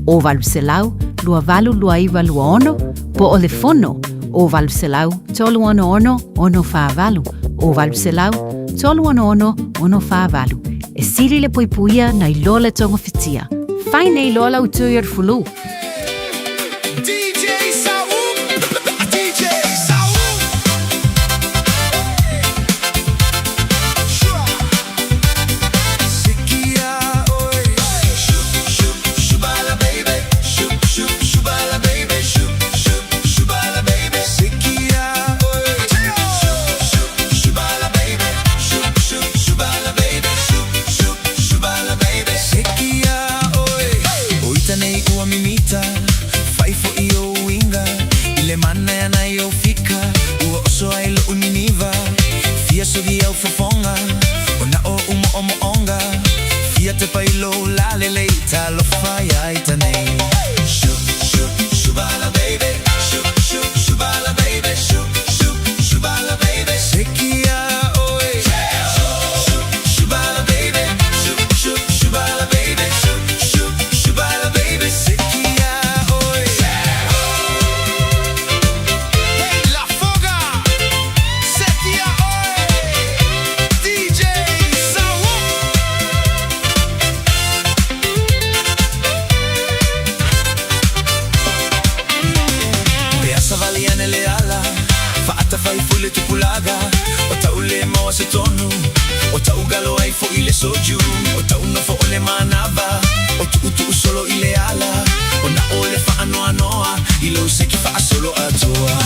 o 800 282926, po o le fono, o 800 366 648, o 800 366 648. E sili le puipuia nai lo le togafitia. Fai nei loa lau tui o le fulu. DJ Saul, DJ Saul. Sikia oi, shup shup shubala baby, shup shup shubala baby, shup shup shubala baby. Sikia oi, shup shup shubala baby, shup shup shubala baby, shup shup shubala baby. Sikia oi, o ita nei ua mimita, fai fo'i ou uiga, i le mana e ana i ou fika, ua oso ai lo'u niniva, fia sogi au fofoga, o na o u mo'omo'oga, fia tepa i lou lalelei, talofa ia ita nei. Shup shup shubala baby, shup shup shubala baby, shup shup shubala baby. Sikia oe, shup shup shubala baby, shup shup shubala baby, shup shup shubala baby. Sikia oe. Hey La Foga, Sekia oe, DJ Saul. Pe a savali ane le ala, faatafai foi le tupulaga, o ta'u le maua se tonu, o ta'u galo ai fo'i le soju, o ta'u nofo o le manava, o tu'utu'u solo i le ala, o na o le fa'anoanoa, i lou seki fa'asolo atoa.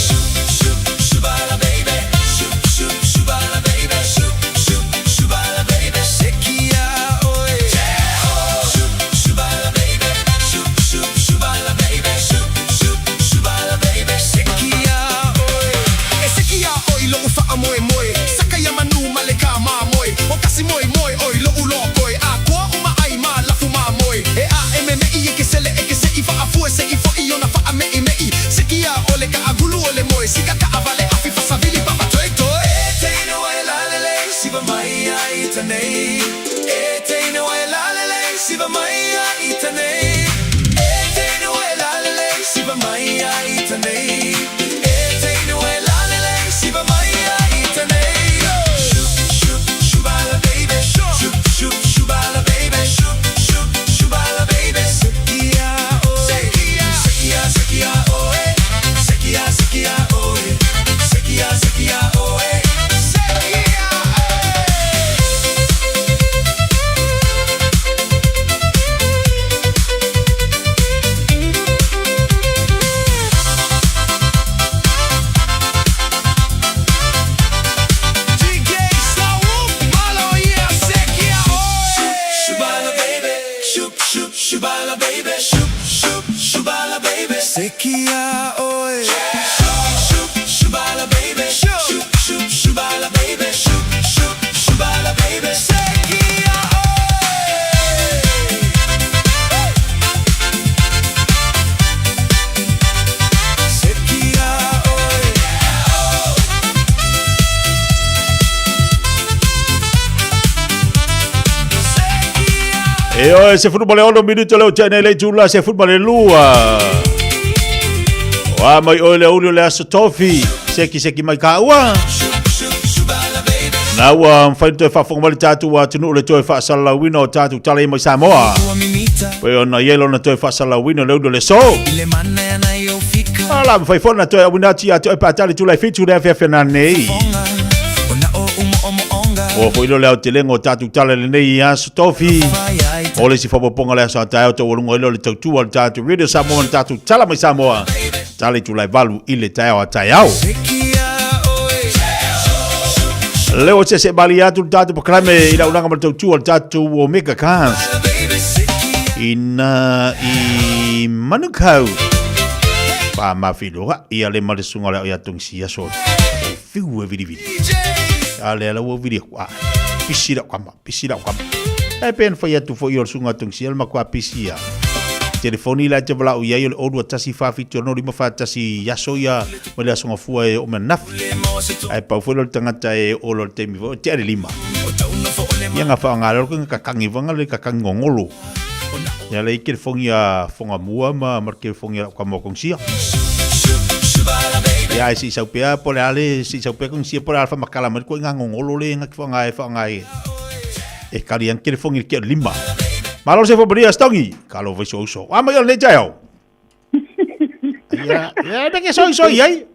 Shup shup shubala baby, shup shup shubala baby, shup shup shubala baby, sekia oe. Shup shubala baby, shup shup shubala baby, shup shup shubala baby, sekia oe. E sekia oe i lo'u fa'amoemoe, saka ia manu ma le kāmāmoe, o kasi moemoe oe lo'u lokoe, a koa uma ai ma lafu mamoe, e a e meme'i e ke sele e ke se'i fa'afue se'i fo'i ona fa'ame'ime'i, sekia o le ka'agulu o le moe, sika ka'avale afi fasavili papa toetoe. E teine wai lalelei siva mai ai i tanei, E teine wai lalelei siva mai ai i tanei, E teine wai lalelei siva mai ai i tanei, E teine wai lalelei siva mai ai i tanei. Shup shup shubala baby, shup shup shubala baby, shup shup shubala baby. Sekia oe, sekia sekia oe, sekia sekia oe, sekia sekia oe, sekia oe. DJ Saul, malo ia sekia oe. Shubala baby, shup shup shubala baby, shup shup shubala baby, sekia oe. Shup shubala baby, shup shup shubala baby, shup shup shubala baby, sekia oe. Sekia oe. E oe, 16 minute leo tene le tula 12. Wa mai oe le uli o le aso tofi, seki seki mai ka ua. Na ua mawhai toe faafofoga mai le tatou atunuu le toe faasalalauina o tatou tala ia mai Samoa. Pei ona i ai lona toe faasalalauina le uli o le aso. Ala mawhai foi na toe auina atu ia te oe pe a tali tula e 7 le afiafi ananei. Ua foi leo le aotelega o tatou tala i lenei aso tofi. O le isi faaopoopoga o le aso a taeao taualuga ai lea o le tautua a le tatou Radio Samoa ma le tatou tala mai Samoa. Tala itula e 8 i le taeao a taeao. Leo o se se mali atu le tatou pakalame i laulaga ma le tautua le tatou Omega Cars. Ina i Manukau. Wha mafiloa ia le malesunga le o ia tongisi aso. O fiu e vili vili. A le ala ua vili aku. A pisi lau kama, pisi lau kama. E pen fai atu foi o le sunga tongisi le makua pisi ia. Telefoni la te walau iai o le 0 2 1 4 7 6 5 4 1 aso ia ma le aso gafua e oo mai ananafi. Ae pau foi lea o le tagata e oo loa i le taimi foi, tea le lima. Ia nga faaaoga lea o le kakangi fanga le kakangi gogolo. Ia le i kelefongi a Fogamua ma ma le kelefongi a lau kama o Kongsia. Ia ai se i sau pea po o le a le se i sau pea Kongsia po o le a le faamatala mai le koiga gogolo le nga ki faaaoga e faaaoga e e kali ai kelefongi i le tea o le lima. Malo le soifua manuia Stongi, kalo fai sou uso. A mai o lenei taeao. Ia, ia e ke soi soi ai.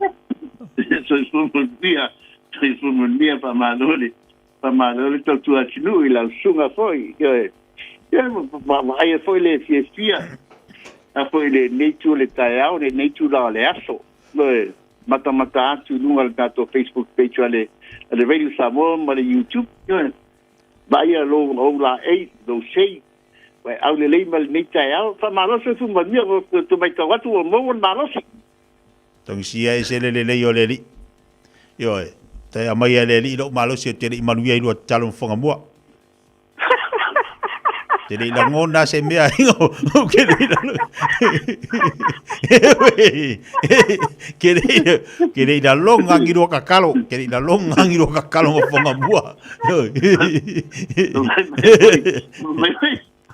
Soifua manuia, soifua manuia, faamalo le, faamalo le tautua atunuu i lau susuga foi. Ioe. Ia, vaaia foi le fiafia, a foi lenei itu o le taeao, lenei itula o le aso. Ioe, matamata atu i luga o le tatou Facebook page a le, a le Radio Samoa ma le YouTube. Ioe, vaaia lou, ou laei, lou sei, Ua e aulelei mai lenei taeao. Faamalo soifua manuia, ua toe matau atu ua maua le malosi. Togisia ese le lelei o le Alii. Ioe, toe aumai e le Alii lou malosi ou te le i manuia i lua tatalo ma fofoga mua. Te le i lagona se mea ou ke le i ke le ke le i lalonga ngi lua kakalo, ke le i lalonga ngi lua kakalo ma fofoga mua.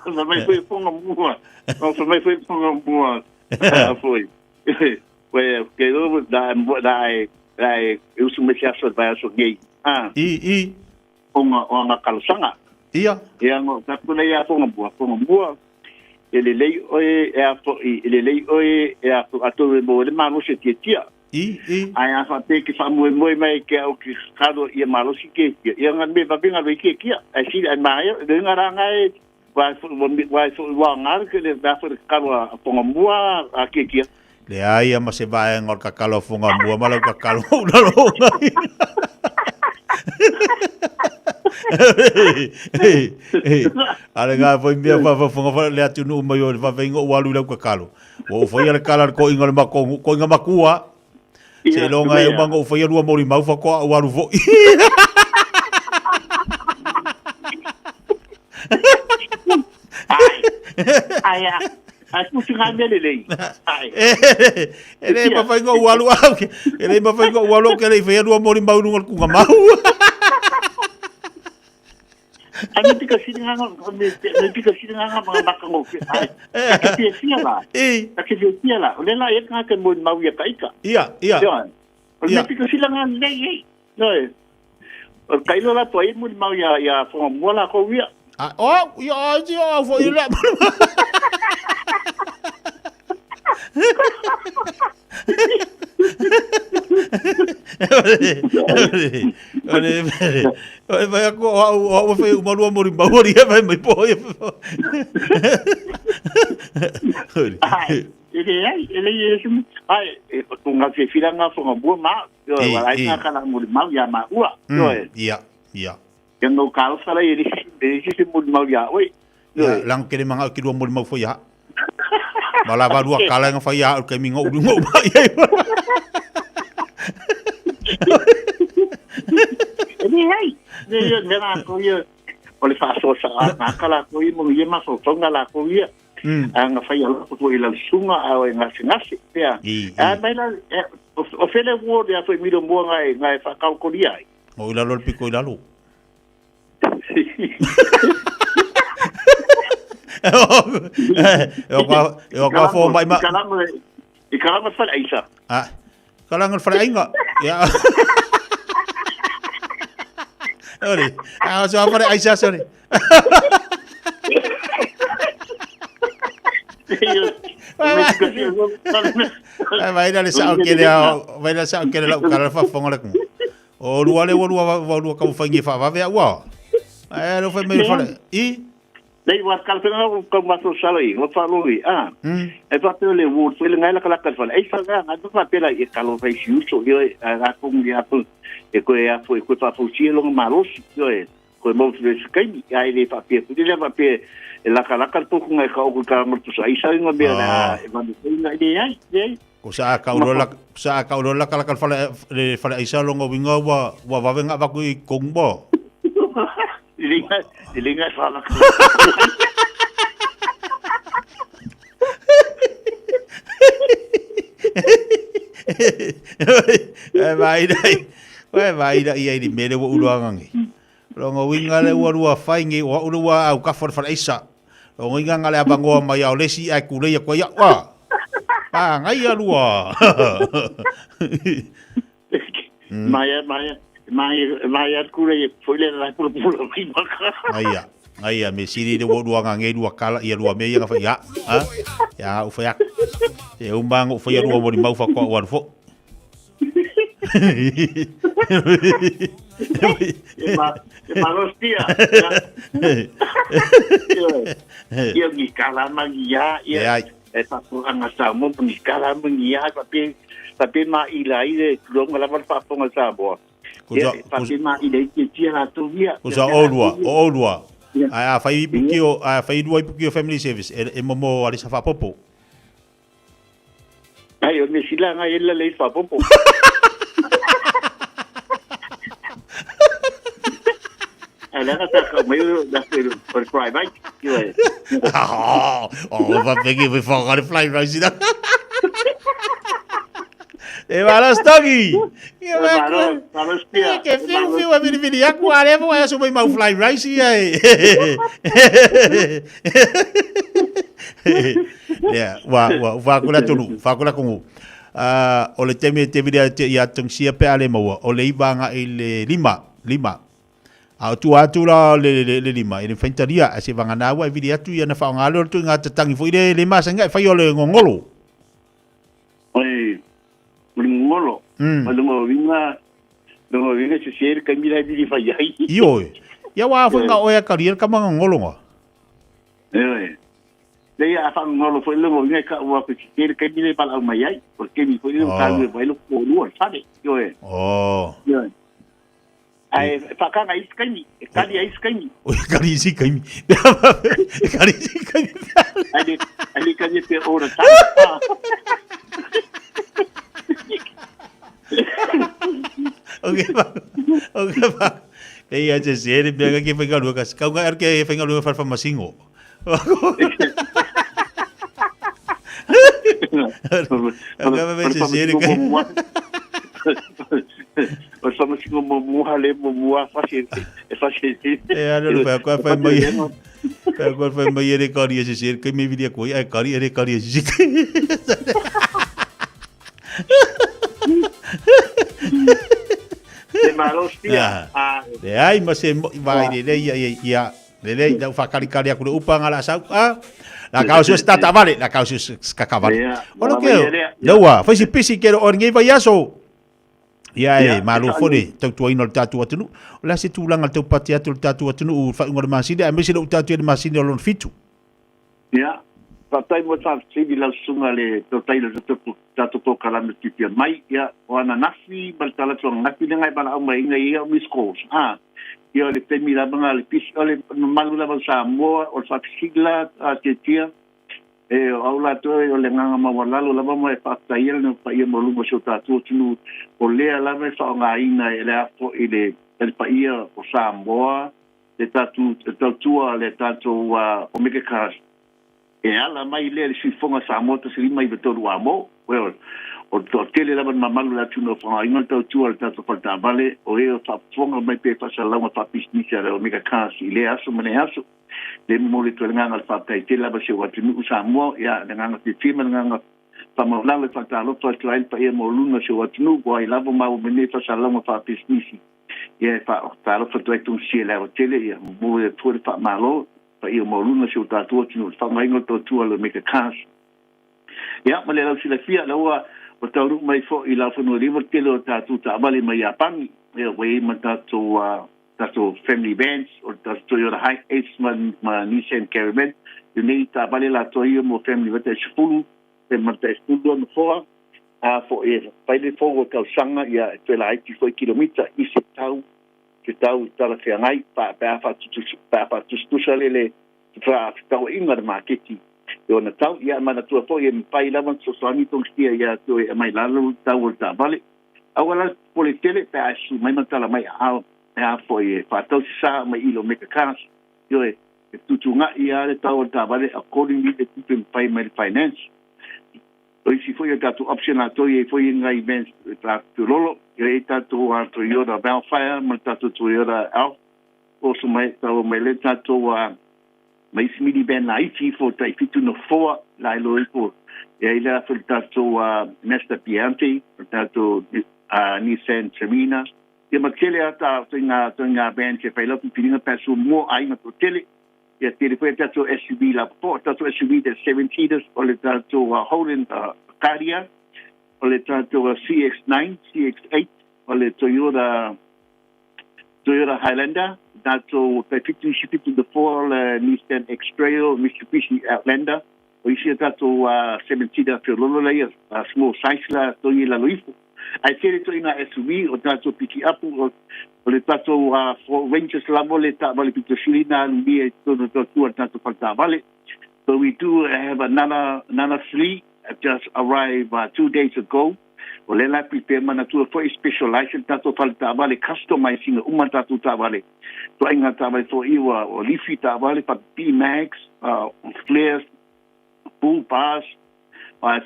Fai mai foi fonga mua. Fai mai foi fonga mua. Foi. Ué, ke lo da da da e usu me se aso vai aso nei. Ah. I i. Onga o nga kalosanga. Ia. Ia ngo ka kule ia fonga mua, fonga mua. E lelei oe e a foi, e lelei oe e a atu e mo le malosi e tiatia. I, i. Ae a faapea ke faamoemoe mai ke au ke kakalo ia malosi ke kia. Ia nga me vavenga loi ke kia. Ae sili ae maea, le nga ranga e wa wa wa nga ke le va fo kakalo a fonga mua a ke kia. Leai a ma se vaega o le kakalo a fonga mua ma lau kakalo o lalo A le ngā foi mea whawhawhanga wha le atunuu mai o le whawhainga o alu i lau kakalo. Ua ou faia le kala le koʻiga o le makou koʻiga makua. Seiloga e uma ona ou faia lua molimau faatoa ou alu foi. Ai, a, a tusi ngā mea lelei. Ai. E le mawhai ngā ualu au. E le mawhai ngā ualu au ke le i whaia lua molimau lunga le kunga mau. Ai me pika sili ngā me me pika sili ngā ngā mga maka ngō ke. Ai. Ka ke fia fia la. I. Ka ke fia fia la. O le la e ngā ke mo mau ia ka ika. Ia, ia. Ia. O le pika sili ngā nei ei. No e. O ka ilo la po ai mo mau ia ia whanga mua la ko ia. Ah, oh, ia ai ti o fo ia. Oi vai aku o au o au whai umalua mori maori e vai mai po e. Ai, e le ai, e le e se ai, e o ngā whiwhira ngā whanga mua mā, yo, wala ai ngā kana muri mau ia mā ua, yo e. Ia, ia. Ia ngau kālawhara e le e se muri mau ia oe. Ia, lango kere manga o ki rua muri mau whai ha. Ma la valua kala nga whai ha, o kei minga uru ngau mai ai. E le ai, le ia, me rā ko ia, o le whaasoa sa a ngā kala ko ia, mo ia mafaufauga la ko ia. A nga whai alofa ko i lau sunga a o e ngase ngase. Pea, a mai la, o whele ward e a whai miro mua ngai, ngai whakaukoria ai. O i lalo le piko i lalo. E o ka e o ka fo mai ma. I karanga whare aisa. Ah. Karanga whare ainga. Ya. Sorry. Ah, so whare aisa sorry. Vai vai le sa o kele vai le sa o kele lau kala fa fonga le ku. O lua le ua lua ua lua kau whaingi whaavave a ua. Ai lo whai mai whale. I? Nei wa kala pena ko ka maso salo i wa fa lo i a. E fa pe le wo le ngai la kala kala fa. E fa ga ngai fa pe la i kalo fa si uso i a ko ngi a po e ko e a fo e ko fa fo si lo malos i e ko mo fi se kai a ile fa pe fu le fa pe e la kala kala po ko ngai ka o ka mo tu sa i sa ngo be la e va ni ngai ni ai ai. Ko sa ka ulo la sa ka ulo la kala kala fale le fale aisa longo winga wa wa vave nga vaku i kongbo. Ilinga ilinga fa la. E vai dai. Vai vai dai ai di mele wo ulo angangi. Longo winga le ua lua whai ngi o ulu wa au ka fale fale aisa. Longo winga ngale abangoa mai au lesi ai kulei ko ia wa. Pa ngai a lua. Maia maia maia maia kure e foi le la pula pula mai maka. Aia. Aia me siri le wo lua ngange lua kala ia lua me ia nga ia. Ha? Ya u fa E u mango fa ia lua mo ni mau fa ko wa fo. E ma e ma los tia. Ia ngi kala mangi ya ia. E pa ko anga sa mo ngi kala mangi ya pa pe pa pe ma ila i le longa la pa ponga sa bo. Ia pa pe ma ila i te tia la tu ia. Ko sa olua, o olua. Ai a fai pukio, a fai lua pukio family service e e momo alisa fa popo. Ai o me sila nga ela le fa popo. Ai la ta ka me la fe o fry right. Oh, oh, va pegi vi fa ga fly rice da. E va la stogi. E va va spia. Ke fiu fiu a viri viri aku a levo e so mai mau fly rice ia e. Yeah, wa wa wa kula tolu, fa kula kongu. Ah, o le teme te viri te ia tongsia pe ale maua, o le iva i le lima, lima. A o tua atu la le, le, le lima, e le whaintaria, a se wanganawa e viri atu ia na whaongalo o tu ngā tatangi fo i le, le masanga e whai o le ngongolo. Oi, o le ngongolo. O le winga, le winga se se ka mira viri fai ai. Io e. Ia wā whainga o ea kari, ka manga ngolo nga. E. Le ia fa ngolo foi le winga ka ua ko se ka mira pa au mai ai. Porque mi foi le ka le vai lo ko lu fale. Io e. Oh. Io e. Ai whakanga i skaimi, e kari ai skaimi. O e kari isi kaimi. E kari isi kaimi. Ai le, ai le kari te ora tau. Ok ba. Ok ba. E ia te sere mea ke whainga lua kasi. Kau ngai arke e whainga lua wharwha masingo. Ka me se sere kai. O sa masingo mo mua le mo mua fasi e fasi. E ana lo fa ko fa mai. Fa ko fa mai ere kari e se sere kai me viria koi ai kari ere kari e se sere. Te malo stia. Le ai ma se vai le le ia ia le le da fa kari kari aku le upa ngala sau a. La kau su stata vale, la kau su skakavale. O lo ke. Noa, fai si pisi ke o ngi vai aso. Ia e, malo fone, tau tuaina o le tātou atunuu. O le a se tulaga le taupati atu o le tātou atunuu i le faaiuga o le masina, aemaise lou tātou i le masina o lona fitu. Ia, faafetai mo le faafesili lau susuga le tautai le tatou polokalame fiafia mai. Ia, o ananafi ma le talaatu ananafi lena e valaau mai ai na i ai au missed calls. A, ia o le taimi lava lena o le pisi, o le mamalu lava o Samoa, o le faafesili la a Tiatia, E o au latou o le agaga maualalo lava ma e faafetaia le paia maualuga o si o tatou atunuu, o lea lava e faaaogaina e le a foi le le paia o Samoa, le tatou tautua a le tatou Omega Cars. E ala mai lea i le siufofoga Samoa 1593 amo, well, o le toatele lava le mamalu o le atunuu e faaaogaina le tautua a le tatou fale taavale, o e o faafofoga mai pea i faasalalauga faapisinisi a le Omega Cars i lea aso ma lea aso. Le momoli atu ai le agaga o le faafetai tele lava i si ou atunuu Samoa, ia, le agaga fiafia ma le agaga faamaualalo e faatalofa atu ai le paia maualuluga o si ou atunuu ua ai lava maua mai nei faasalalauga faapisinisi. Ia, e faatalofa atu ai Tungisia i le aotele, ia, momoli atu foi le faamalo, paia maualuluga o si o tatou atunuu i le faaaogaina o le tautua a le Omega Cars. Ia, ma le lausilafia, la ua taunuu mai foi i Laufanua Lima le tele o tatou taavale mai Iapani. Ia, ua i ai ma tatou, tatou family vans, o le tatou Toyota Hi-Ace ma, ma Nissan Caravan. I nei taavale latou ia mo family van tai 10, pe ma tai 12 nofoa. A foi e fai le fou o tausaga, ia, e toe laiti foi kilomita i se tau, se tau talafeagai, pa, pe a faatutusa, pe a faatusatusa le, le fefaatauaiga a le maketi i ona tau. Ia, e manatua foi e mafai lava ona fesoasoani togafia ia te oe e aumai i lalo le tau o le taavale. Aua la le popole tele pe a e susu mai ma tala mai aao e a foi e faatau se sa mai i lo Mega Cars. Ioe, e tutuga'i lava le tau o le taavale accordingly le tupe e mafai mai le finance. O isi foi o tatou option latou e i ai foi nai vans feololo, e i ai tatou Toyota Vellfire ma le tatou Toyota Alpha. Oso mai, tau mai le tatou ma isi minivan laiti ifo tai fitu nofoa la e loa ifo e ai le afe le tatou Mazda Biante, le tatou Nissan Serena, ia ma tele a ta toiga toiga van se fai lau filifiliga pe a sua aiga toatele. Ia tele foi a tatou SUV lapopoa, tatou SUV the seven seaters, o le tatou Holden Acadia, o le tatou CX-9, CX-8, o le Toyota Toyota Highlander, tatou tai 7 isi 7 nofoa o le Nissan X-Trail, Mitsubishi Outlander, o isi a tatou 7-seater feololo laia, small size la toi i lalo ifo. Ae tele toaiga SUV o tatou pikiapu, o le tatou Ford Rangers lava le taavale pito sili na alu i totonu o tautua le tatou fale taavale. So we do have another, another three just arrived 2 days ago. O lea la prepare manatua foi specialize le tatou fale taavale, customizing uma tatou taavale. Toaiga taavale foi ua o lifi taavale, pa B-Max, flares, full bars,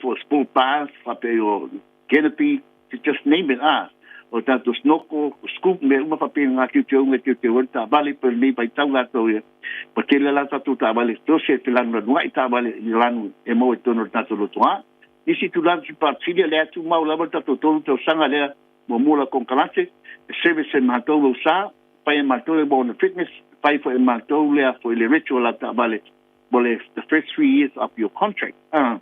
for sport bars, faapea o canopy, just name it, ah. O tatou snorkel, scoop, mea uma faapea ngā teuteuga e teuteu ai le taavale pe lenei vaitau latou ia. Ua tele la tatou taavale, tose te lanulanuai taavale i lanu e maua i totonu o le tatou lotoa. Nisi tulaga ki Partilia lea tumau lava le tatou tolu tausaga lea muamua la konekarate, e service e matou lou sa, fai e matou le Wellness Fitness, fai foi e matou lea foi le retro la taavale mo le the first 3 years of your contract. Ah.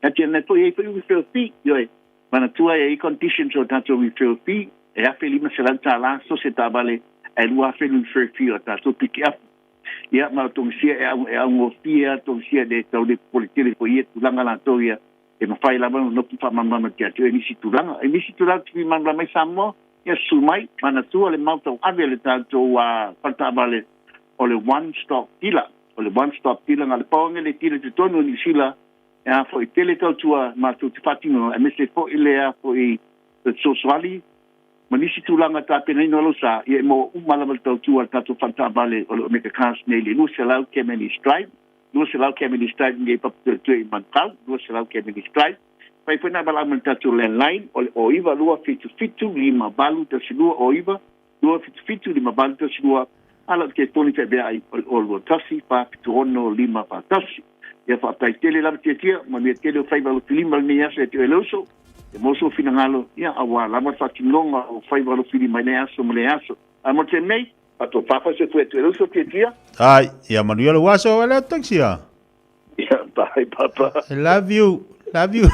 Ati ana foi ai foi referral fee, ioe, manatua e ai conditions o tatou referral fee, e $1,500 so se taavale ae 2,000 le referral fee o tatou pikiapu. Ia, ma o togisia e au e augofie a togisia le tau le popole tele foi ia tulaga latou ia e mafai lava ona nofu faamalamalama te atu e nisi tulaga. E nisi tulaga te malamalama ai Samoa, ia susu mai, manatua le mau tauave le tatou fale taavale o le one stop dealer. O le one stop dealer na le pau ane le dealer totonu o Niu Sila e a foi tele tautua matou te faatinoina aemaise foi le a foi le fesoasoani ma nisi tulaga tapenaina o lou sa, ia e maua uma lava le tautua a le tatou fale taavale o le Omega Cars nei i le 200 Cavendish Drive, 200 Cavendish Drive i nei Papatoetoe i Manukau, 200 Cavendish Drive. Fai foi nā valaau ma le tatou landline o le 09 277 5812, 09 277 5812, a lau telefoni feaveai o le 021 476 541. Ia faafetai tele lava tiatia, manuia tele o faiva alofilima lenei aso ia te oe le uso. E mo sou finagalo, ia auā lava le faatinoga o faiva alofilima i lea aso ma lea aso. Ae mo le taimi nei, faatofafa se fue atu e le uso tiatia. Ai, ia manuia lou aso, ale atu taxi a. Ia, bye, papa. I love you. Love you.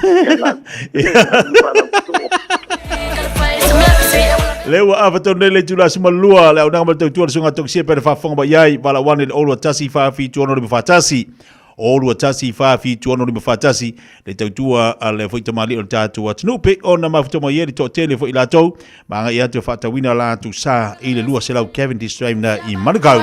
Le ua afa tonu nei le itula 12 le auaunaga ma le tautua le susuga Tausia pe le faafofoga mai ai valaau ane le 021 476 541 021 476 541 le tautua a le foi tamalii o le tatou atunuu pei ona mafuta mai ai le toatele foi latou ma agai atu e faatauina latou sa i le 200 Cavendish Drive na i Manukau.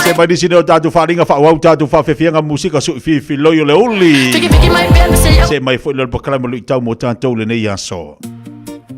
Se mai nisi nei o tatou faaaliga faaauau tatou faafeafeaga musika sui filifiloi o le uli. Se mai foi le polokalame luitau mo tatou lenei aso.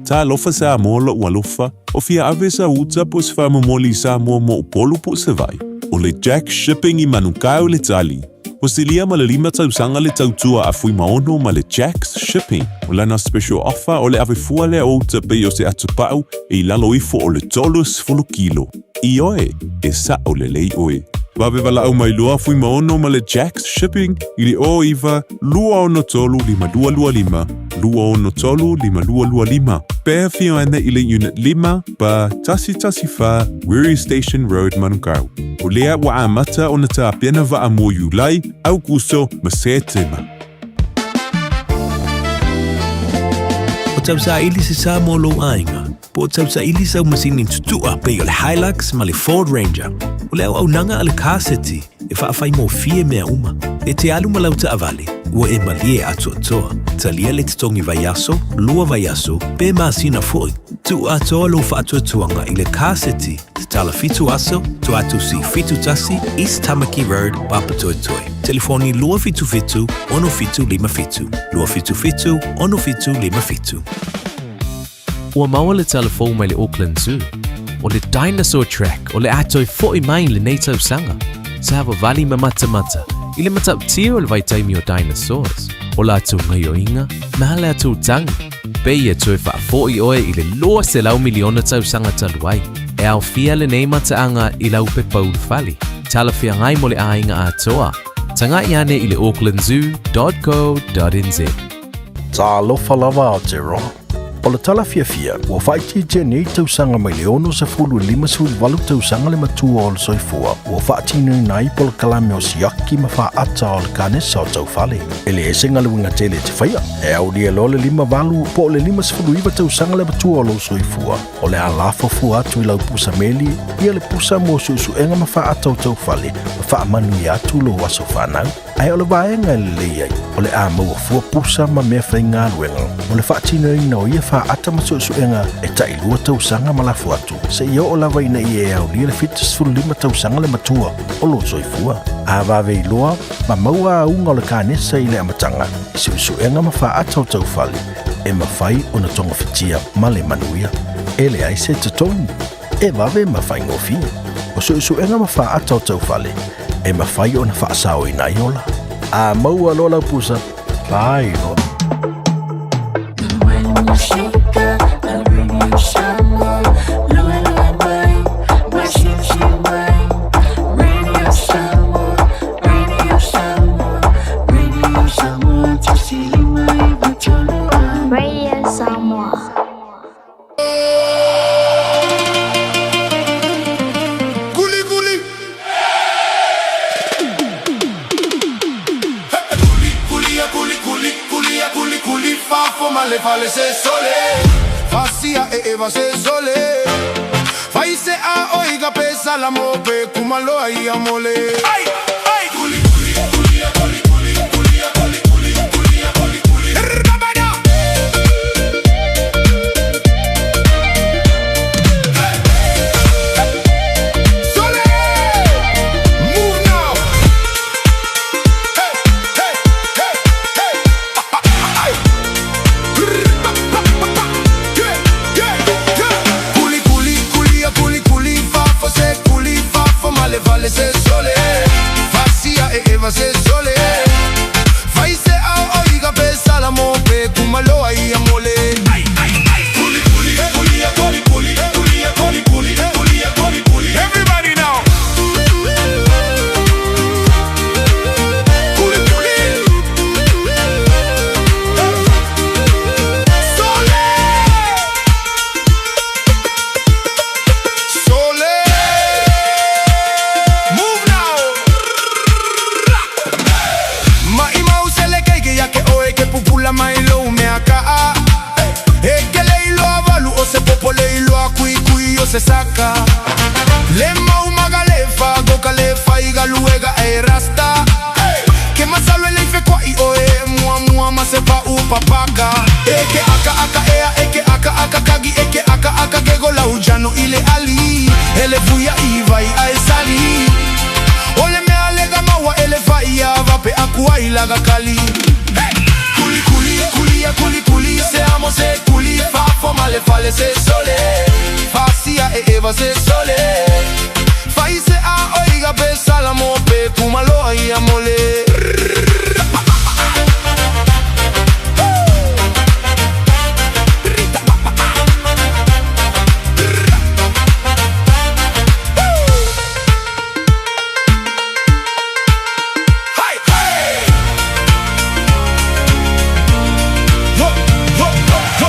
Talofa Samoa lo'u alofa, o fia ave sa uta po o se faamomoli i Samoa mo Upolu po o Savaii. O le Jack Shipping i Manukau le tali. Ua silia ma le lima tausaga le tautua a Fuimaono ma le Jack's Shipping. O lana special offer o le ave fua lea o uta pei o se atupa'u e i lalo ifo o le 30 kilo. Ioe, e sa'o lelei oe. Vave valaau mai loa Fuimaono ma le Jack's Shipping i le 09 263 5225, 263 5225. Pe afio ana i le Unit 5, pa 114 Wiri Station Road, Manukau. O lea ua amata ona tapena vaa mo Iulai, Aukuso ma Setema. O tausaili se sa mo lou aiga, po o tausaili sau masini tutua pei o le Hilux ma le Ford Ranger, o le auaunaga a le Car City e faafaigofie mea uma. E te alu ma lau taavale, ua e malie atoatoa. Talia le totogi vaiaso, lua vaiaso, pe masina foi. Tuu atoa lou faatuatuaga i le Car City, tatala fitu aso, Tuatusi 71, East Tamaki Road, Papatoetoe. Telefoni 277 6757, 277 6757. Ua maua le tala fou mai le Auckland Zoo. O le Dinosaur Track o le a toe fo'i mai lenei tausaga. Sa vavali ma matamata i le matautia o le vaitaimi o dinosaurs, o latou gaioiga ma a latou tagi. Pei e toe faafo'i oe i le 200 miliona tausaga talu ai. E aofia lenei mataaga i lau pepa ulufale, talafeagai mo le aiga atoa. Tagai ane i le aucklandzoo.co.nz. Talofa lava Aotearoa. O le tala fiafia, ua faaitiitia nei tausaga mai le 60 i le 58 tausaga le matua o le soifua ua faatinoina ai polokalame o siaki ma faata o le kanesa o taufale. E leai se galuega tele e te faia, e aulia loa le 58 po o le 59 tausaga le matua o lou soifua, o le a lafo fua atu i lau pusa meli ia le pusa mo suesuega ma faata o taufale ma faamanuia atu lou aso fanau. Ae o le vaega e lelei ai, o le a maua fua pusa ma mea faigaluega mo le faatinoina o ia faata ma suesuega e tailua tausaga ma lafo atu, seia oo lava ina ia e aulia le 75 tausaga le matua o lou soifua. A vave iloa ma maua auga o le kanesa i le amataga i suesuega ma faata o taufale, e mafai ona togafitia ma le manuia. E leai se totogi, e vave ma faigofie. O suesuega ma faata o taufale, e mafai ona faasaoina ai ola. A maua loa lau pusa, fai loa. Radio Samoa. Kuli kuli. Kuli kuli kuli kuli kuli kuli kuli fa fo male fale se sole. Fasia e eva se sole. Fai se a oiga pesa la mope kumaloa ia mole. Ai ai kuli kuli kuli kuli kuli kuli kuli kuli kuli kuli kuli. Rabada. Sole! Move now! Hey, hey, hey, hey! Ay! Yeah, yeah, yeah! Kuli, kuli, kuli, kuli, kuli, fa, fa, se, kuli, fa, fa, male, vale, se, sole. Fasia, e, eva, se, sole. Fai, se, a, oiga, pe, salamo, pe, kumaloa, ia, mole. Ay, ay, ay! Kuli, kuli, kuli, kuli, kuli, kuli, kuli, kuli, kuli, kuli, kuli. Everybody now! Kuli, kuli! Sole! Sole! Move now! Mai mau se le keike ia ke oe ke pupula mai lou mea kaa. E ke le iloa valu o se popo le iloa kui kui o se saka. Le mau maga le fa goka le fa iga luega e rasta. Ke masalo le ife kwa i oe mua mua ma se pa u papaka. E ke aka aka ea e ke aka aka kagi e ke aka aka ke go lau jano ile ali. Ele fuia i vai a e sali. O le mea lega maua ele faia vape akua ilaga kali. Hey! Kuli kuli kuli kuli kuli se amo se kuli fa fo male fale se sole. Fa sia e eva se sole. Fai se a oiga pe salamo pe kumaloa ia mole. Hey, hey! Ho, ho, ho, ho.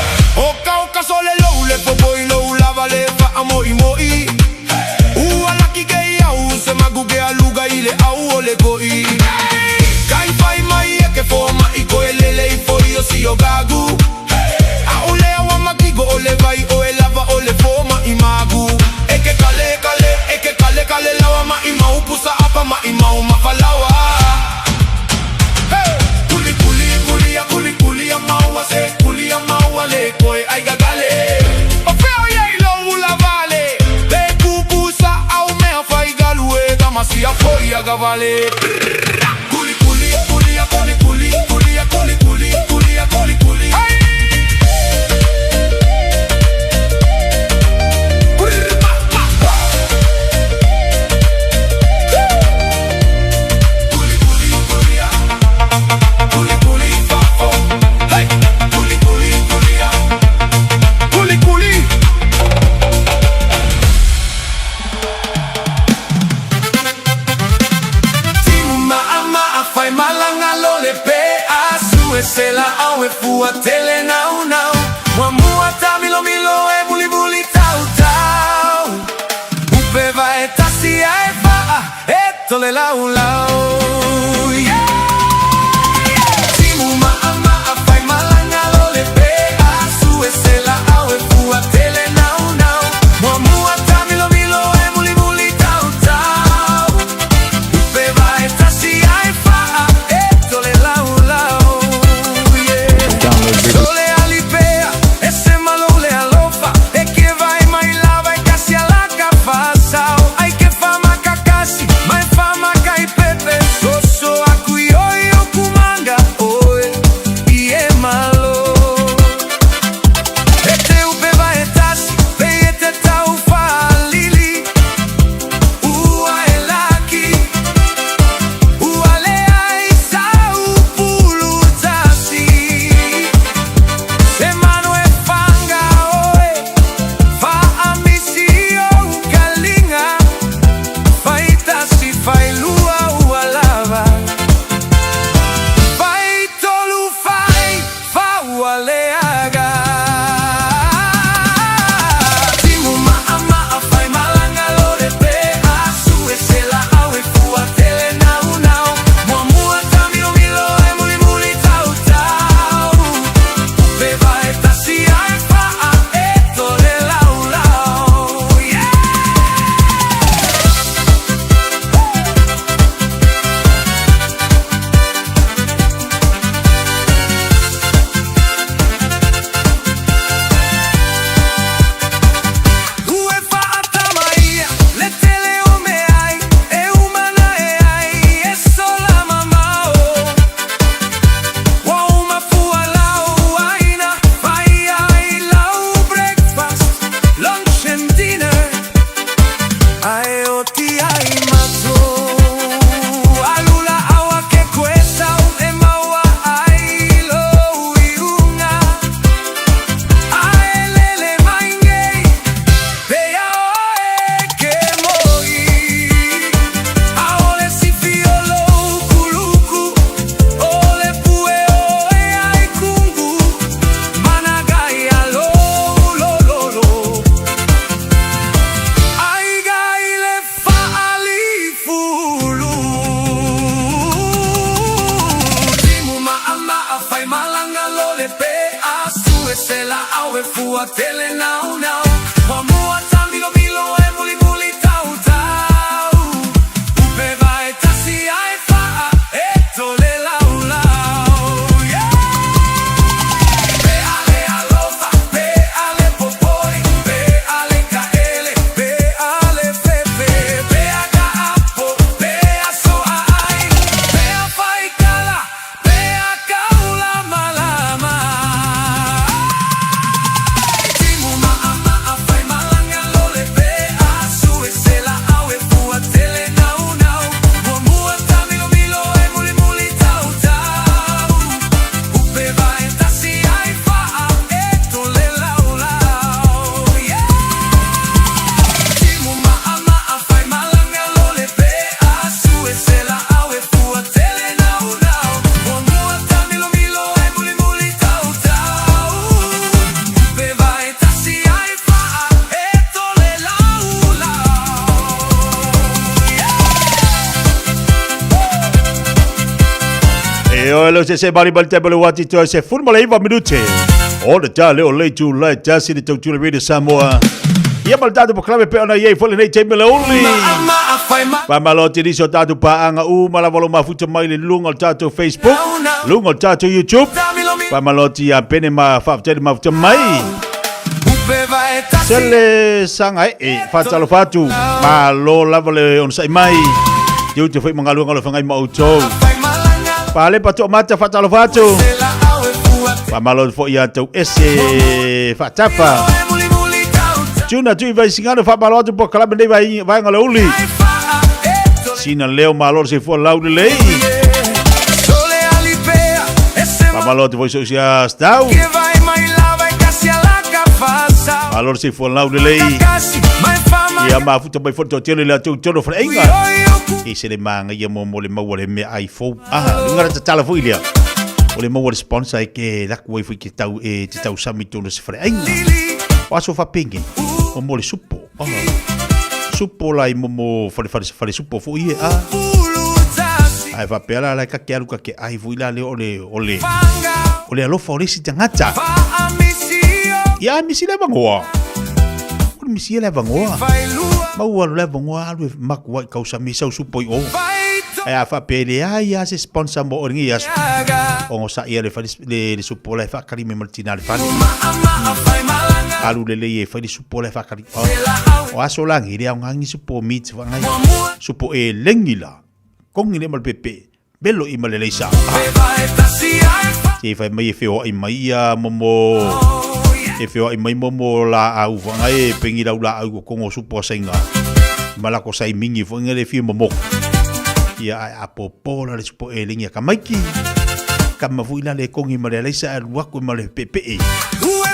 Oka oka sole lou le fo boi lou lava le fa a moi moi. taavale. Kuli kuli kuli kuli kuli kuli kuli kuli kuli kuli kuli. Kuli kuli. Timu ma'a fai malanga lo le pe asu e se la au e fua tele nau nau. Muamua ta milo milo e muli muli tau tau. Upe va e tasi e fa'a e tole lau lau. Yeah! Timu ma'a ma'a fai malanga lo le pe asu e se la au e fua tele nau nau. Muamua ta milo milo e muli muli tau tau. Upe va e tasi e fa'a e tole lau lau. Yeah. Tole alipea e se malo le alofa e ke vai mai lava e kasi alaka fasao ai ke fama kakasi mai fama kai pepe soso aku ioi o kumanga oe i e malo e te upe vai e tasi pe e te tau whalili ua e laki ua le ai sau pulu tasi Se mano e fanga oe Faamisi o ukalinga Faitasi failua ua lava Faitolu fai faua leaga Timu ma'a ma'a fai malanga lo le pe asu e se la au e fua tele nau nau Muamua ta milo milo e muli muli tau tau Upe vai e tasi ai fa'a e tole lau lau. Yeah! Ue fa'atamaia le tele o meai e umana e ai e sola mamao. Ua uma fua lau aina fai ai lau breakfast, lunch and dinner. Ae oti ai matou alula aua ke koesau e maua ai lou iuga. Ae lele mai nei pe ia oe ke moi. Aole sifi o lou kuluku o le pue oe ai kungu. Managai a lou lololo. Aiga i le faalifulu. Timu ma'a ma'a fai malanga lo le pe asu e se la au e fua tele nau nau. Muamua ta milo milo e muli muli tau tau. Upe vai tasi ai fa'a e tole lau lau. Yeah! Pe ale alofa, pe ale popoli, pe ale kaele, pe ale fefe, pe a ka'apo, pe a soa ai, pe a faikala, pe a kaula malama. Timu ma'a ma'a fai malanga lo le pe asu e se la au e fua tele nau nau. Muamua ta milo milo e muli muli tau tau. Upe vai tasi ai fa'a e tole lau lau. Yeah! Timu ma'a ma'a fai malanga lo le pe asu e se la au e fua tele nau nau. Muamua ta milo milo e muli muli tau tau. Upe vai tasi ai fa'a e tole lau lau. E oe lo se se mari mari te mele wati toi se fulu ma le iva minute. O le tā leo le tu lai tasi le tau tula Radio Samoa. Ia ma le tātou polokalame pe ona iai foi lenei taimi le uli. Ma'a ma'a fai ma Faamalo atu i nisi o tātou paaga uma lava o lo o mafuta mai le luga o le tātou Facebook, luga o le tātou YouTube. Faamalo atu ia Pene ma faafetai le mafuta mai. Upe vai tasi Sele saga ee, faatalofa atu, malo lava le onosai mai. Tiute foi ma galuega o lo feagai ma outou. Palepa Toomata faatalofa atu. Faamalo atu foi ia tou ese faatafa. Tuna tui vai singano faamalo atu po kalame nei vai vaenga le uli. Sina leo malo le soifua lau lelei. Faamalo atu foi so sia stau. Malo le soifua lau lelei. Ia mafuta mai foi toatele le latou tonu faleaiga. E se le māgaia mo mo le maua le mea ai fou. Ah, lunga le tatala foi lea. O le maua le sponsor e ke laku ai foi ke tau e te tau sami tonu se faleaiga. O aso whapenge, o mo le supo. Ah. Supo lai mo mo fale fale fale supo foi e ah. Ai whapea la lai ka ke alu ka ke ai foi la le o le o le o le alofa o le isi tagata. Ia misi le vangoa. O le misi le vangoa. Maua le vangoa alu e maku ai kausa mi sau supo i o. Ai a whapea le ai a se sponsor mo o lengi aso. O sa ia le fale le, le supo la e whakari me maltina le fale. Alu le le e fale supo la e whakari. O aso langi le au ngangi supo meat whangai. Supo e lengi la. Kongi le malpepe. Melo i ma le leisa. Se fai mai e wheoai mai ia momo e wheoai mai momo la au whanga e pengi lau la au kongo supo sainga. Malako sai mingi whanga le whiu momo. Ia ai a popo la le supo e lengi a kamaiki. Ka mafui la le kongi ma le leisa a luaku ma le pepe e.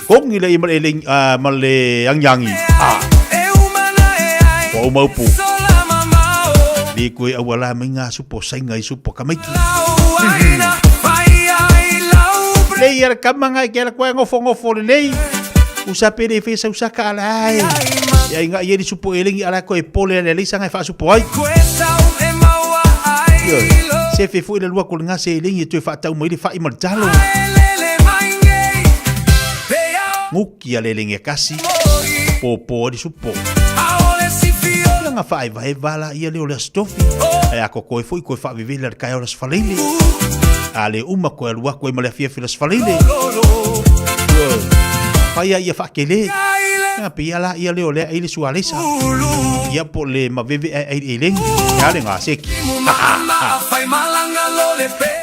Kongi le i ma le lengi, ma le angiangi. Ah. Wa umaupu. Le koe aua la mai ngā supo sainga i supo kamaiki. Le ia le kama ngai ke la koe ngofo ngofo le lei. Usa pere fe sa usa ka ala ai. Ia inga ia di supo elengi ala koe pole le lei sanga fa supo ai. Se fe foi le lua ko le ngase elengi e toe whaatau mai le wha i martalo. Nguki a le lenge kasi. Pōpō di supo. Nga whae vae vala ia leo le astofi. Ai a ko koe foi koe whaavevele le kai o las faleile. A le uma koe alua koe ma le afiafi las faleile. Whaia ia whaakele. Nga pe ia la ia leo lea eile sualesa. Ia po le maveve ai ai e lengi. Ia le ngā seki.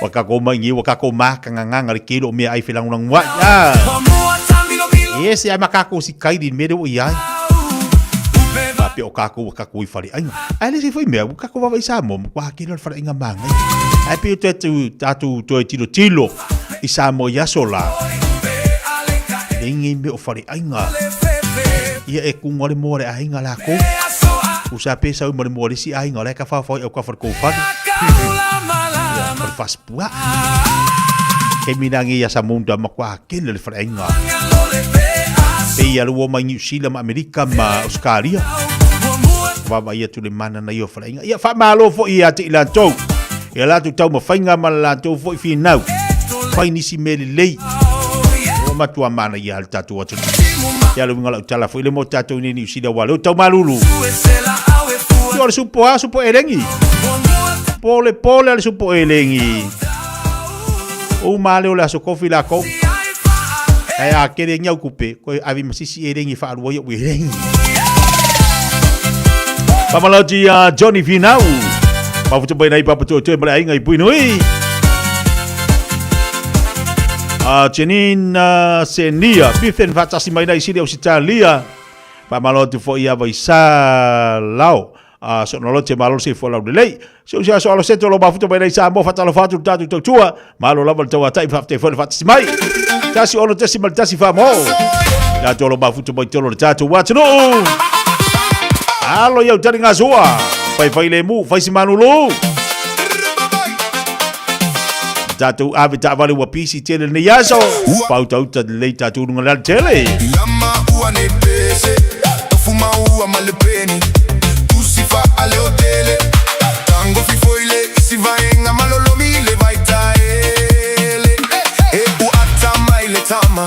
Wa ka ko mai ngi wa ka ko maka nganga le kilo mea ai whilangulangu ai. Ah. Yes, ai makako si kairi mere o iai. Pe o kako wa kako i whare ainga. Ai le se foi mea, kako wawa i Samoa, mo kwa hakere o le whare ainga māngai. Ai pe o te atu, tātou toe tilo tilo i Samoa i aso la. Lengi me o whare ainga. Ia e kunga le moa le ainga la ko. Usa pe sau ma le moa le si ainga, o le ka whawhai au ka whare kou whare. Ia, whare whaspua. Kei minangi ia sa munda ma kwa hakere le whare ainga. Pe ia lua mai New Zealand ma Amerika ma Australia. Wawa ia tu le mana na ia wharainga. Ia whamalo fo ia te i latou. Ia latou tau mawhainga ma le latou fo i whinau. Whai nisi me le lei. O matua mana ia le tātou atu. Ia le winga lau tala fo i le mo tātou ni New Zealand wa leo tau malulu. Ia o le supo a supo e lengi. Pole pole ale supo e lengi. O ma leo le aso kofi la kou. Ai a kere ngi au kupe, koe avi masisi e lengi whaalua ia ui lengi. Pamalauti a Johnny Finau. Mafuta mai nei papa toe toe mare ainga i Puinui. A Janine Senia, Biffen whatasi mai nei siri Ausitalia. Pamalo atu fo ia vaisa lao. A so no lote malo se fo lau lelei. Se usia so alo seto lo mafuta mai nei sa mo fatalo fatu tatu tautua. Malo lava le tauatai whafte fo le whatasi mai. Tasi ono tesi mal tasi wha mo. La tolo mafuta mai tolo le tātou wātunu. Alo iau tari ngā soa. Whai whai le mu, whai si manulu. Tātou ave tā vale ua pisi tele nei aso. Pauta uta lei tātou runga lal tele. Lama ua ne pese, tofu maua ma le peni. Tusi fa ale o tele, tango fi foile, isi vaenga malolomi le vaitaele. E u ata mai le tama,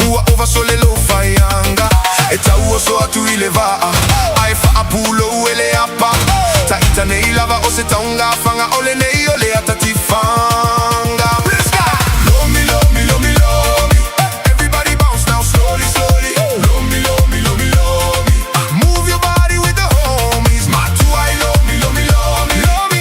ua ova sole lo faianga. E tau o so atu i le vaa, ai fa apulo ele apa. Ta ita nei lava o se taunga, fanga ole nei ole ata tifanga. Lomi, lomi, lomi, lomi. Everybody bounce now slowly, slowly. Lomi, lomi, lomi, lomi. Move your body with the homies. Matuai lomi, lomi, lomi, lomi.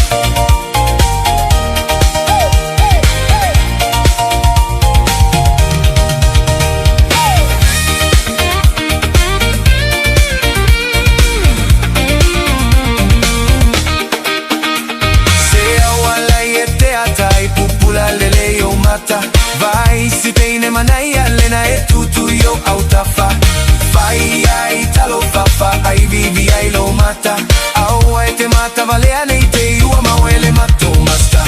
Aiviivi ai lou mata Aua e te matavalea nei te i ua mauele matou masta.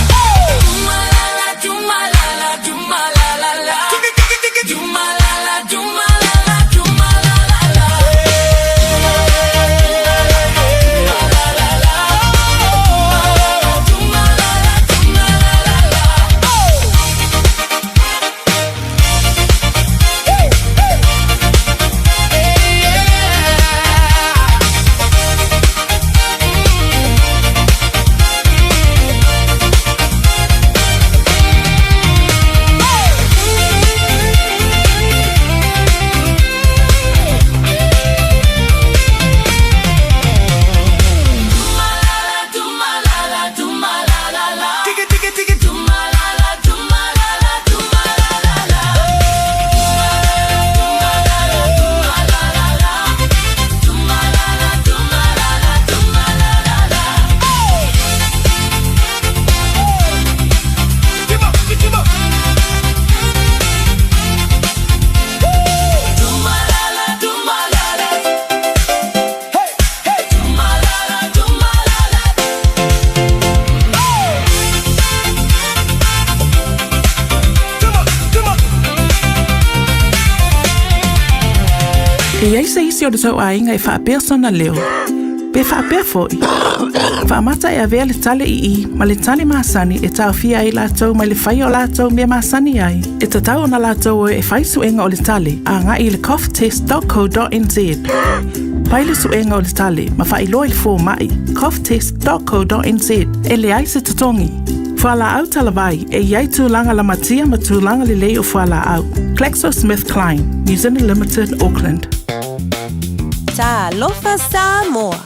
E i ai se isi o le tou aiga e faapea sona leo, pe faapea foi. Faamata e avea le tale ii ma le tale masani e taofia ai latou mai le faia o latou mea masani ai. E tatau ona latou o e fai suega o le tale agai i le coughtest.co.nz. Fai le suega o le tale ma faailoa i le fomai coughtest.co.nz e leai se totogi. Fualaau talavai e i ai tulaga lamatia ma tulaga lelei o fualaau. GlaxoSmithKline, New Zealand Limited, Auckland. Talofa Samoa!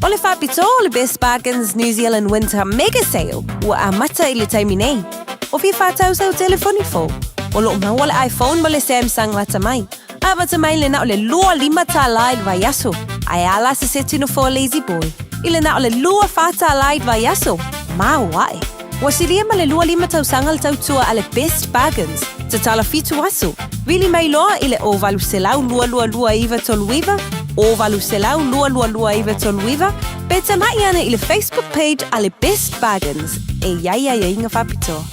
O le faapitoa o le Best Bargains New Zealand Winter Mega Sale ua amata i le taimi nei. O fia faatau sau telefoni fou? O lo o maua le iPhone ma le Samsung lata mai. Amata mai le na o le 25 tālā i le vaiaso, ae a la se seti nofoa Lazy Boy i le na o le 24 tālā i le vaiaso? Maoae! Ua silia ma le 25 tausaga le tautua a le Best Bargains, tatala fitu aso. Vili mai loa i le 0800 222 939, 0800 222 939, pe tamai ane i le Facebook page a le Best Bargains e i ai aiaiga faapitoa.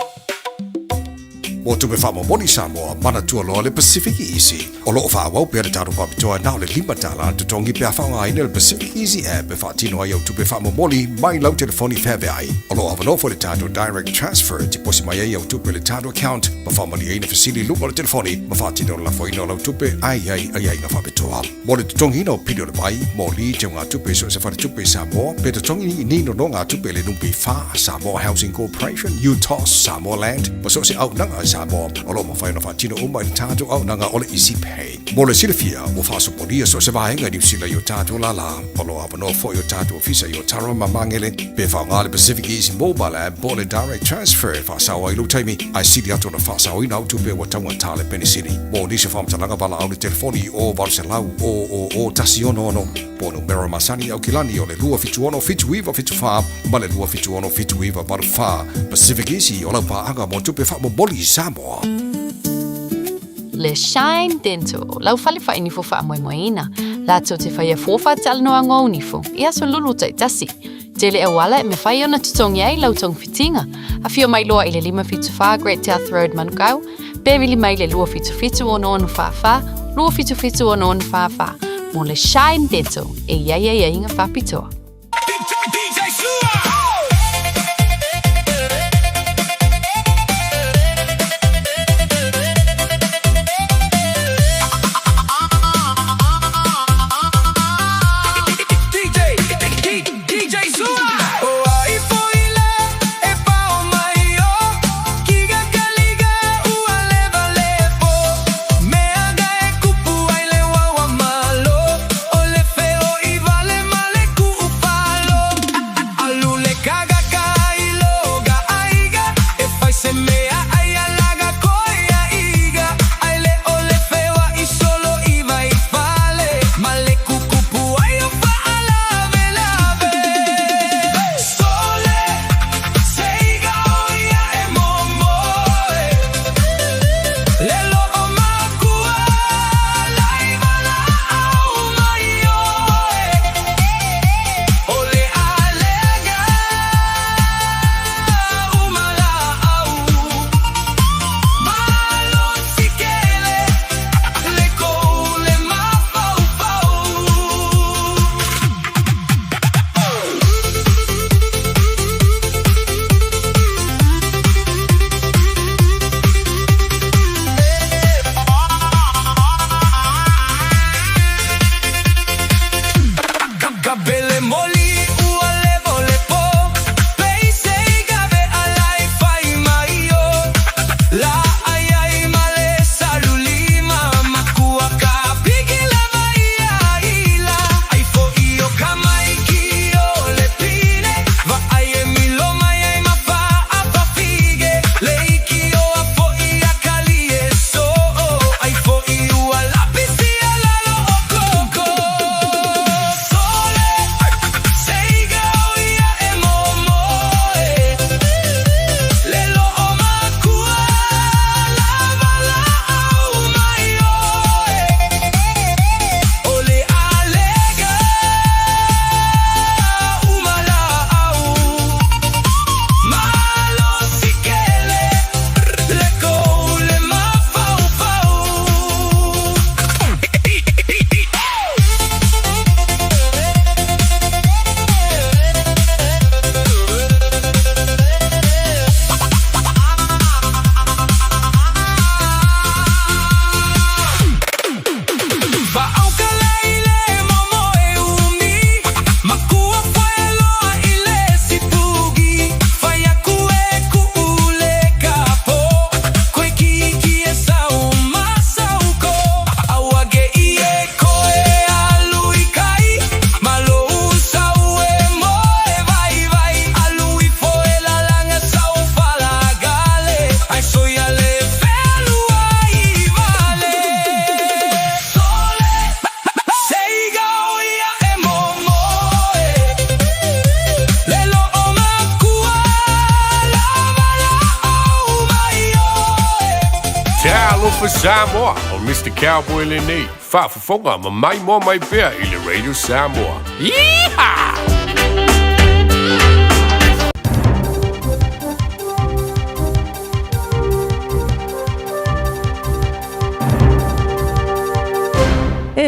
Mo tupe faamomoli Samoa, manatua loa le Pacific Easy. O lo o faaauau pea le tatou faapitoa na o le $5 le totogi pe a faaaogaina le Pacific Easy app e faatino ai au tupe faamomoli mai lau telefoni feaveai. O lo o avanoa foi le tatou Direct Transfer e tiposi mai ai au tupe i le tatou account ma faamalieina fesili i luga o le telefoni ma faatino le lafoina o lau tupe ae i ai aiaiga faapitoa. Mo le totogiina o pili o le vai, moli, teugatupe i so o se faletupe i Samoa, pe totogi ni nonogatupe i le NPF, Samoa Housing Corporation, UTOS, Samoa Land, ma so o se auaunaga a Samoa, o lo o mafai ona faatino uma i le tatou auaunaga o le Easy Pay. Mo le silafia, ua faasopolia so o se vaega i Niu Sila i o tatou lālā. O lo o avanoa foi o tatou ofisa i Otara ma Magele, pe faaaoga le Pacific Easy Mobile App po o le Direct Transfer e faasao ai lou taimi, ae sili atu ona faasaoina au tupe ua taugata le penisini. Mo nisi o faamatalaga valaau le telefoni i o 800 000 166 po o numera masani i Aukilani o le 276 7974 ma le 276 7984. Pacific Easy o lau paaga mo tupe faamomoli i Samoa. Le Shine Dental, lau fale whainifo whaamoemoeina. Latou te whaia fua whaatalanoa ngō nifo, i aso lulu taitasi. Tele auala e mawhai ona tutongi ai lau tongfitinga. Awhio mai loa i le 574 Great South Road Manukau, pe vili mai le 277 6644, 277 6644, mo le Shine Dental e iai ai ai inga whapitoa. Alofa Samoa, o Mr. Cowboy lenei, faafofoga ma maimoa mai pea i le Radio Samoa. Yeehaw!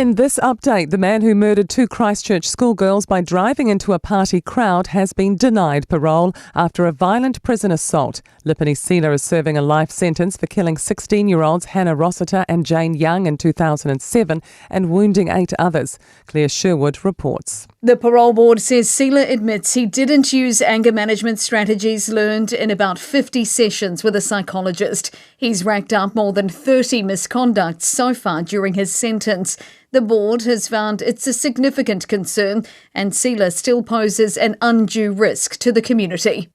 In this update, the man who murdered two Christchurch schoolgirls by driving into a party crowd has been denied parole after a violent prison assault. Lipani Sela is serving a life sentence for killing 16 year olds Hannah Rossiter and Jane Young in 2007 and wounding eight others. Claire Sherwood reports. The parole board says Sela admits he didn't use anger management strategies learned in about 50 sessions with a psychologist. He's racked up more than 30 misconducts so far during his sentence. The board has found it's a significant concern, and Sela still poses an undue risk to the community.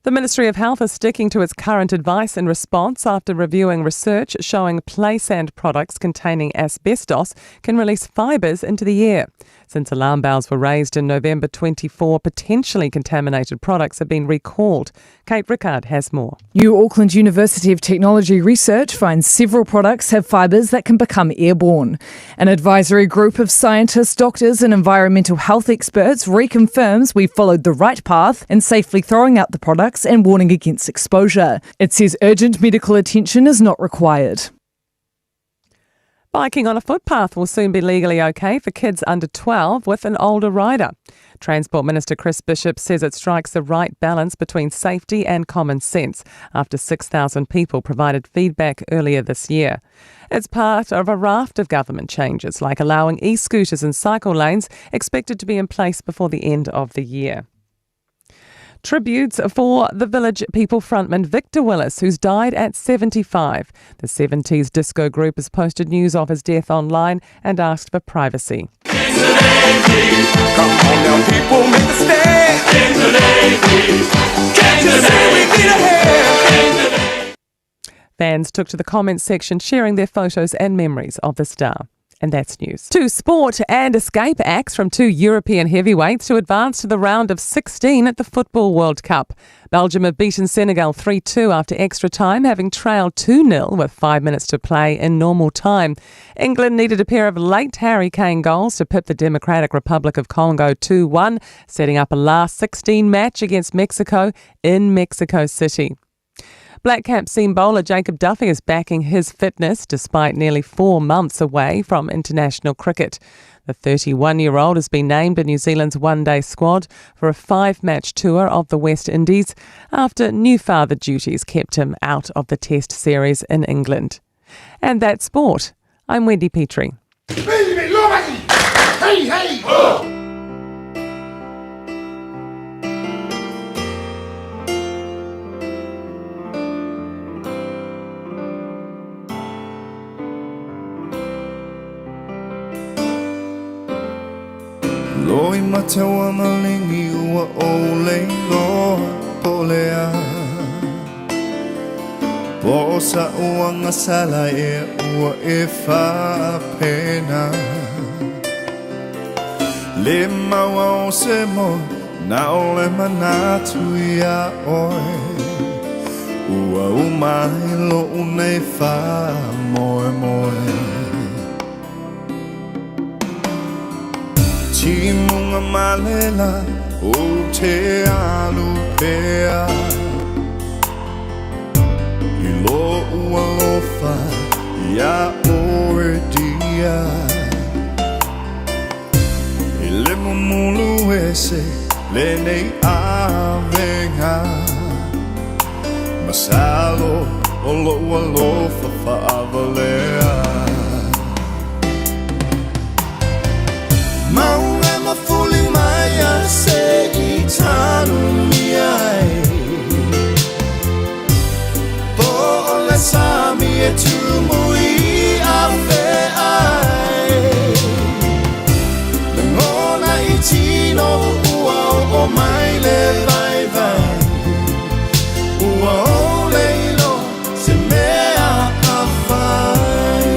The Ministry of Health is sticking to its current advice in response after reviewing research showing play sand products containing asbestos can release fibres into the air. Since alarm bells were raised in November 24, potentially contaminated products have been recalled. Kate Rickard has more. New Auckland University of Technology research finds several products have fibres that can become airborne. An advisory group of scientists, doctors, and environmental health experts reconfirms we followed the right path in safely throwing out the products and warning against exposure. It says urgent medical attention is not required. Biking on a footpath will soon be legally okay for kids under 12 with an older rider. Transport Minister Chris Bishop says it strikes the right balance between safety and common sense after 6,000 people provided feedback earlier this year. It's part of a raft of government changes, like allowing e scooters and cycle lanes expected to be in place before the end of the year. Tributes for the Village People frontman Victor Willis, who's died at 75. The 70s disco group has posted news of his death online and asked for privacy. Come on now, people, make a stand. Can't you see we need a hand? Fans took to the comments section sharing their photos and memories of the star. And that's news. Two sport and escape acts from two European heavyweights to advance to the round of 16 at the Football World Cup. Belgium have beaten Senegal 3 2 after extra time, having trailed 2 0 with five minutes to play in normal time. England needed a pair of late Harry Kane goals to pip the Democratic Republic of Congo 2 1, setting up a last 16 match against Mexico in Mexico City. Black Cap seam bowler Jacob Duffy is backing his fitness despite nearly four months away from international cricket. The 31 year old has been named in New Zealand's one day squad for a five match tour of the West Indies after new father duties kept him out of the Test series in England. And that's sport. I'm Wendy Petrie. Hey, hey! Oh! Loi mataua malingi ua ou leiloa po lea Po o sa uagasala ea ua e faapena Le maua o se moe na o le manatu iā oe Ua uma ai loʻu nei faamoemoe Timuga malela ou te alu pea I loʻu alofa iā ʻoe dia E le mumulu ese lenei avega Masalo o loʻu alofa faavalea Mauga mafuli mai a se i tanumia ai Po o le sami e tumu i afe ai Lagona i tino ua oo mai le vaivai Ua ou le iloa se mea a fai.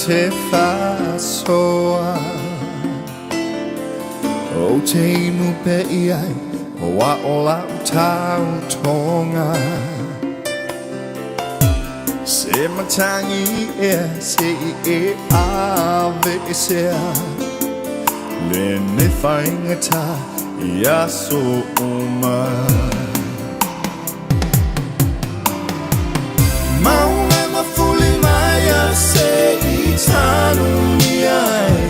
te faasoa Ou te inu pea i ai O a o lau tautoga Se matagi ea se i e aveesea Lenei faigata i aso uma. Mauga ma fuli mai a se i tanumia ai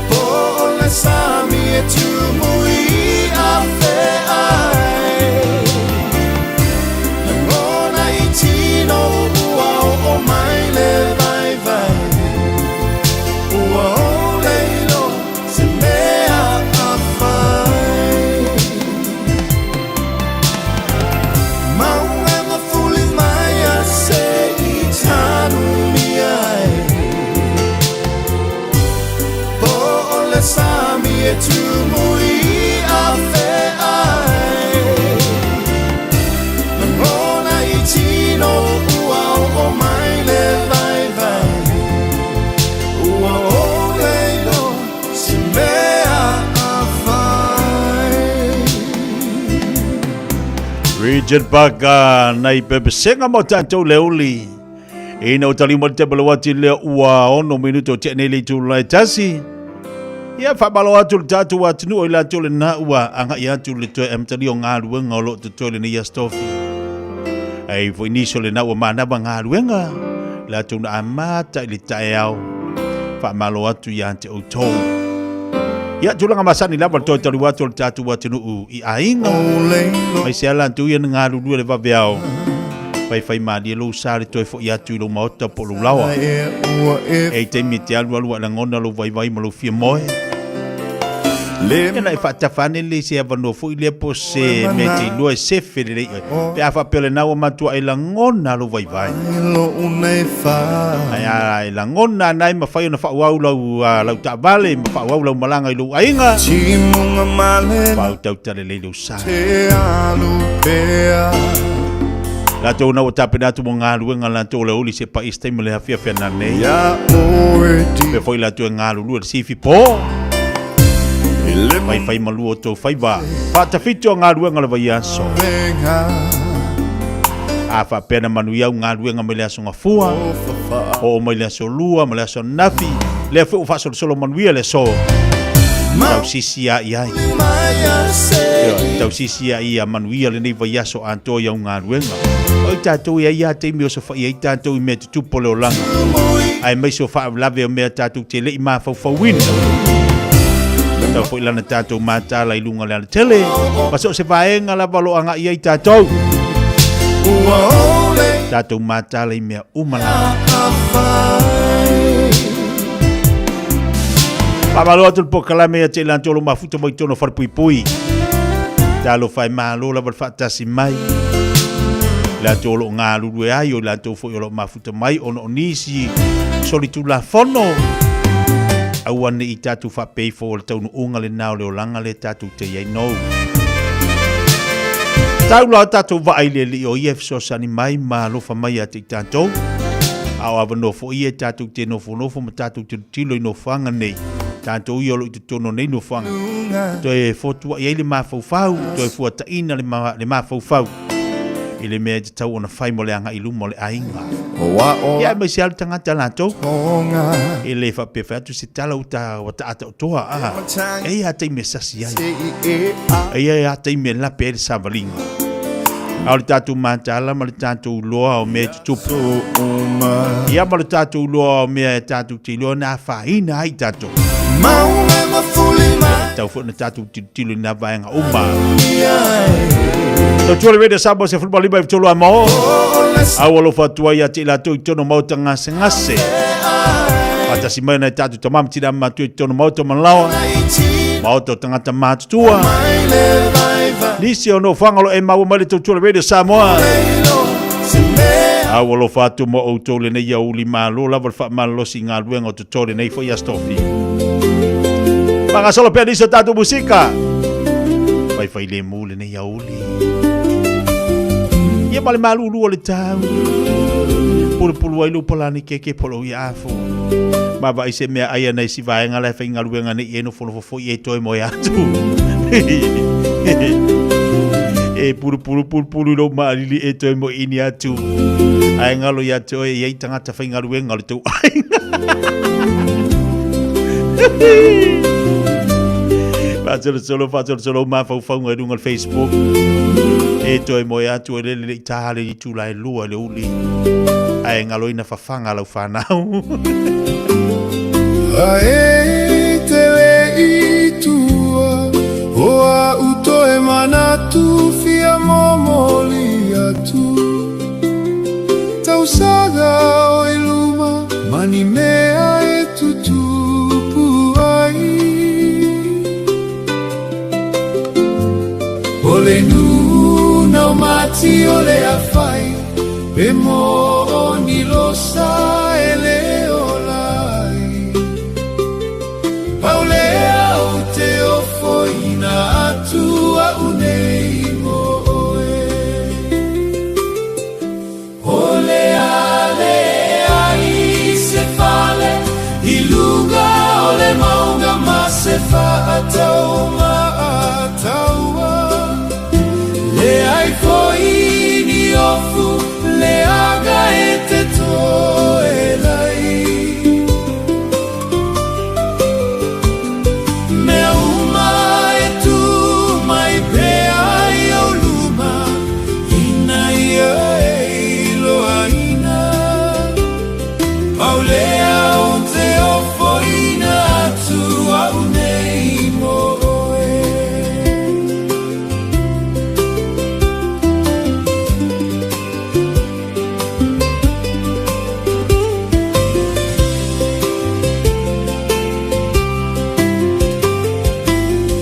Po o le sami e tumu i afe ai Lagona i tino ua oo mai le vaivai Ua ole iloa se mea a fai Mauga ma fuli mai a se i tanumia ai Po o le sami e tumu i afe ai Lagona i tino ua oo mai le vaivai Ua ole iloa se mea a fai. Richard Parker nai pepesega mo tatou le uli. Ina o taliu mai le tebele wati lea ua ono minuto te nei le itu lai tasi. Ia whamalo atu le tātou atunuu i latou le nā ua agai atu le toe amatalia o galuega o lo o totoe lenei aso tofi. Ai foi nisi o lena ua manava galuega, latou na amata i le taeao. Faamalo atu ia te outou. Ia tulaga masani lava le toe taliu atu o le tatou atunuu i aiga. Mai se ala atu ia na galulue le vaveao. Faifai malie lou sa le toe foi atu i lou maota po o lou laoa. E i taimi e te alualu a lagona lou vaivai ma lou fia moe. Ia na e faatafa ane le se avanoa foi lea po se mea e te iloa e sefe lelei oe. Pe a faapea o lena ua matua e lagona lou vaivai. Ae a e lagona ana e mafai ona faaauau lau, lau taavale ma faaauau lau malaga i lou aiga. Faautautala lelei lou sa. Latou na ua tapena atu mo galuega latou o le aoauli se paʻi se taimi o le afiafi ananei. Pea foi latou e galulue le sifi po. Faifai malua o tou faiva. Faatafiti o galuega o le vaiaso. A faapea na manuia au galuega mai le aso Gafua, oo mai le aso Lua ma le aso Nafi, lea foi ua faasolosolo manuia le aso. Tausisi a i ai. Tausisi a ia manuia lenei vaiaso atoa i au galuega. O i tatou e ai a taimi o sofaia ai tatou i mea tutupu o le olaga. Aemaise o faalavelave o mea tatou te le i mafaufauina. Tau foi lana tatou mataala i luga o le alatele. Ma so o se vaega lava o lo o agai ai tatou. Tatou mataala i mea uma lava. Faamalo atu le polokalame ia te i latou o lo o mafuta mai totonu o Falepuipui. Talofa e malo lava le faatasi mai. Latou o lo o galulue ai, o latou foi o lo o mafuta mai ona o nisi solitulafono. Aua ne i tatou faapea ifo o le taunuuga lena o le olaga lea tatou te i ai nou. Tau la o tatou vaai i le Alii o ia e fesoasoani mai ma alofa mai ia te i tatou. A o avanoa foi ia e tatou te nofonofo ma tatou tilotilo i nofoaga nei. Tatou ia o lo o i totonu o nei nofoaga. Toe fotuai ai le mafaufau, toe fuataina le, ma, le mafaufau i le mea e tatau ona fai mo le agai i luma o le aiga. Ia aemaise lava le tagata latou e le faapea fai atu se tala ua ta ua taataotoa a. E i ai lava taimi e sasi ai. E i ai lava taimi e lape ai le savaliga. A o le tatou mataala ma le tatou iloa o mea e tutupu. Ia ma le tatou iloa o mea e tatou te iloa na afaina ai tatou. Tau foi na tatou tilotilo i nā vaega uma. Tautua le Radio Samoa 15 i tolu a mo. Au alofa atu ai ia te i latou i totonu o maota gasegase. Faatasi mai nai tatou tama ma tina matua i totonu o maota o Malawa. Maota o tagata matutua. Nisi o nofoaga o lo o e maua mai le tautua le Radio Samoa. Au alofa atu mo outou lenei aoauli malo lava le faamalolosi i galuega o totoe lenei foi aso tofi. Faagasolo pea nisi o tatou musika. Faifai lemu lenei aoauli. Ia ma le malulu o le tau. Pulupulu ai lou palani keke po lou ia afo. Ma vaai se mea ai ana i si vaega la e faigaluega nei e nofonofo foi e toe moe atu. E pulupulu pulupulu i lou maalili e toe moe ini atu. Ae ngalo ia te oe e iai tagata faigaluega o le tou aiga. Faasolosolo, faasolosolo mafaufauga i luga o le Facebook. E toe moe atu e lele le i tā le itula e lua i le uli. Ae ngaloina fafaga lau fanau. Ae te le i tua o au toe manatu fia momoli atu. Tausaga o i luma ma ni mea e tutupu ai. O le nuna o mati o le afai pe mo ni losa e le ola ai. Pau lea ou te ofoina atu a'u nei mo oe. O le a leai se fale i luga o le mauga ma se faatau maataua. Leai foi ni ofu leaga e te toe lai. Mea uma e tu mai pea i ou luma ina ia e iloaina. Pau lea ou te ofoina atu a'u nei mo oe.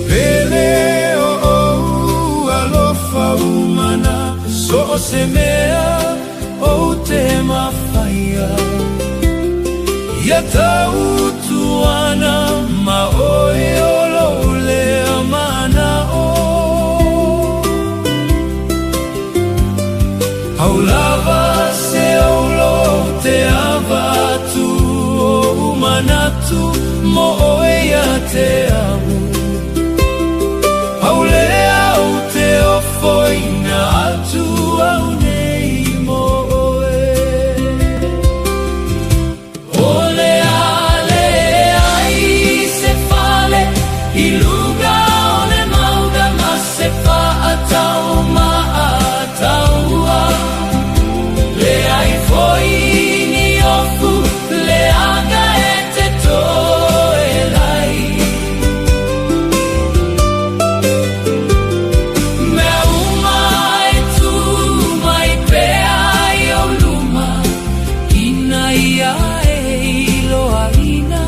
Pele o ou alofa umana so o se mea ou te mafaia Ia tautuana ma oe o lou lea mana'o Pau lava se oulo ou te avatu ou manatu mo oe ia te au. Pau lea ou te ofoina atu au nei mo oe. O le a leai se fale i luga o le mauga ma se faatau maataua. Leai foi ni ofu leaga e te toe lai. Mea uma e tu mai pea i ou luma ina ia e iloaina.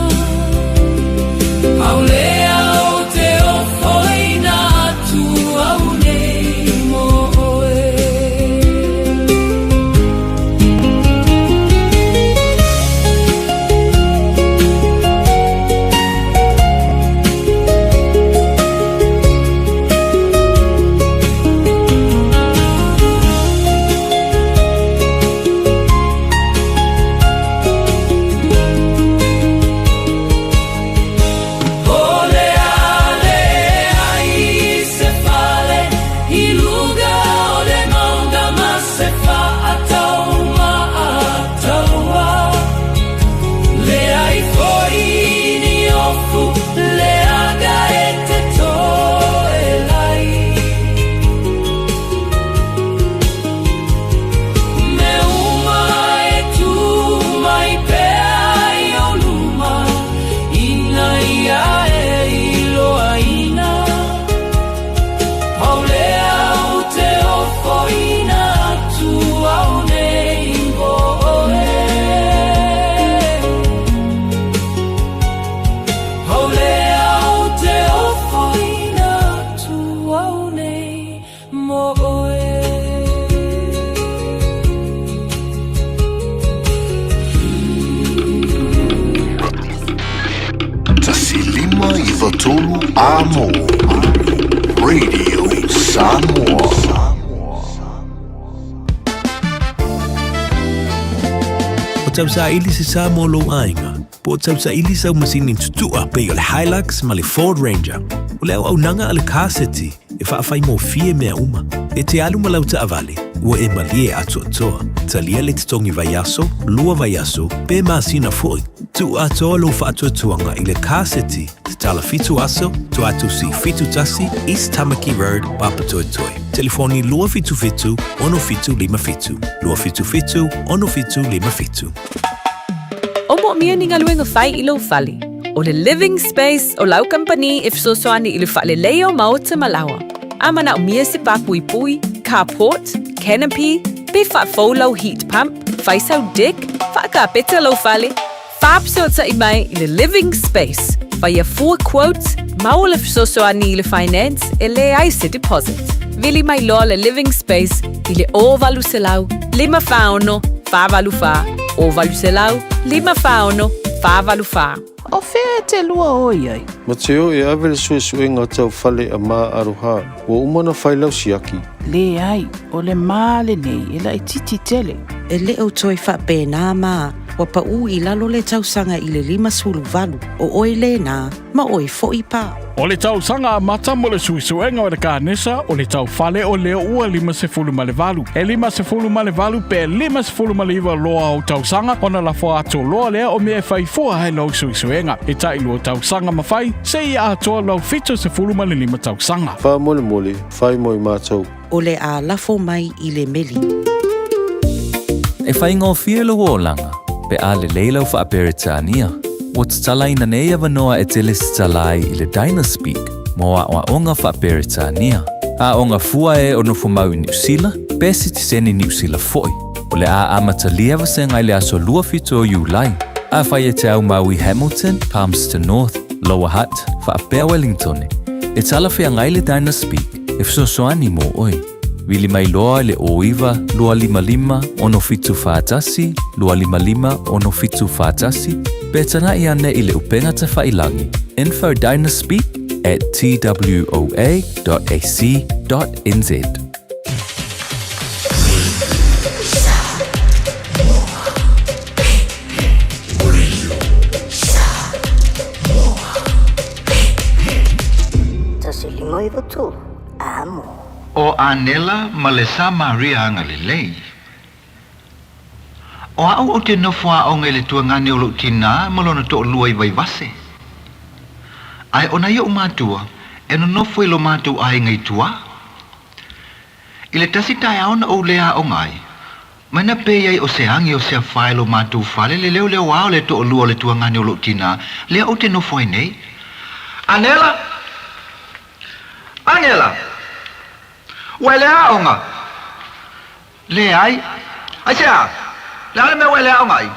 Pau lea ou te ofoina atu au nei mo oe. O le a leai se fale i luga o le mauga ma se faatau maataua. Leai foi ni ofu leaga e te toe lai. Mea uma e tu mai pea i ou luma ina ia e iloaina. Pau lea ou te ofoina atu au nei mo oe. Pau lea ou te ofoina atu au nei mo oe. 153 Amo Radio Samoa. O tausaili se sa mo lou aiga, po o tausaili sau masini tutu'a pei o le Hilux ma le Ford Ranger. O le auaunaga a le Car City e faafaigofie mea uma. E te alu ma lau taavale, ua e malie atoatoa. Talia le totogi vaiaso, lua vaiaso, pe masina foi. Tuu atoa lou faatuatuaga i le Car City, tatala fitu aso, Toatusi 71, East Tamaki Road, Papatoetoe. Telefoni 277 6757, 277 6757. O moomia ni galuega fai i lou fale. O le Living Space o lau kamupani e fesoasoani i le faaleleia o maota ma laoa. A manaomia se pāpuipui, carport, canopy, pe faafou lau heat pump, fai sau deck, faakapeta lou fale, faafesootai mai i le Living Space, faia fua quote, maua le fesoasoani i le finance e leai se deposit. Vili mai loa le Living Space i le 0800 546 484, 0800 546 484. O fea e te lua o i ai? Mateo e ave le suesuega tau fale a Ma Aroha, ua uma ona fai lau siaki. Leai, o le ma lenei e laitiiti tele. E le o toe faapena ma ua paʻu i lalo le tausaga i le 58, o oe lena, ma oe foi pa. O le tausaga amata mo le suesuega o le kanesa o le taufale o lea ua 58. E 58 pe 59 loa o tausaga ona lafo atu loa lea o mea e fai fua ai lau suesuega. E tai lua tausaga ma fai, seia atoa lau 75 tausaga. Faamolemole, fai mo i matou. O le a lafo mai i le meli. E faigofie lou olaga pe a lelei lau Faa-Peretania. Ua tatalaina nei avanoa e te lesitala ai i le Dynaspeak mo aoaoga Faa-Peretania. Aoga fua e o nofomau i Niu Sila pe sitiseni Niu Sila foi. O le a amatalia vasega i le aso 27 o Iulai. Afai e te aumau i Hamilton, Palmerston North, Lower Hutt, faapea Wellingtone, e talafeagai le Dynaspeak e fesoasoani mo oe. Vili mai loa i le 09 255 6741 255 6741 pe tagai ane i le upega tafailangi infodynaspeak at twoa.ac.nz. 153, Amo. O Anela ma le Samaria agalelei. O a'u ou te nofo aoga i le tuagane o lo'u tinā ma lona to'alua i Vaivase. Ae o nai o'u matua e nonofo i lo matou aiga i tuā. I le tasi taeao na ou le aoga ai, mai na pei ai o se agi o se afa i lo matou fale le leoleoā o le to'alua o le tuagane o lo'u tinā lea ou te nofo ai nei. Anela! Anela! Ua e le aoga? Leai. Aisea? Le a le mea ua e le aoga ai?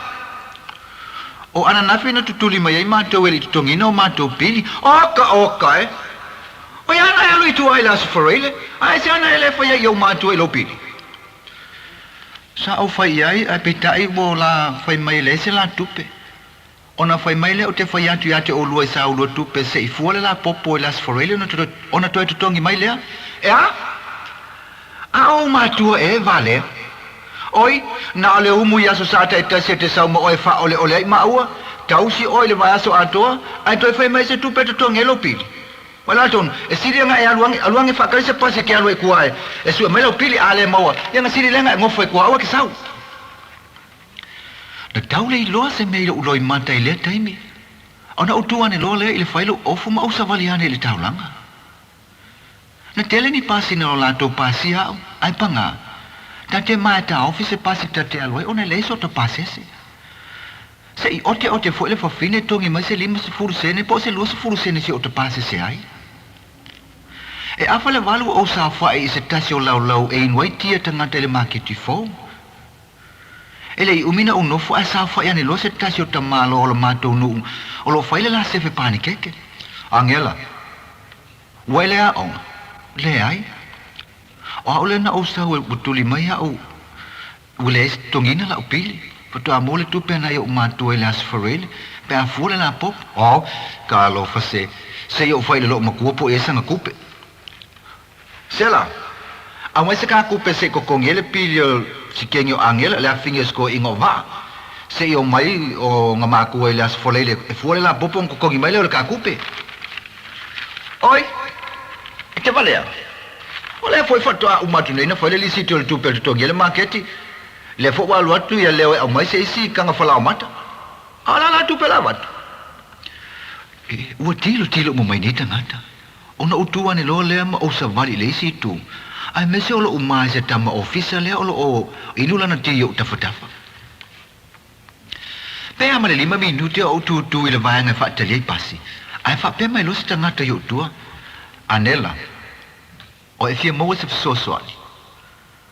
O ananafi na tutuli mai ai matou e le i totogiina o matou pili. Oka, oka e! O ia ana e alu i tua i le Aso Faraile, a aisea ana e le fai ai i ou matua i lou pili? Sa ou fai i ai, ae peitai ua o la fai mai e leai se la tupe. Ona fai mai lea ou te fai atu ia te oulua i sa ulua tupe se i fua le lapopo i le Aso Faraile ona toe totogi mai lea. E a? A o ou matua e, valea. Oi, na o le umu i aso sa taitasi e te sau ma oe e faaoleole ai maua, tausi oe i le vaiaso atoa, ae toe fai mai se tupe e totogi ai lou pili. Ua la tonu, e sili aga e alu age, alu age faakali se pasi e ke alu ai kua e, e sue mai lau pili, a le maua, ia ga sili lea ga e gofo ai kua aua ke sau. Na tau le iloa se mea i lo'u loimata i lea taimi, ona ou tu ane loa lea i le fai lou ofu ma ou savali ane i le taulaga. Na tele ni pasina o latou pasia a'u, ae pagā, ta te mae taofi se pasi ta te alu ai ona e leai so ta pasese. Se i oteote foi le fafine togi mai se 50 sene po o se 20 sene se o ta pasese ai. E afa le valu o ou saofa'i i se tasi o laulau e inu ai tia tagata i le maketi fou. E le i umi na ou nofo ae saofai ane loa se tasi o tamāloa o lo matou nuʻu o lo o fai le la sefe panikeke. Angela, Ua e le aoga? Leai. O a'u lea na ou sau e ua tuli mai a'u ua leai se totogiina la'u pili. Faatoa maua le tupe a nai o'u matua i le Aso Faraile pe a fua le lapopo. Oh, talofa se, se i ou fai i le lo'u makua po o i ai sana kupe. Sela, Aumai se ka kupe se i totogi ai le pili o si kengi o Angela le afingi o se toeaina o Vaa. Se i omai ona matua i le Aso Faraile e fua le lapopo ona totogi mai lea o le takupe. Oi! E te valea? O lea foi faatoa uma atu nei na fai le lisiti o le tupe e totogi ai le maketi. Lea foi ua alu atu ia Leo e aumai se isi taga falaoamata. A o le a la tupe la avatu? E, ua tilotilo uma mai nei tagata. Ona ou tu ane loa lea ma ou savali i le isi itu, aemaise o lo'u ma i se tama ofisa lea o lo o inu lana ti i o'u tafatafa. Pe a ma le lima minute o ou tūtū i le vaega e faatali ai pasi, ae faapea mai loa se tagata i o'u tua, Anela, o e fia maua se fesoasoani?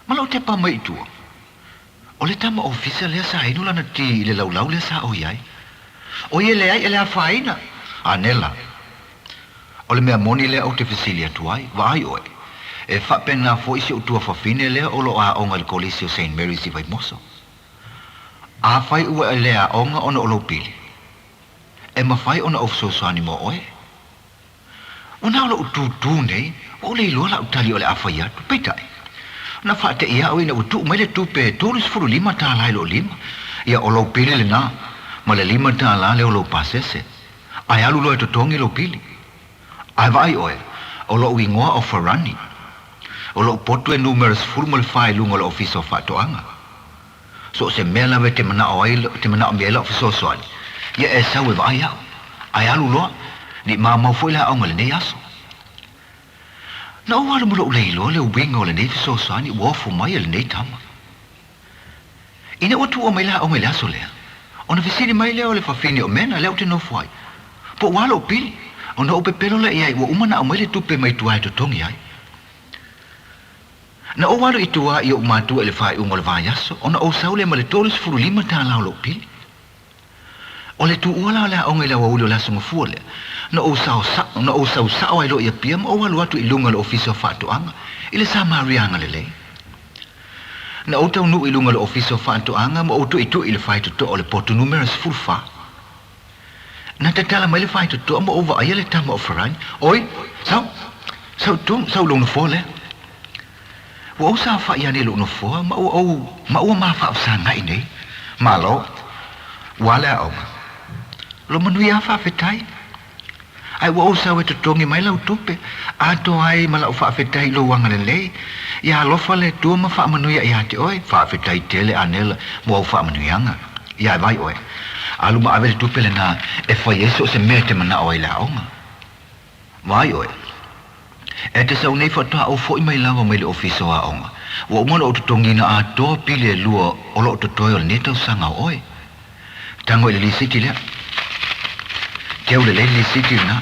Ma lou tepa mai i tua. O le tama ofisa lea sa inu lana ti i le laulau lea sa o i ai. O ia leai e le afaina! Anela, O le mea moni lea ou te fesili atu ai, vaai oe, e faapena foi si ou tuafafine lea o lo o aoga i le Kolisi o Saint Mary's i Vaimoso. Afai ua e le aoga ona o lou pili, e mafai ona ou fesoasoani mo oe? Ua na o loʻu tūtū nei, ua ou le iloa laʻu tali o le a fai atu. Peitai, na faateʻi aʻu ina ua tuu mai le tupe e 35 tālā i loʻu lima. Ia, o lou pili lenā, ma le lima tālā lea o lou pasese. Ae alu loa e totogi lou pili. Ae vaai ʻoe, o loʻu igoa ʻo Farani. O loʻu potu e numera 14 i luga o le Ofisa o Faatoaga. So o se mea lava e te manaʻo ai, te manaʻomia ai laʻu fesoasoani, ia e sau e vaai aʻu. Ae alu loa, ne i mamao foi le aoga i lenei aso. Na ou alu ma loʻu leiloa le uiga o lenei fesoasoani ua ofo mai e lenei tama. Ina ua tuua mai le aoga i le aso lea, ona fesili mai lea o le fafine o Mena lea ou te nofo ai, po ua a loʻu pili, ona ou pepelo lea i ai ua uma ona aumai le tupe mai tua e totogi ai. Na ou alu i tua i oʻu matua i le faaiuga o le vaiaso, ona ou sau lea ma le 35 tālā o loʻu pili. O le tuua la o le aoga i le aoauli o le Aso Gafua lea, na ou sao sao, na ou sau sao ai loa i Apia ma ou alu atu i luga o le Ofisa o Faatoaga, i le Samaria agalelei. Na ou taunuu i luga o le Ofisa o Faatoaga ma ou tuitui i le faitotoa o le potu numera 14. Na tatala mai le faitotoa ma ou vaaia le tama o Farani, Oi, sau, sau tonu, sau i lou nofoa lea. Ua ou saofai ane i lou nofoa ma ua ou, ma ua mafaafesagai nei. Malo, ua a le aoga. Lo manuia a faafetai. Ae ua ou sau e totogi mai lau tupe, atoa ai ma lau faafetai i lou agalelei. Ia alofa le Atua ma faamanuia ia te oe. Faafetai tele Anela mo au faamanuiaga. Ia e vai oe. Alu ma ave le tupe lenā e fai ai so o se mea e te manaʻo ai i le aoga. Vaai oe. E te sau nei faatoa ou foʻi mai lava mai le ofisa o aoga. Ua uma ona ou totogiina atoa pili e lua o loo totoe o lenei tausaga o oe. Tago i le lisiti lea. Keu lelei le lisiti lenā.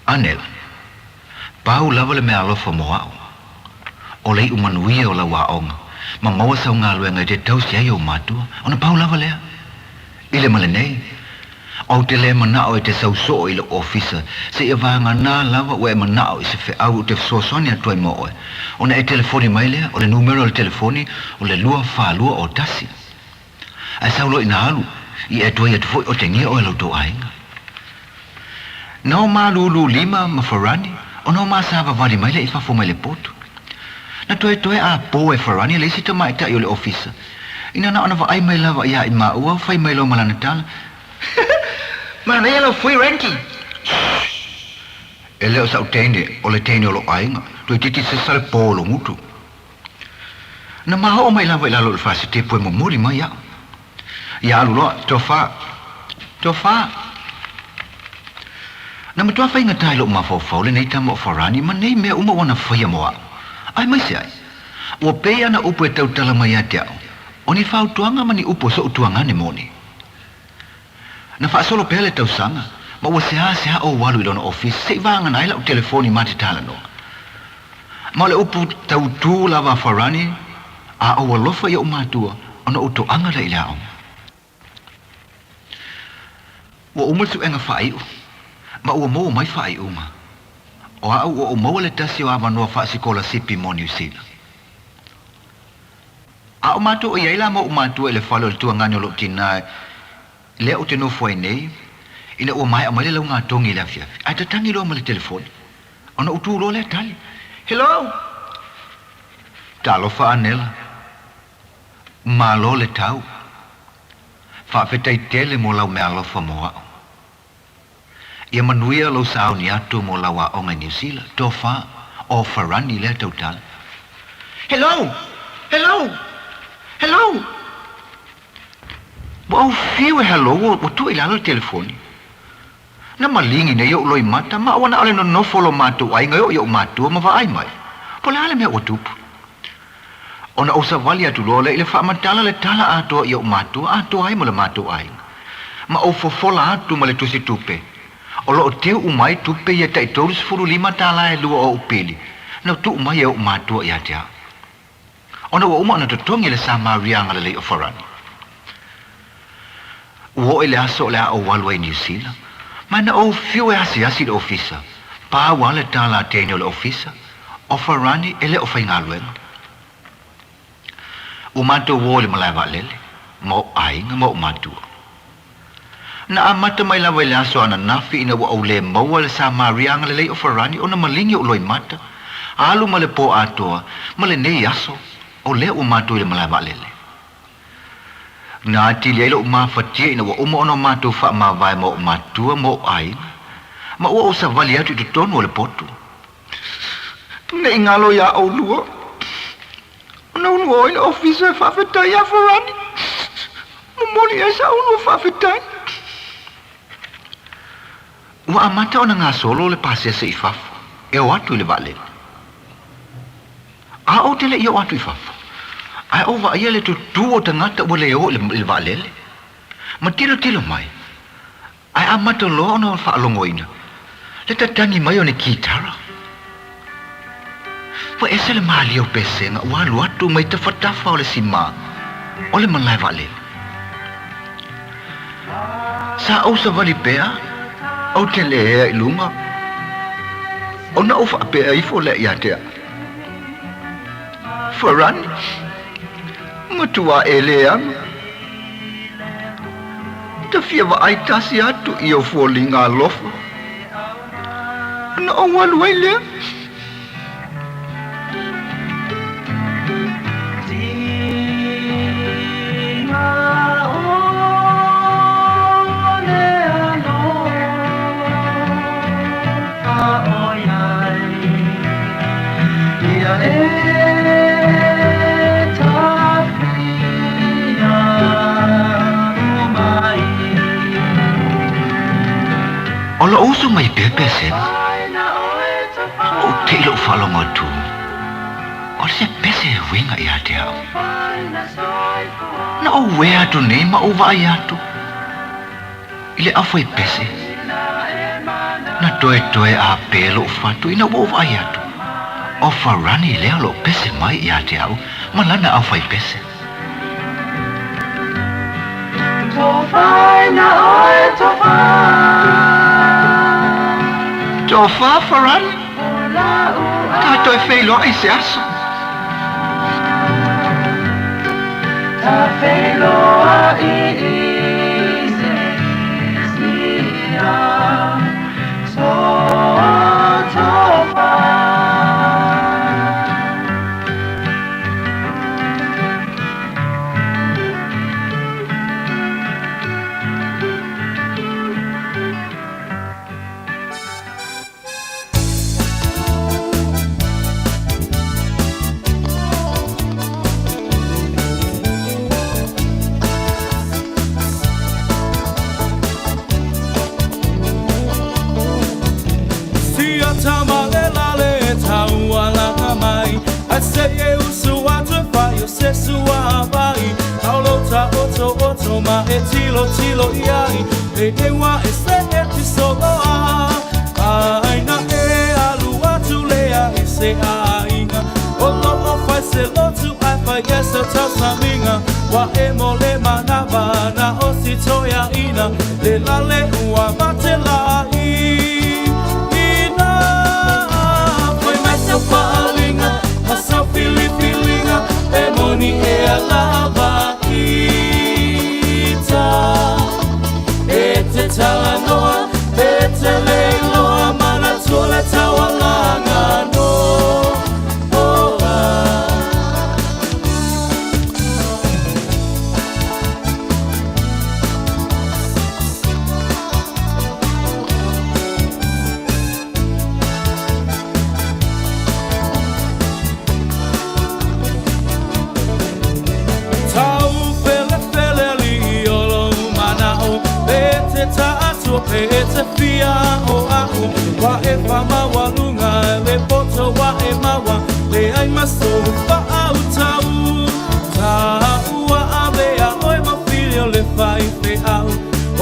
Anela. Pau lava le mea alofa mo a'u. O le iʻu manuia o lau aoga, ma maua sau galuega e te tausi ai ou matua, ona pau lava lea. I le ma lenei, ou te le manaʻo e te sau soo i loʻu ofisa, seia vāganā lava ua e manaʻo i se feʻau ou te fesoasoani atu ai mo oe, ona e telefoni mai lea, o le numera o le telefoni o le lua fa lua o tasi. Ae sau loa ina alu, i e tuai atu foi o tegia oe lo tou aiga. Na o malūlū lima ma Farani, ona o masavavali mai lea i fafo mai le potu. Na toetoe a pō e Farani le isi tamaitai o le ofisa. Ina na ona vaai mai lava iā i māua, fai mai loa ma lana tala, Manaia lau fui Randy! Shh! E le o sa'u teine, o le teine o lo'u aiga, toeitiiti sesa le pō o lou gutu. Na maoʻo mai lava i lalo o le fasitepu e momoli mai aʻu. Ia alu loa, Tofa! Tofa! Na matua faigata i loʻu mafaufau lenei tama o Farani ma nei mea uma ua na faia mo aʻu. Aemaise ai, ua pei ana upu e tautala mai ia te aʻu, o ni fautuaga ma ni upu o soʻu tuagane moni. Na faasolo pea le tausaga, ma ua seāseā ou alu i lona ofisa se i vāgana ai laʻu telefoni ma te talanoa. Ma o le upu tautū lava a Farani, a ou alofa i oʻu matua, ona ou toaga lea i le aoga. Ua uma le suʻega faaiʻu, ma ua maua mai faaiuga. O aʻu ua ou maua le tasi o avanoa faasikolasipi mo Niu Sila. A o matou i ai la ma oʻu matua i le fale o le tuagane o loʻu tinā lea ou te nofo ai nei, ina ua maea mai le lauga togi i le afiafi, ae tatagi loa ma le telefoni. Ona ou tu loa lea tali, Hello! Talofa Anela. Malo le tau. Faafetai tele mo lau meaalofa mo a'u. Ia manuia lou sauni atu mo lau aoga i Niu Sila, Tofa, o Farani lea tautala. Hello! Hello! Hello! Ua ou fiu e hello ua tuu i lalo le telefoni. Na maligi nei o'u loimata ma ua na o le nonofo o lo matou aiga e oo i o'u matua ma vaai mai, po o le a le mea ua tupu. Ona ou savali atu loa lea i le faamatala le tala atoa i o'u matua atoa ai ma le matou aiga. Ma ou fofola atu ma le tusi tupe. O lo o teu uma ai tupe ia tai 35 tālā e lua o o'u pili, na tuu mai e o'u matua ia te au. Ona ua uma ona totogi e le Samaria agalelei o Farani. Ua oo i le aso o le a ou alu ai i Niu Sila, ma na ou fiu e asiasi i le ofisa, pau lava le tala a teine o le ofisa, o Farani e le o faigaluega. Ua matou o i le malae vaalele, ma ou aiga ma ou matua. Na amata mai lava i le aso ananafi ina ua ou le maua le Samaria agalelei o Farani ona maligi ou loimata, alu ma le pō atoa, ma lenei aso, o lea ua matou i le malae vaalele. Na atili ai lou mafatia ina ua uma ona matou faamavae ma ou matua ma ou aiga, ma ua ou savali atu i totonu o le potu. Ne i galo iā ʻolua, ona ulu ʻoe i le ofisa e faafetai iā Farani. Momoli i ai sa ʻolua faafetai. Ua amata ona gasolo le pasese i fafo e o atu i le vaalele. A ou te le i oo atu i fafo, ae ou vaaia le tutū o tagata ua le o i le vaalele, ma tilotilo mai, ae amata loa ona faalogoina le tatagi mai o ni kitara. Ua ese le malie o pesega ua alu atu mai tafatafa o le simā o le malae vaalele. Sa ou savali pea, ou te le ea i luga, ona ou faapea ifo lea ia te au, Farani, matua e le alu. Ta fia vaai tasi atu i ou foliga alofa, ona ou alu ai lea. O lou uso mai pea pesega. Ou te i lou faalogo atu, o se pese e uiga ia te au. Na ou uē atu nei ma ou vaai atu i le aufai pese. Na toetoe a pē lou fatu ina ua ou vaai atu, o Farani lea o lo o pese mai ia te au ma lana aufai pese. Tofa Farani, ta toe feiloai i se aso. E te fia o a'u Wa e whamaualuga Le poto wa e maua Le ai maso whaautau Ta ua ave a oe ma fili o le whai fe au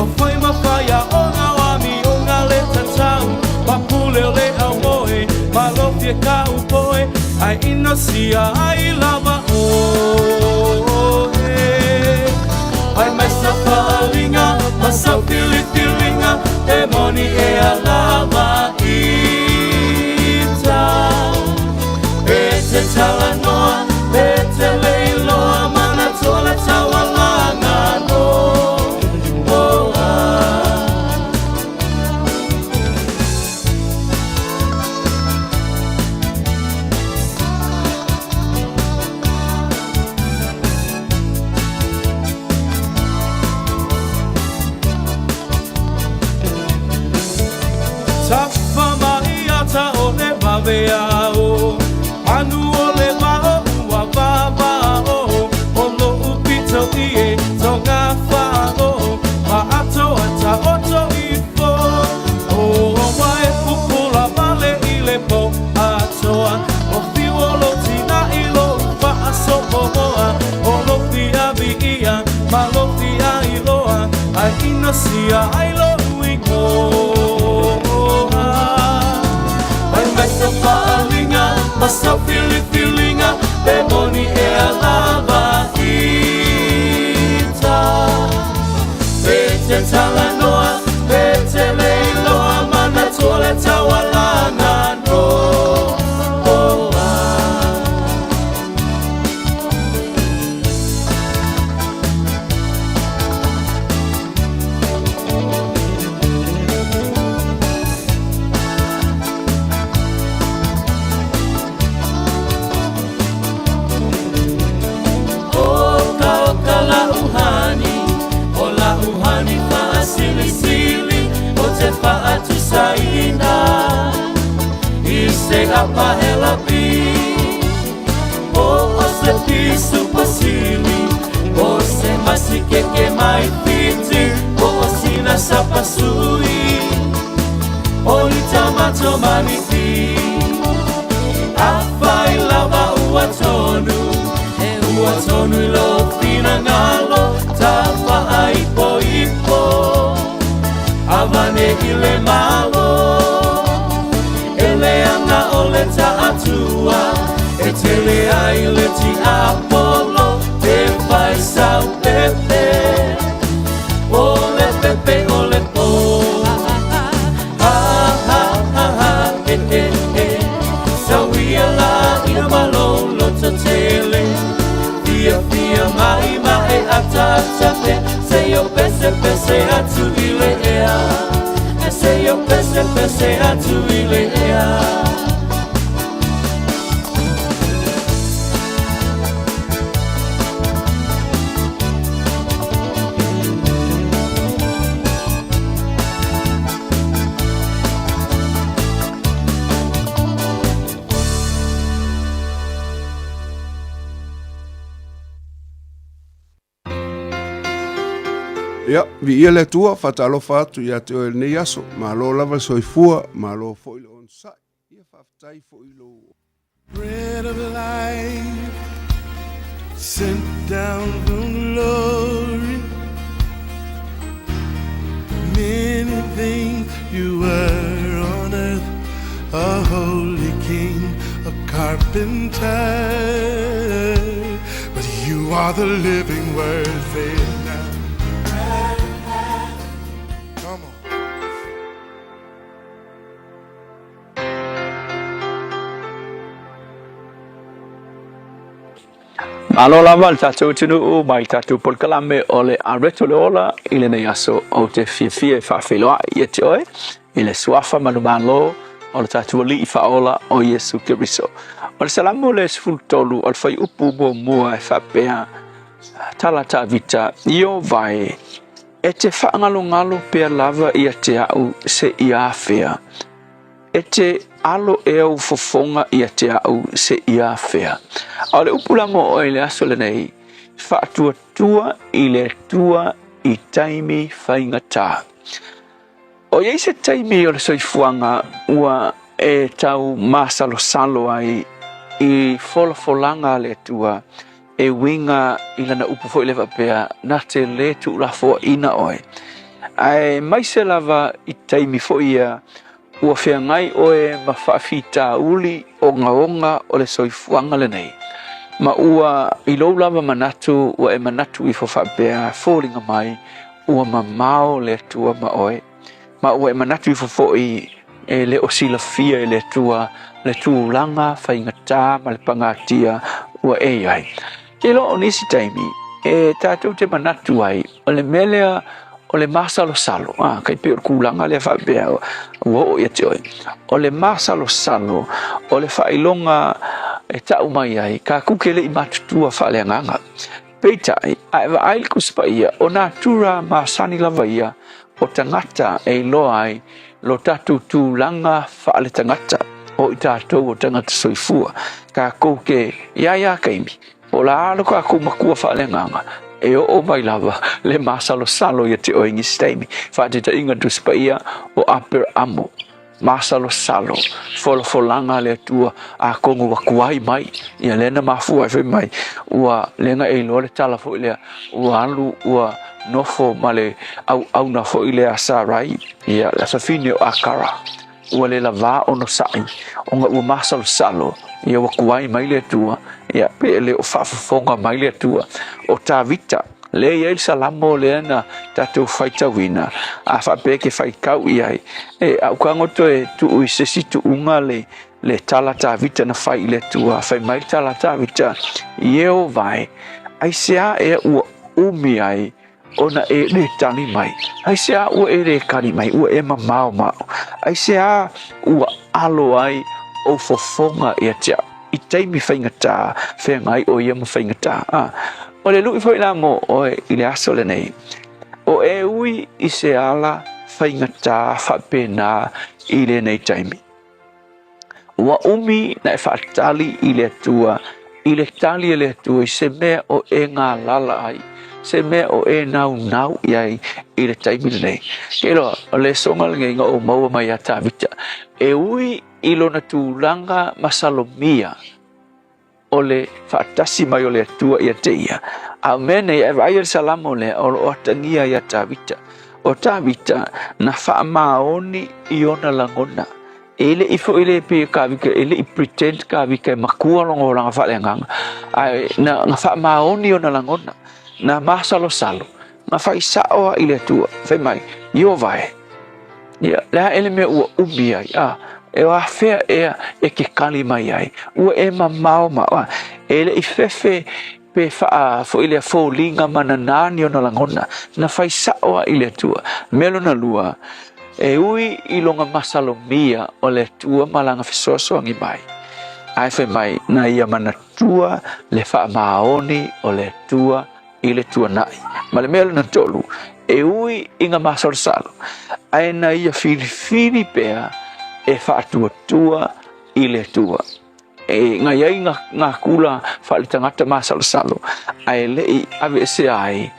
O whai ma whai a o ngā wami o ngā le tatau Papule o le au moe Ma lofia ka upoe Ai ino sia ai lava oe Ai mai sa whaalinga Ma sa filifilinga E moni e a lava ita E te talanoa E te leiloa Mana toa le taualaga no Oh, ah. Tafa mai ata o le vave ao Manu o le vao ua vavao O lo'u pito i e tonga whao Ma ato ata oto ifo O wa e pupula vale i le po atoa O fiu o lo tina i lo whaasopoa O lo fia vi ia ma lo fia iloa Ai ina sia ai lo ingoa Ai mai sa whaalinga ma sa filifilinga Pe moni e a lava ita E te talanoa, e te leiloa Mana toa le taualaga no oh, ah. Oka oka la uhani, o la uhani whaasilisili, o te whaatusaina, i se apahela pi, o o se pisu pasili, o se masikeke mai fiti, o o sina sapasui, o ni tamato maniti, Awhai lava ua tonu, e ua tonu i lo finangalo, ta whaaipo ipo, avane i le malo. E le anga o le taatua, e tele ai le ti apolo, te whai sau pepe, o le pepe o le po. Ha ha ha ha, e e e, sauia la ina malolo tele, fia fia mai mai ata ata pe, se yo pese pese atu i le ea, se yo pese pese atu i le ea. Ia, viia le Atua, faatalofa atu ia te oe i lenei aso. Malo lava le soifua, malo foi le onosai. Ia faafetai foi i lou. Bread of life, sent down from glory. Many things you were on earth, a holy king, a carpenter. But you are the living word, say it now. Come on. Malo lava le tatou atunuu mai le tatou polokalame o le Areto le Ola i lenei aso. Ou te fiafia e faafeiloai ia te oe i le suafa manumalo o le tatou Alii Faaola o Iesu Keriso. O le Salamo le 13 o le fuaiupu muamua e faapea, Tala Tavita, Ieova e, e te faagalogalo pea lava ia te a'u seia afea? E te alo ea ou fofoga ia te a'u seia afea? A o le upu la mo oe i le aso lenei, faatuatua i le Atua i taimi faigata. O i ai se taimi o le soifuaga ua e tau masalosalo ai i folafolaga a le Atua e uiga i lana upu foi lea faapea, na te lē tuulafoaina oe. Aemaise lava i taimi foi ia ua feagai oe ma faafitauli ogaoga o le soifuaga lenei, ma ua i lou lava manatu ua e manatu ifo faapea, foliga mai ua mamao le Atua ma oe, ma ua e manatu ifo foi e le o silafia e le Atua le tulaga faigata ma le pagatia ua e i ai. Ke iloa o nisi taimi e tatou te manatu ai o le mea lea o le masalosalo, a, kai pei o le kulaga lea faapea ua oo ia te oe. O le masalosalo o le faailoga e tau mai ai ka kuke le i matutua faaleagaga. Peitai, a e vaai i le Tusi Paia, o natura masani lava ia o tagata e iloa ai lo tatou tulaga faaletagata o i tatou o tagata soifua. Takou te ia ia taimi, po o le a lo tatou matua faaleagaga, e oo mai lava le masalosalo ia te oe i nisi taimi. Faataitaiga Tusi Paia o Aperamo. Masalosalo, folafolaga a le Atua, atonu ua tuai mai, ia lea na mafua ai foi mai, ua lea na e iloa le tala foi lea, ua alu ua nofo ma le auauna foi lea a Sarai, ia le afafine o Akara, ua le lavā onosai, ona ua masalosalo, ia ua tuai mai le Atua, ia pe le o faafofoga mai le Atua. O Tavita, Lea e i ai le Salamo lea na tatou faitauina, a faapea e te faitau i ai, e a ua tago toe tuu i se isi tuuga le, le tala Tavita na fai i le Atua, fai mai le tala Tavita, Ieova e, aisea ea ua umi ai ona e le tali mai? Aisea ua e le kali mai, ua e mamao ma au? Aisea ua alo ai ou fofoga ia te au? I taimi faigata, feagai ʻo ia ma faigata. A, o le luʻi foi la mo ʻoe i le aso lenei, o e ui i se ala faigata faapena i lenei taimi. Ua umi na e faatali i le Atua, i le tali a le Atua i se mea o e galala ai, se mea o e naunau i ai i le taimi lenei. Ke iloa, o le soga lenei na ou maua mai iā Tavita, e ui i lona tulaga masalomia o le faatasi mai o le Atua ia te ia. A o mea nei, e vaai le Salamo lea o lo o atagia ia Tavita. O Tavita na faamaoni i ona lagona. E le i foi le pe Tavita, e le i pretend Tavita e matua lona olaga faaleagaga. Ae na, na faamaoni ona lagona, na masalosalo, na fai sao i le Atua. Fai mai, Ieova e, Ia, le a ea le mea ua umi ai, a, e o afea ea e ke kali mai ai, ua e mamao ma, a, e le i fefe pe faa foi lea foliga ma nanā ni ona lagona, na fai sao a i le Atua. Mea lona lua, e ui i lona masalomia o le Atua ma lana fesoasoani mai, ae fai mai na ia manatua le faamaoni o le Atua i le tuanai. Ma le mea lona tolu, e ui i nga masalosalo, ae na ia filifili pea e faatuatua i le Atua. E nga i ai nga, nga kula faaletagata masalosalo, ae le i aveesea ai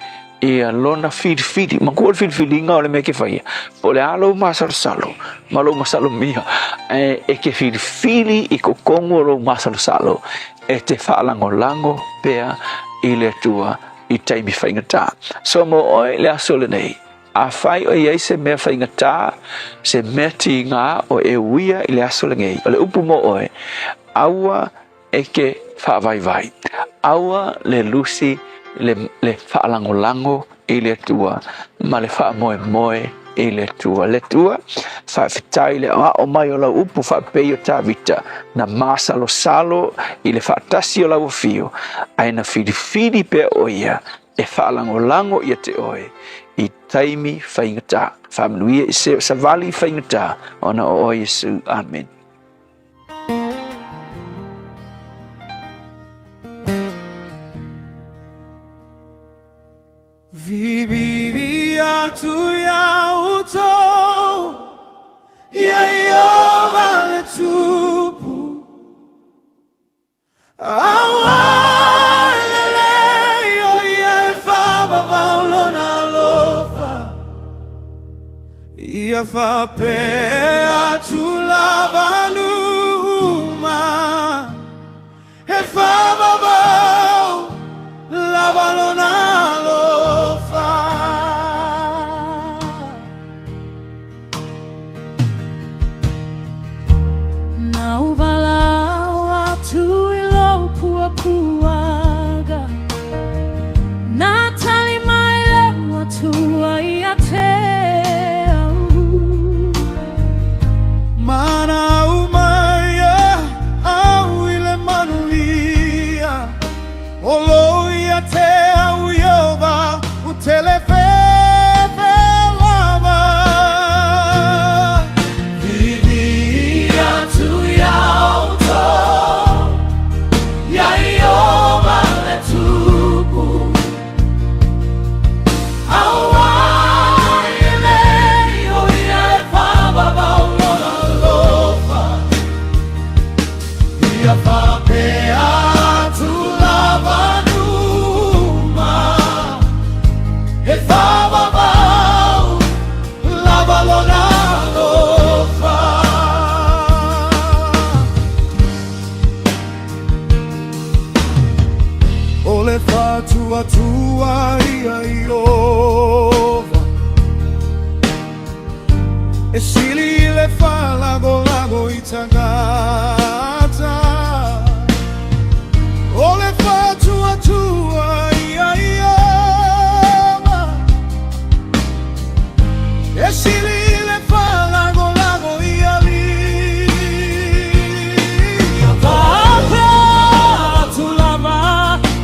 ia lona filifili. Matua le filifiliga o le mea e ke faia, po o le a lou masalosalo ma lou masalomia, ae e ke filifili i totonu o lou masalosalo e te faalagolago pea i le Atua i taimi faigata. So mo oe le aso lenei, afai o i ai se mea faigata, se mea tigā o e uia i le aso lenei, o le upu mo oe, aua e ke faavaivai, aua le lusi le, le faalagolago i le Atua ma le faamoemoe i le Atua. Le Atua, faafetai i le aoao mai o lau upu faapei o Tavita, na masalosalo i le faatasi o lau afio, ae na filifili pea o ia e faalagolago ia te oe i taimi faigata. Faamanuia i se o savali faigata ona o oe Iesu. Amen. Viviria atu ia outou, ia Ieova le Tupu. Aua e lelei o ia e faavavao lona alofa. Ia. Ia faapea atu lava numa E faavavau lava lona alofa. Na ou valaau atu i lou puapuaga, Na tali mai le Atua ia te au. Manau mai au i le manuia, O lo ia te au Ieova u tele fefe lava. Vivi atu ia outou, ia Ieova le Tupu, Aua e lei o ia e faavavau lona alofa. Ia faapea atu lava numa, E faavavau lava lona alofa. O le faatuatua ia Ieova, E sili i le faalagolago i tagata. O le faatuatua ia Ieova, E sili i le faalagolago i alii. Ia faapea atu lava,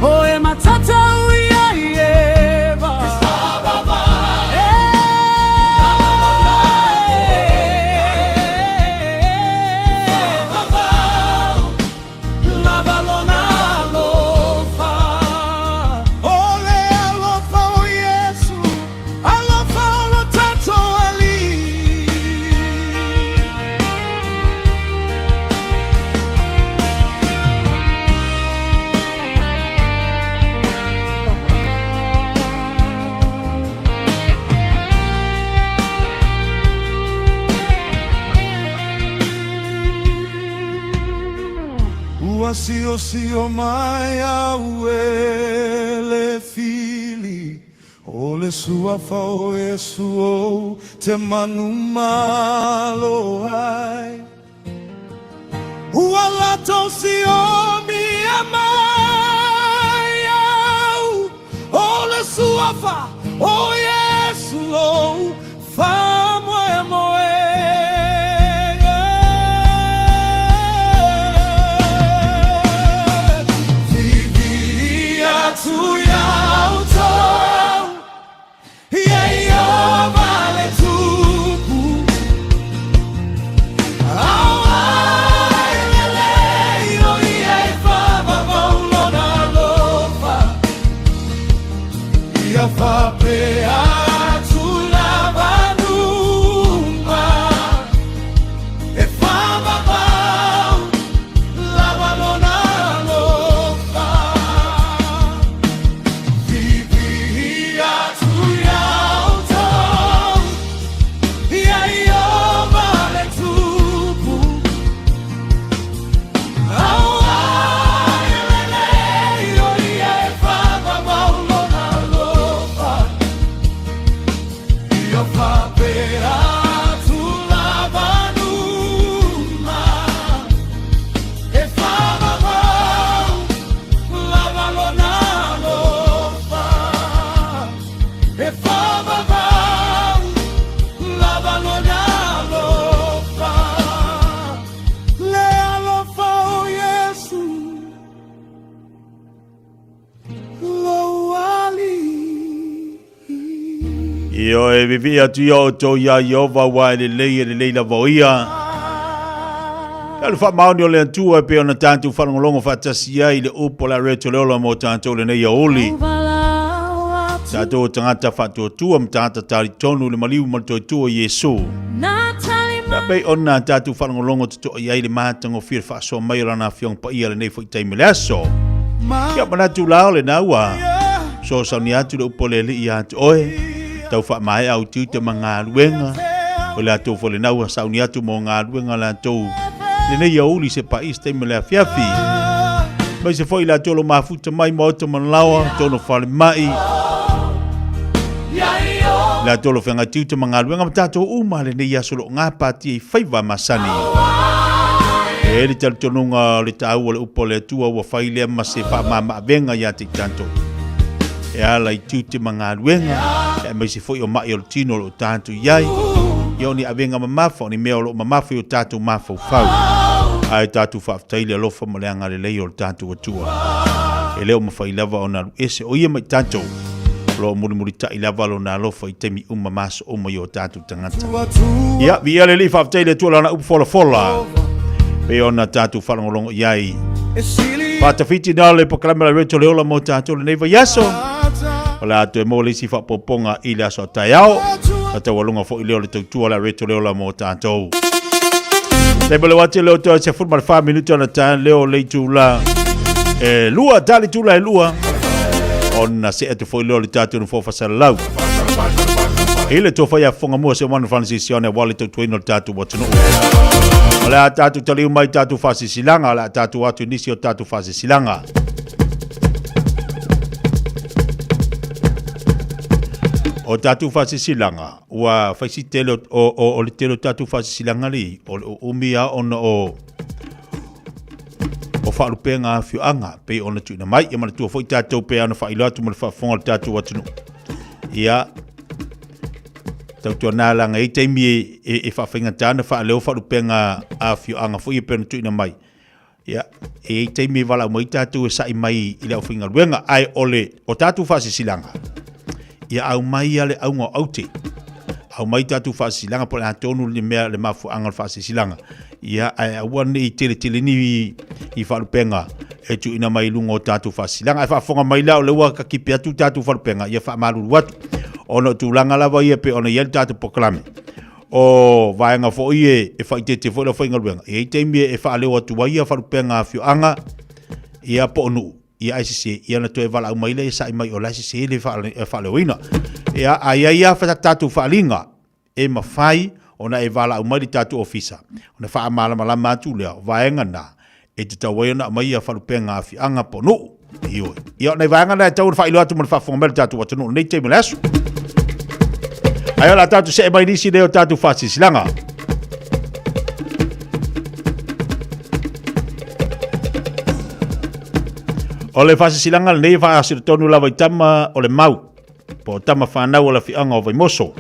o e matatau ia Ieva. Lava lona alofa. O le alofa o Iesu, alofa o lo tatou Alii. Ua siosio mai au e le fili, O le suafa o Iesu ou te manumalo ai. Ua latou siomia mai au, O le suafa o Iesu lou faamoemoe. Vivi atu ia outou, ia Ieova le Tupu, Aua e lelei o ia e faavavau lona alofa. Ia faapea atu lava numa, E faavavau lava lona alofa. Vivi atu ia outou, ia Ieova le Tupu, Aua e lelei o ia e faavavau lona alofa. Ia faapea atu lava numa, E faavavau lava lona alofa. E faavavau lava lona alofa. Le alofa o Iesu lou Alii. Ioe, vivii atu ia outou iā Ieova, aua e lelei, e lelei lava o ia. Ia le faamaoni o le Atua e pei ona tatou faalogologo faatasi ai i le upu o le areto le ola mo tatou lenei aouli. Tatou o tagata faatuatua ma tagata talitonu i le maliu ma le toetua o Iesu. Ia pei ona tatou faalogologo totoa i ai le matagofie le faasoa mai o lana Afioga Paia lenei foi taimi le aso. Ia manatu la o lena ua soasoani atu le upu a le Alii ia te oe, tau faamaea au tiute ma galuega. O le latou foi lena ua sauni atu mo galuega latou lenei aoauli se paia se taimi o le afiafi. Aemaise foi i latou o lo o mafuta mai maota ma laoa, totonu o falemai, latou o lo o feagai tiute ma galuega ma tatou uma lenei aso o lo o gapatia i faiva masani. E i ai le talitonuga o le taua o le upu a le Atua ua fai lea ma se faamamaavega ia te i tatou e ala i tiute ma galuega, aemaise foi o mai o le tino o lo o tatou i ai, ia o ni avega mamafa, o ni mea o lo o mamafa i o tatou mafaufau. Ae tatou faafetai i le alofa ma le agalelei o le tatou Atua. E le o mafai lava ona alu ese o ia mai tatou, o lo o mulimulitai lava lona alofa i taimi uma ma aso uma i o tatou tagata. Ia, viia le Alii, faafetai i le Atua lana upu folafola, pei ona tatou faalogologo i ai. Faatafiti na o le polokalame a le Rachel Leola mo tatou lenei vaiaso. O le a toe maua le isi faaopoopoga i le aso a taeao. Na taualuga foi lea o le tautua a le Rachel Leola mo tatou. Taimi o le uati lea o toe 14 minute ona ta leo o le itula e lua, tali tula e lua. Ona see atu foi lea o le tatou nofoa faasalalau. I le tofa ia fofoga mua se manu fana aua le tautuaina o le tatou atunuu. O le a tatou taliu mai tatou faasilasilaga, o le a tatou atu i nisi o tatou faasilasilaga. O tatou faasilasilaga, ua fai si tele o le tele o tatou faasilasilaga lei, o le uumi lava ona o o faalupega afioaga pei ona tuuina mai. Ia manatua foi tatou pei ona faailoa atu mo le faafofoga o le tatou atunuu. Ia, tautuana laga e i ai taimi e faafaigata ona faaleo faalupega afioaga foi e pei ona tuuina mai. Ia, e i ai taimi e valaau mai tatou e sa'i mai i le aufaigaluega, ae o le o tatou faasilasilaga, ia aumai lava le auga o aute. Aumai tatou faasilasilaga po o le a tonu le mea le mafuaaga o le faasilasilaga. Ia, ae aua ne i tele tele ni ni faalupega e tuuina mai i luga o tatou faasilasilaga. Ae faafofoga mai la o lea ua takipi atu tatou faalupega, ia faamalulu atu. Ona o tulaga lava ia pei ona i ai le tatou polokalame, o vaega foi e, e faaiteite foi le aufaigaluega, e i ai taimi e faaleo atu ai ia faalupega a afioaga, ia po o nuu, ia ae sese, ia ona toe valaau mai lea ia sa'i mai o la e sese le faaleoina. Ia, a i ai lava tatou faaaliga e mafai ona e valaau mai le tatou ofisa, ona faamalamalama atu lea, o vaega na e tatau ai ona aumai ia faalupega a afioaga po o nuu. Ioe. Ia, o nai vaega na e tatau ona faailoa atu mo le faafofoga mai o le tatou atunuu i lenei taimi o le aso. Ae o le a tatou see mai nisi lea o tatou faasilasilaga. O le faasilasilaga lenei e faasino tonu lava i tama o le mau, po o tama fanau o le afioaga o Vaimoso.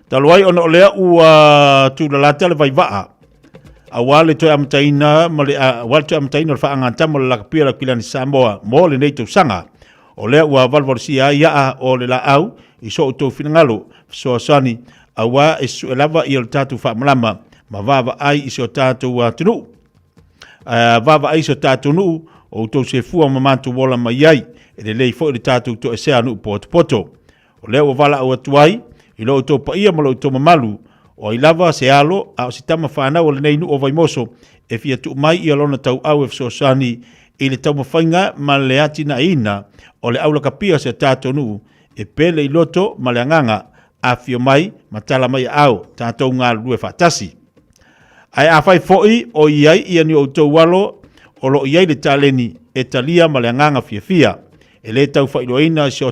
Talu ai ona o lea ua tulalata le vaivaa, aua le toe amataina ma le aua le toe amataina o le faagatama o le lakapi o le Aukilani Samoa mo lenei tausaga. O lea ua valuvalusia ai aa o le laau i so outou finagalo fesoasoani aua e susue lava ia lo tatou faamalama ma vaavaai i si o tatou atunuu. Vaavaai i si o tatou nuu o outou sefua ma matou ola mai ai. E lelei foi le tatou toesea nuu potopoto. O lea ua valaau atu ai i lo outou paia ma lo outou mamalu, o ai lava se alo a o se tama fanau o lenei nuu o Vaimoso e fia tuu mai ia lona tauau e fesoasoani i le taumafaiga ma le atinaeina o le aulakapia o si a tatou nuu e pele i loto ma le agaga, afifio mai ma tala mai aao, tatou galulue faatasi. Ae afai foi o i ai ia ni outou alo o lo o i ai le taleni e talia ma le agaga fiafia, e lē tau faailoaina i si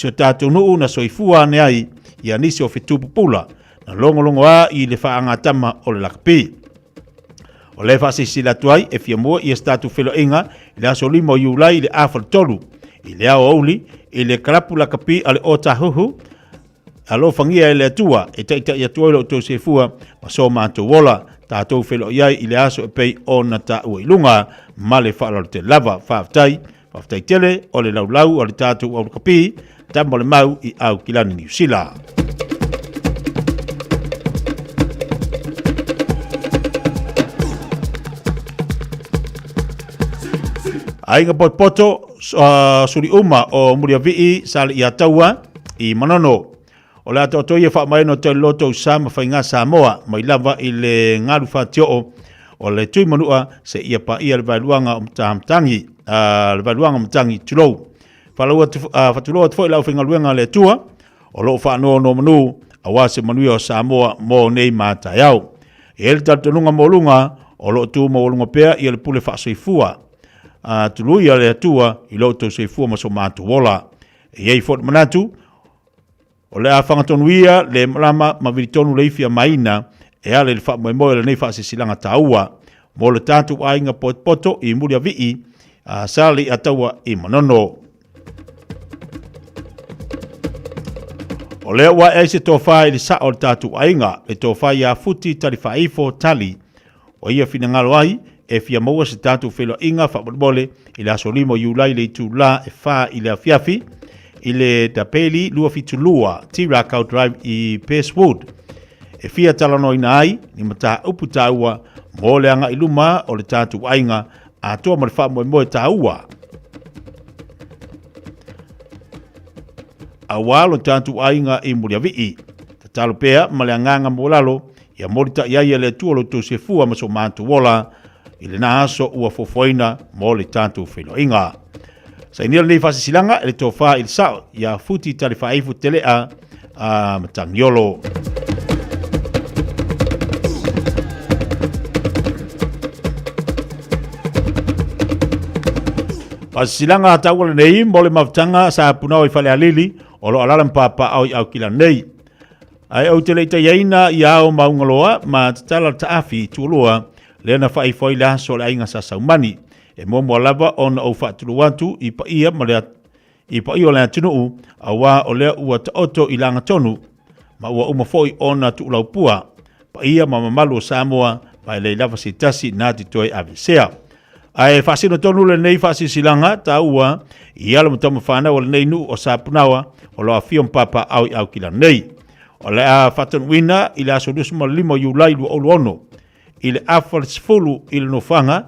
o tatou nuu na soifua ane ai ia nisi o fetu pupula na logologoā i le faagatama o le lakapi. O lea e faasilasila atu ai e fia mua ia se tatou feiloaiga i le aso 5 o Iulai i le a faletolu i le aoauli i le kalapu lakapi a le Otahuhu Alofagia e le Atua e taitai atu ai lo outou soifua ma so matou ola, tatou feiloai ai i le aso e pei ona taua i luga ma le faaaloalo tele lava. Faafetai, faafetai tele o le laulau a le tatou aulakapi, tama o le mau i Aukilani, Niu Sila. Aiga Potopoto, Suliuma o Muliavii, Sale'iataua, i Manono. O le atoatoa ia faamaeno tau loto sa ma faiga Samoa mai lava i le galu fatioo o le tui manua se ia paia le vaeluaga o Matamatagi, le vaeluaga o Matagi, tulou. Falau atu, fatulou atu foi le aufaigaluega a le Atua o lo o faanonomanu aua se manuia o Samoa mo nei ma taeao. E i ai le talitonuga maualuga o lo o tu maualuga pea ia le pule faasoifua a tului a le Atua i lo outou soifua ma so matou ola. E i ai foi le manatu, o le a fagatonu ia le malama ma vilitonu le ifi a maina e ala i le faamoemoe o lenei faasilasilaga taua mo le tatou aiga potopoto i Muliavii a Saleataua i Manono. O lea ua ae ai se tofa i le sao o le tatou aiga, le tofa ia Futi Talifaaifo Tali. Ua ia finagalo ai e fia maua se tatou feiloaiga faamolemole i le aso 5 o Iulai i le itula e 4 i le afiafi i le Dapeli 272 Te Rakau Drive i Peacewood. E fia talanoaina ai ni mataupu taua mo le agai luma o le tatou aiga atoa ma le faamoemoe taua. Aua lo tatou aiga i Muliavii. Tatalo pea ma le agaga maualalo ia molitai ai e le Atua lo outou soifua ma so matou ola i lena aso ua fuafuaina mo le tatou feiloaiga. Sainia lenei faasilasilaga e le tofa i le sao ia Futi Talifaaifu Telea a Matagiolo. Faasilasilaga taua lenei mo le mafutaga sa punao i Falealili o lo o alaala ma papaaao i Aukila nei. Ae ou te le i taiaina ia ao maugaloa ma tatala le taafi i tualua lea na faaifo ai le aso o le aiga sa Saumani. E muamua lava ona ou faatulou atu i paia ma le i paia o le atunuu, auā o lea ua taoto i lagatonu, ma ua uma foi ona tuulaupua paia ma mamalu o Samoa, ma e leai lava se tasi na te toe aveesea. Ae faasino tonu lenei faasilasilaga taua i alo ma tama fanau o lenei nuu o Sapunaoa o lo o afio ma papaaao i Aukila nei. O le a faataunuuina i le aso 25 o Iulai 2026 i le afa le 10 i le nofoaga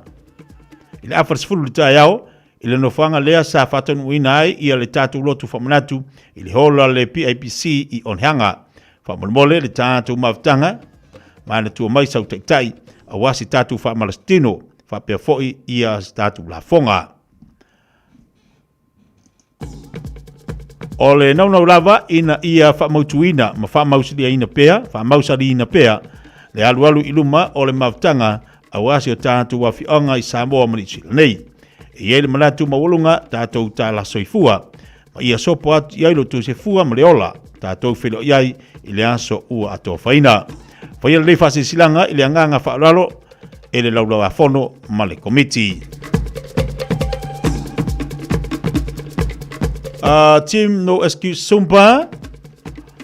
i le afa le 10 i le taeao i le nofoaga lea sa faataunuuina ai ia le tatou lotu faamanatu i le hola le PIPC i Onehanga. Faamolemole le tatou mafutaga ma na tua mai sau taitai aua se tatou faamalasitino faapea foi ia se tatou lafoga. O le naunau lava ina ia faamautuina ma faamausaliaina pea, faamausaliina pea le alualu i luma o le mafutaga aua si o tatou afioaga i Samoa ma Niu Sila nei. E i ai le manatu maualuga tatou tala soifua ma ia sopo atu i ai lo outou soifua ma le ola tatou feiloai ai i le aso ua atoafaina. Faia lenei faasilasilaga i le agaga faaaloalo e le Laulau-a-Fono ma le Komiti. Team No Excuse Sumpa,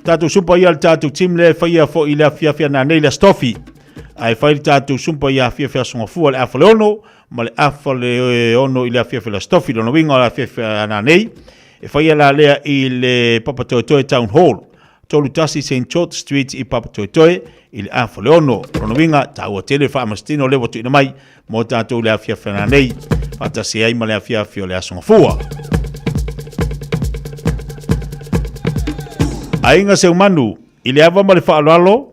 tatou sumpa ia le tatou team lea e faia foi i le afiafi ana nei le Astofi. Ae fai le tatou sumpa ia afiafi aso gafua le afa le ono ma le afa le ono i le afiafi le Astofi. Lona uiga o le afiafi ana nei e faia la lea i le Papatoetoe Town Hall. 31 St George Street i Papatoetoe i le afa le ono. Lona uiga, taua tele le faamasitino lea ua tuuina mai mo tatou i le afiafi ana nei, faatasi ai ma le afiafi o le Aso Gafua. Aiga Seumanu, i le ava ma le faaaloalo,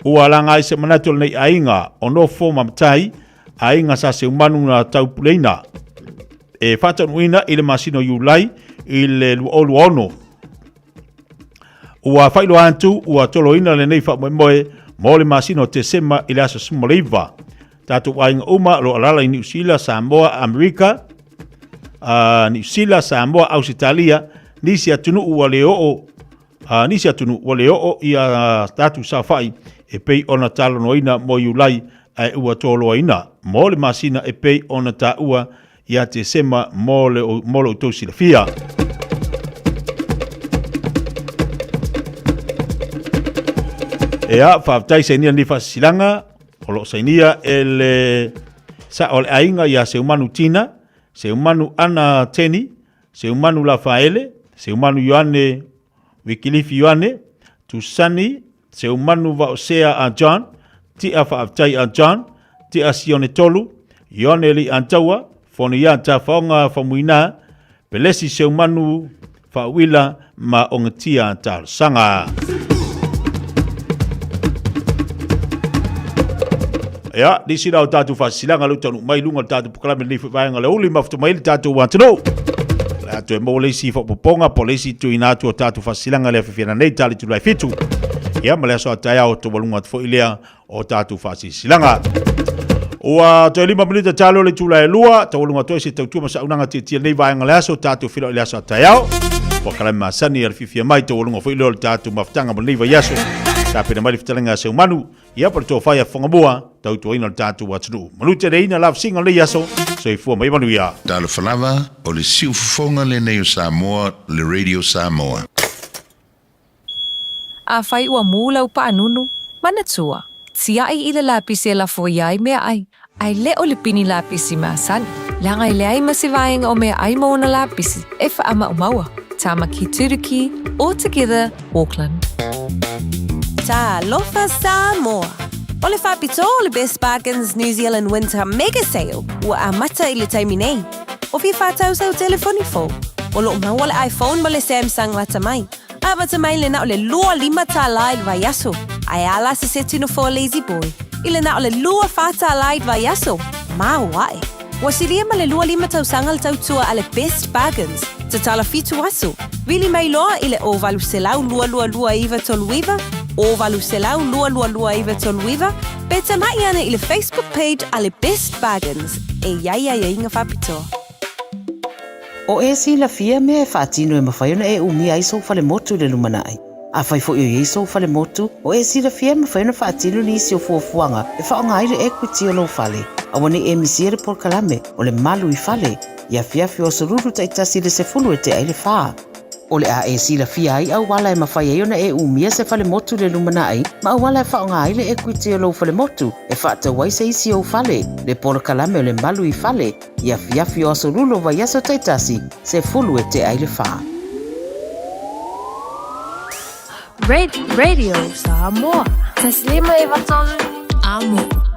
ua laga ai se manatu o lenei aiga o nofo ma matai, aiga sa Seumanu na taupuleina e faataunuuina i le masina o Iulai i le 2026. Ua faailoa atu ua toloina lenei faamoemoe mo le masina o Tesema i le aso 19. Tatou aiga uma o lo o alaala i Niu Sila, Samoa, Amerika, Niu Sila, Samoa, Ausetalia, nisi atunuu ua le oo nisi atunuu ua le oo ia tatou saofai e pei ona talanoaina mo Iulai ae ua toloaina mo le masina e pei ona taua ia Tesema mo le mo lo outou silafia. Ea, faafetai sainia lenei faasilasilaga o lo o sainia e le sa o le aiga ia Seumanu Tina, Seumanu Ana Teni, Seumanu Lafaele, Seumanu Ioane Wikilifi Ioane, Tusani, Seumanu Vaosea a John, Tia Faafetai a John, Tia Sione Tolu, Ioane Li Antaua, Fonia Tafaoga Famuina, Pelesi Seumanu Faauila ma Ogatia Talosaga. Ia, nisi la o tatou faasilasilaga lea ua taunuu mai i luga o le tatou polokalame i lenei foi vaega o le aoauli, mafuta mai ai le tatou atunuu. toe maua le isi faaopoopoga po o le isi tuuina atu o tatou faasilasilaga i le afiafi ananei ta le itula e 7. Ia ma le aso a taeao taualuga atu foi lea o tatou faasilasilaga. Ua toe 5 minute talo le itula e 2, taualuga atu ai se tautua ma saunoaga tietie lenei vaega o le aso, tatou feiloai i le aso a taeao. Polokalame masani a le fiafia mai taualuga foi lea o le tatou mafutaga mo lenei vaiaso. Tapena mai le fetalaiga a Seumanu, ia po le tofa ia Fofogamua, tautuaina o le tatou atunuu. Manuteleina lavasiga o lenei aso, soifua ma ia manuia. Talofa lava, o le siufofoga lenei o Samoa, le Radio Samoa. Afai ua mū lau paanunu, manatua, tiaʻi i le lapisi e lafo ia ai meaʻai, ae le o le pini lapisi masani, leaga e leai ma se vaega o meaʻai ma ona lapisi e faamaumaua. Tamaki Turuki, All Together, Auckland. Talofa Samoa! O le faapitoa o le Best Bargains New Zealand Winter Mega Sale ua amata i le taimi nei. O fia whātau sau telefoni fou. O loo maua le iPhone ma le Samsung lata mai. Amata mai le na o le 25 tālā i le vaiaso. Ae a la se seti nofoa Lazy Boy i le na o le 24 tālā i le vaiaso. Māo ae. Ua silia ma le 25 tausaga le tautua a le Best Bargains. Tatala 7 aso. Vili mai loa i le 0800 222 939, 0800 222 939, pe tama'i ane i le Facebook page a le Best Bargains e i ai aiaiga faapitoa. O e silafia mea e faatino e mafai ona e umia ai sou falemotu i le lumanai. Afai foi o i ai sou falemotu, o e silafia e mafai ona faatino nisi o fuafuaga e faaaoga ai le equity o lou fale. Aua ne i e misia le polokalame o le Malu i Fale i afiafi o aso Lulu taitasi i le 10 e tea ai le 4. O le a e silafia ai auala e mafai ai ona e umia se falemotu i le lumanai ma auala e faaaoga ai le equity o lou falemotu e faatau ai se isi ou fale, le polokalame o le Malu i Fale i afiafi o aso Lulu o vaiaso taitasi, 10 e tea ai le 4. Radio Samoa. 1 5 9 3 Amo.